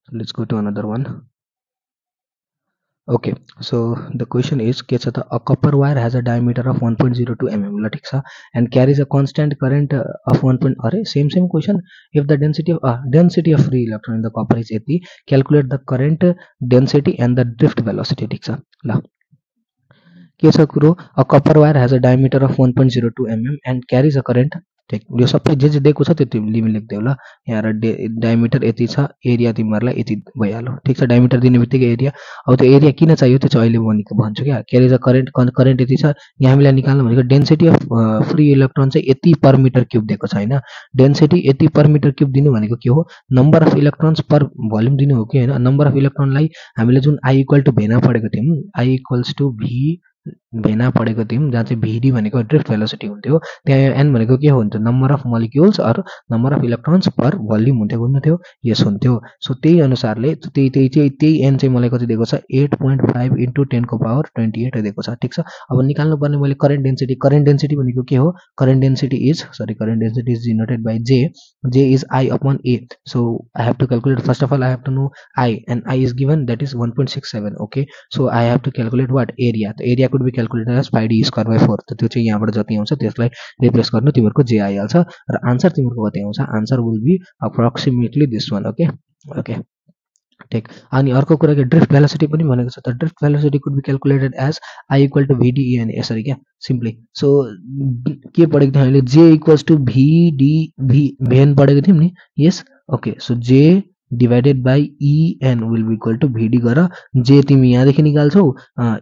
let's go to another one Okay, so the question is के छ त a copper wire has a diameter of 1.02 mm ल ठिक छ and carries a constant current of 1. अरे same question if the density of free electron in the copper is 80 calculate the current density and the drift velocity ठिक छ ल के छ कुरो a copper wire has a diameter of 1.02 mm and carries a current ठिक यो सबै जे दिएको छ त्यो तिमीले लेख्देऊ ल यहाँ डायमिटर यति छ एरिया तिमीहरूलाई यति भइहाल्यो ठिक छ डायमिटर दिने बित्तिकै एरिया अब त्यो एरिया किन चाहियो त्यो चाहिँ अहिले भन्छु क्या क्यारेज अ करेन्ट यति छ यहाँ हामीलाई निकाल्नु भनेको डेन्सिटी अफ फ्री इलेक्ट्रोन चाहिँ यति पर मिटर क्युब दिएको छ होइन डेन्सिटी यति पर मिटर क्युब दिनु भनेको के हो number of electrons per volume दिनु हो कि होइन नम्बर अफ इलेक्ट्रोनलाई हामीले जुन आई इक्वल टु भेना पढेको थियौँ आई इक्वल्स टु भी भेना पढेको थियौँ जहाँ चाहिँ भिडी भनेको ड्रिफ्ट भेलोसिटी हुन्थ्यो त्यहाँ एन भनेको के हुन्थ्यो number of molecules or number of electrons per volume हुन्थ्यो हुन्थ्यो यस हुन्थ्यो सो त्यही अनुसारले त्यही एन चाहिँ मलाई कति दिएको छ 8.5 इन्टु 10⁻28 दिएको छ ठिक छ अब निकाल्नु पर्ने मैले करेन्ट डेन्सिटी भनेको के हो current density is denoted by J is I upon A so I have to calculate first of all I have to know I and I is given that is 1.67 okay so I have to calculate what area त area could be calculated as 5d² त त्यो चाहिँ यहाँबाट जति आउँछ त्यसलाई रिप्लेस गर्नु तिमीहरूको जे आइहाल्छ र आन्सर तिमीहरूको कति आउँछ answer will be approximately this one okay okay ठिक अनि अर्को कुरा के ड्रिफ्ट भेलोसिटी पनि भनेको छ त drift velocity could be calculated as I equal to VDN यसरी क्या सिम्पली सो के पढेको थियौँ हामीले जे इक्वल्स टु भेन पढेको थियौँ नि yes okay so J divided by EN will be equal to VD गर जे तिमी यहाँदेखि निकाल्छौ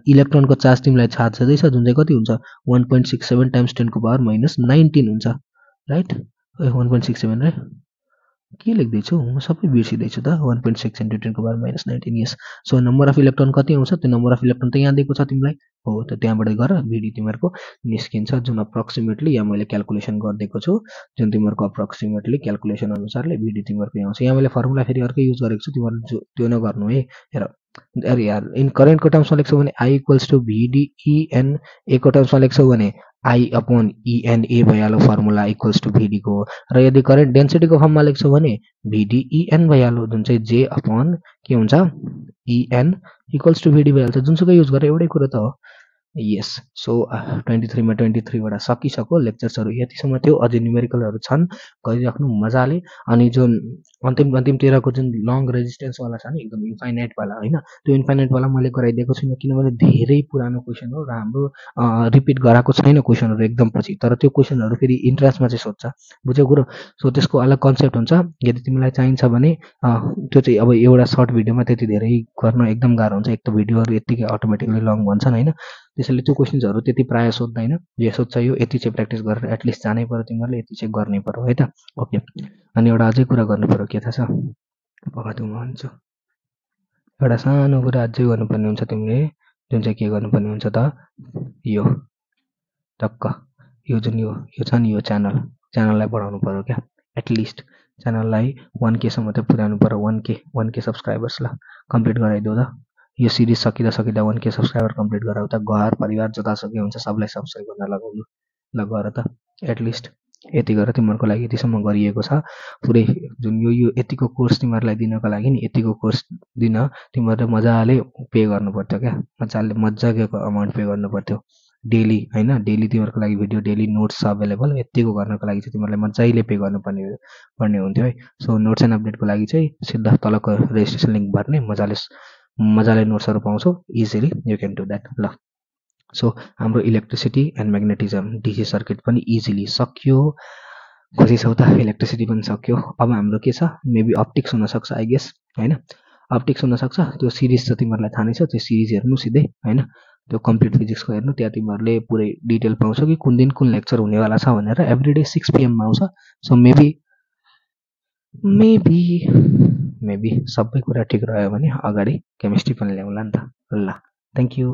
इलेक्ट्रोनको चार्ज तिमीलाई थाहा छँदैछ जुन चाहिँ कति हुन्छ 1.67 टाइम्स 10⁻19 हुन्छ राइट 1.67 राइट के लेख्दैछु म सबै बिर्सिँदैछु त 1.6 into 10⁻19 yes so number of electron कति आउँछ त्यो नम्बर अफ इलेक्ट्रोन त यहाँ दिएको छ तिमीलाई हो त त्यहाँबाट गर भिडी तिमीहरूको निस्किन्छ जुन अप्रोक्सिमेटली यहाँ मैले क्यालकुलेसन गरिदिएको छु जुन तिमीहरूको अप्रोक्सिमेटली क्यालकुलेसन अनुसारले भिडी तिमीहरूको यहाँ आउँछ यहाँ मैले फर्मुला फेरि अर्कै युज गरेको छु तिमीहरू त्यो नगर्नु है हेर अरे यार इन करेन्टको टर्म्समा लेख्छौ भने आई इक्वल्स टु भिडिइएन एको टर्म्समा लेख्छौ भने आई अपन इएनए भइहाल्यो फर्मुला इक्वल्स टु भिडीको र यदि करेन्ट डेन्सिटीको फर्ममा लेख्छौ भने भिडिइएन भइहाल्यो जुन चाहिँ जे अपन के हुन्छ इएन इक्वल्स टु भिडी भइहाल्छ जुनसुकै युज गरेर एउटै कुरो त हो यस सो 23मा 23वटा सकिसक्यो लेक्चर्सहरू यतिसम्म थियो अझै न्युमेरिकलहरू छन् गरिराख्नु मजाले अनि जुन अन्तिमतिरको जुन लङ रेजिस्टेन्सवाला छ नि एकदम इन्फाइनाइटवाला होइन त्यो इन्फाइनाइटवाला मैले गराइदिएको छुइनँ किनभने धेरै पुरानो क्वेसन हो र हाम्रो रिपिट गराएको छैन क्वेसनहरू एकदम पछि तर त्यो क्वेसनहरू फेरि इन्ट्रान्समा चाहिँ सोध्छ बुझ्यौ कुरो सो त्यसको अलग कन्सेप्ट हुन्छ यदि तिमीलाई चाहिन्छ भने त्यो चाहिँ अब एउटा सर्ट भिडियोमा त्यति धेरै गर्न एकदम गाह्रो हुन्छ एक त भिडियोहरू यत्तिकै अटोमेटिकली लङ भन्छन् होइन त्यसैले त्यो क्वेसन्सहरू त्यति प्रायः सोध्दैन जे सोध्छ यो यति चाहिँ प्र्याक्टिस गरेर एटलिस्ट जानै पऱ्यो तिमीहरूले यति चाहिँ गर्नै पऱ्यो है त ओके अनि एउटा अझै कुरा गर्नु पऱ्यो के थाहा छ पकाउँछु म भन्छु एउटा सानो कुरा अझै गर्नुपर्ने हुन्छ तिमीले जुन चाहिँ के गर्नुपर्ने हुन्छ त यो टक्क यो जुन यो छ नि यो च्यानललाई बढाउनु पऱ्यो क्या एटलिस्ट च्यानललाई 1K सम्म चाहिँ पुर्याउनु पऱ्यो 1K सब्सक्राइबर्स ल कम्प्लिट गराइदेऊ त यो सिरिज सकिँदा 1K सब्सक्राइबर कम्प्लिट गराउ त घर परिवार जतासुकै हुन्छ सबलाई सब्सक्राइब गर्न लगाउनु ल गर त एटलिस्ट यति गरेर तिमीहरूको लागि यतिसम्म गरिएको छ पुरै जुन यो यतिको कोर्स तिमीहरूलाई दिनको लागि नि यतिको कोर्स दिन तिमीहरूले मजाले पे गर्नु पर्थ्यो क्या मजाको अमाउन्ट पे गर्नु पर्थ्यो डेली होइन डेली तिमीहरूको लागि भिडियो डेली नोट्स छ अभाइलेबल यतिको गर्नको लागि चाहिँ तिमीहरूलाई मजाले पे गर्नुपर्ने हुन्थ्यो है सो नोट्स एन्ड अपडेटको लागि चाहिँ सिधा तलको रेजिस्ट्रेसन लिङ्क भर्ने मजाले नोट्सहरू पाउँछौ easily you can do that ल सो हाम्रो electricity and magnetism DC circuit पनि इजिली सक्यो खुसी छौ त इलेक्ट्रिसिटी पनि सक्यो अब हाम्रो के छ मेबी अप्टिक्स हुनसक्छ आई गेस होइन अप्टिक्स हुनसक्छ त्यो सिरिज त तिमीहरूलाई थाहा नै छ त्यो सिरिज हेर्नु सिधै होइन त्यो कम्प्लिट फिजिक्सको हेर्नु त्यहाँ तिमीहरूले पुरै डिटेल पाउँछौ कि कुन दिन कुन लेक्चर हुनेवाला छ भनेर एभ्री डे 6 PM मा आउँछ सो मेबी मेबी सबै कुरा ठिक रह्यो भने अगाडि केमिस्ट्री पनि ल्याउँला नि त। ल, थ्याङ्क यू।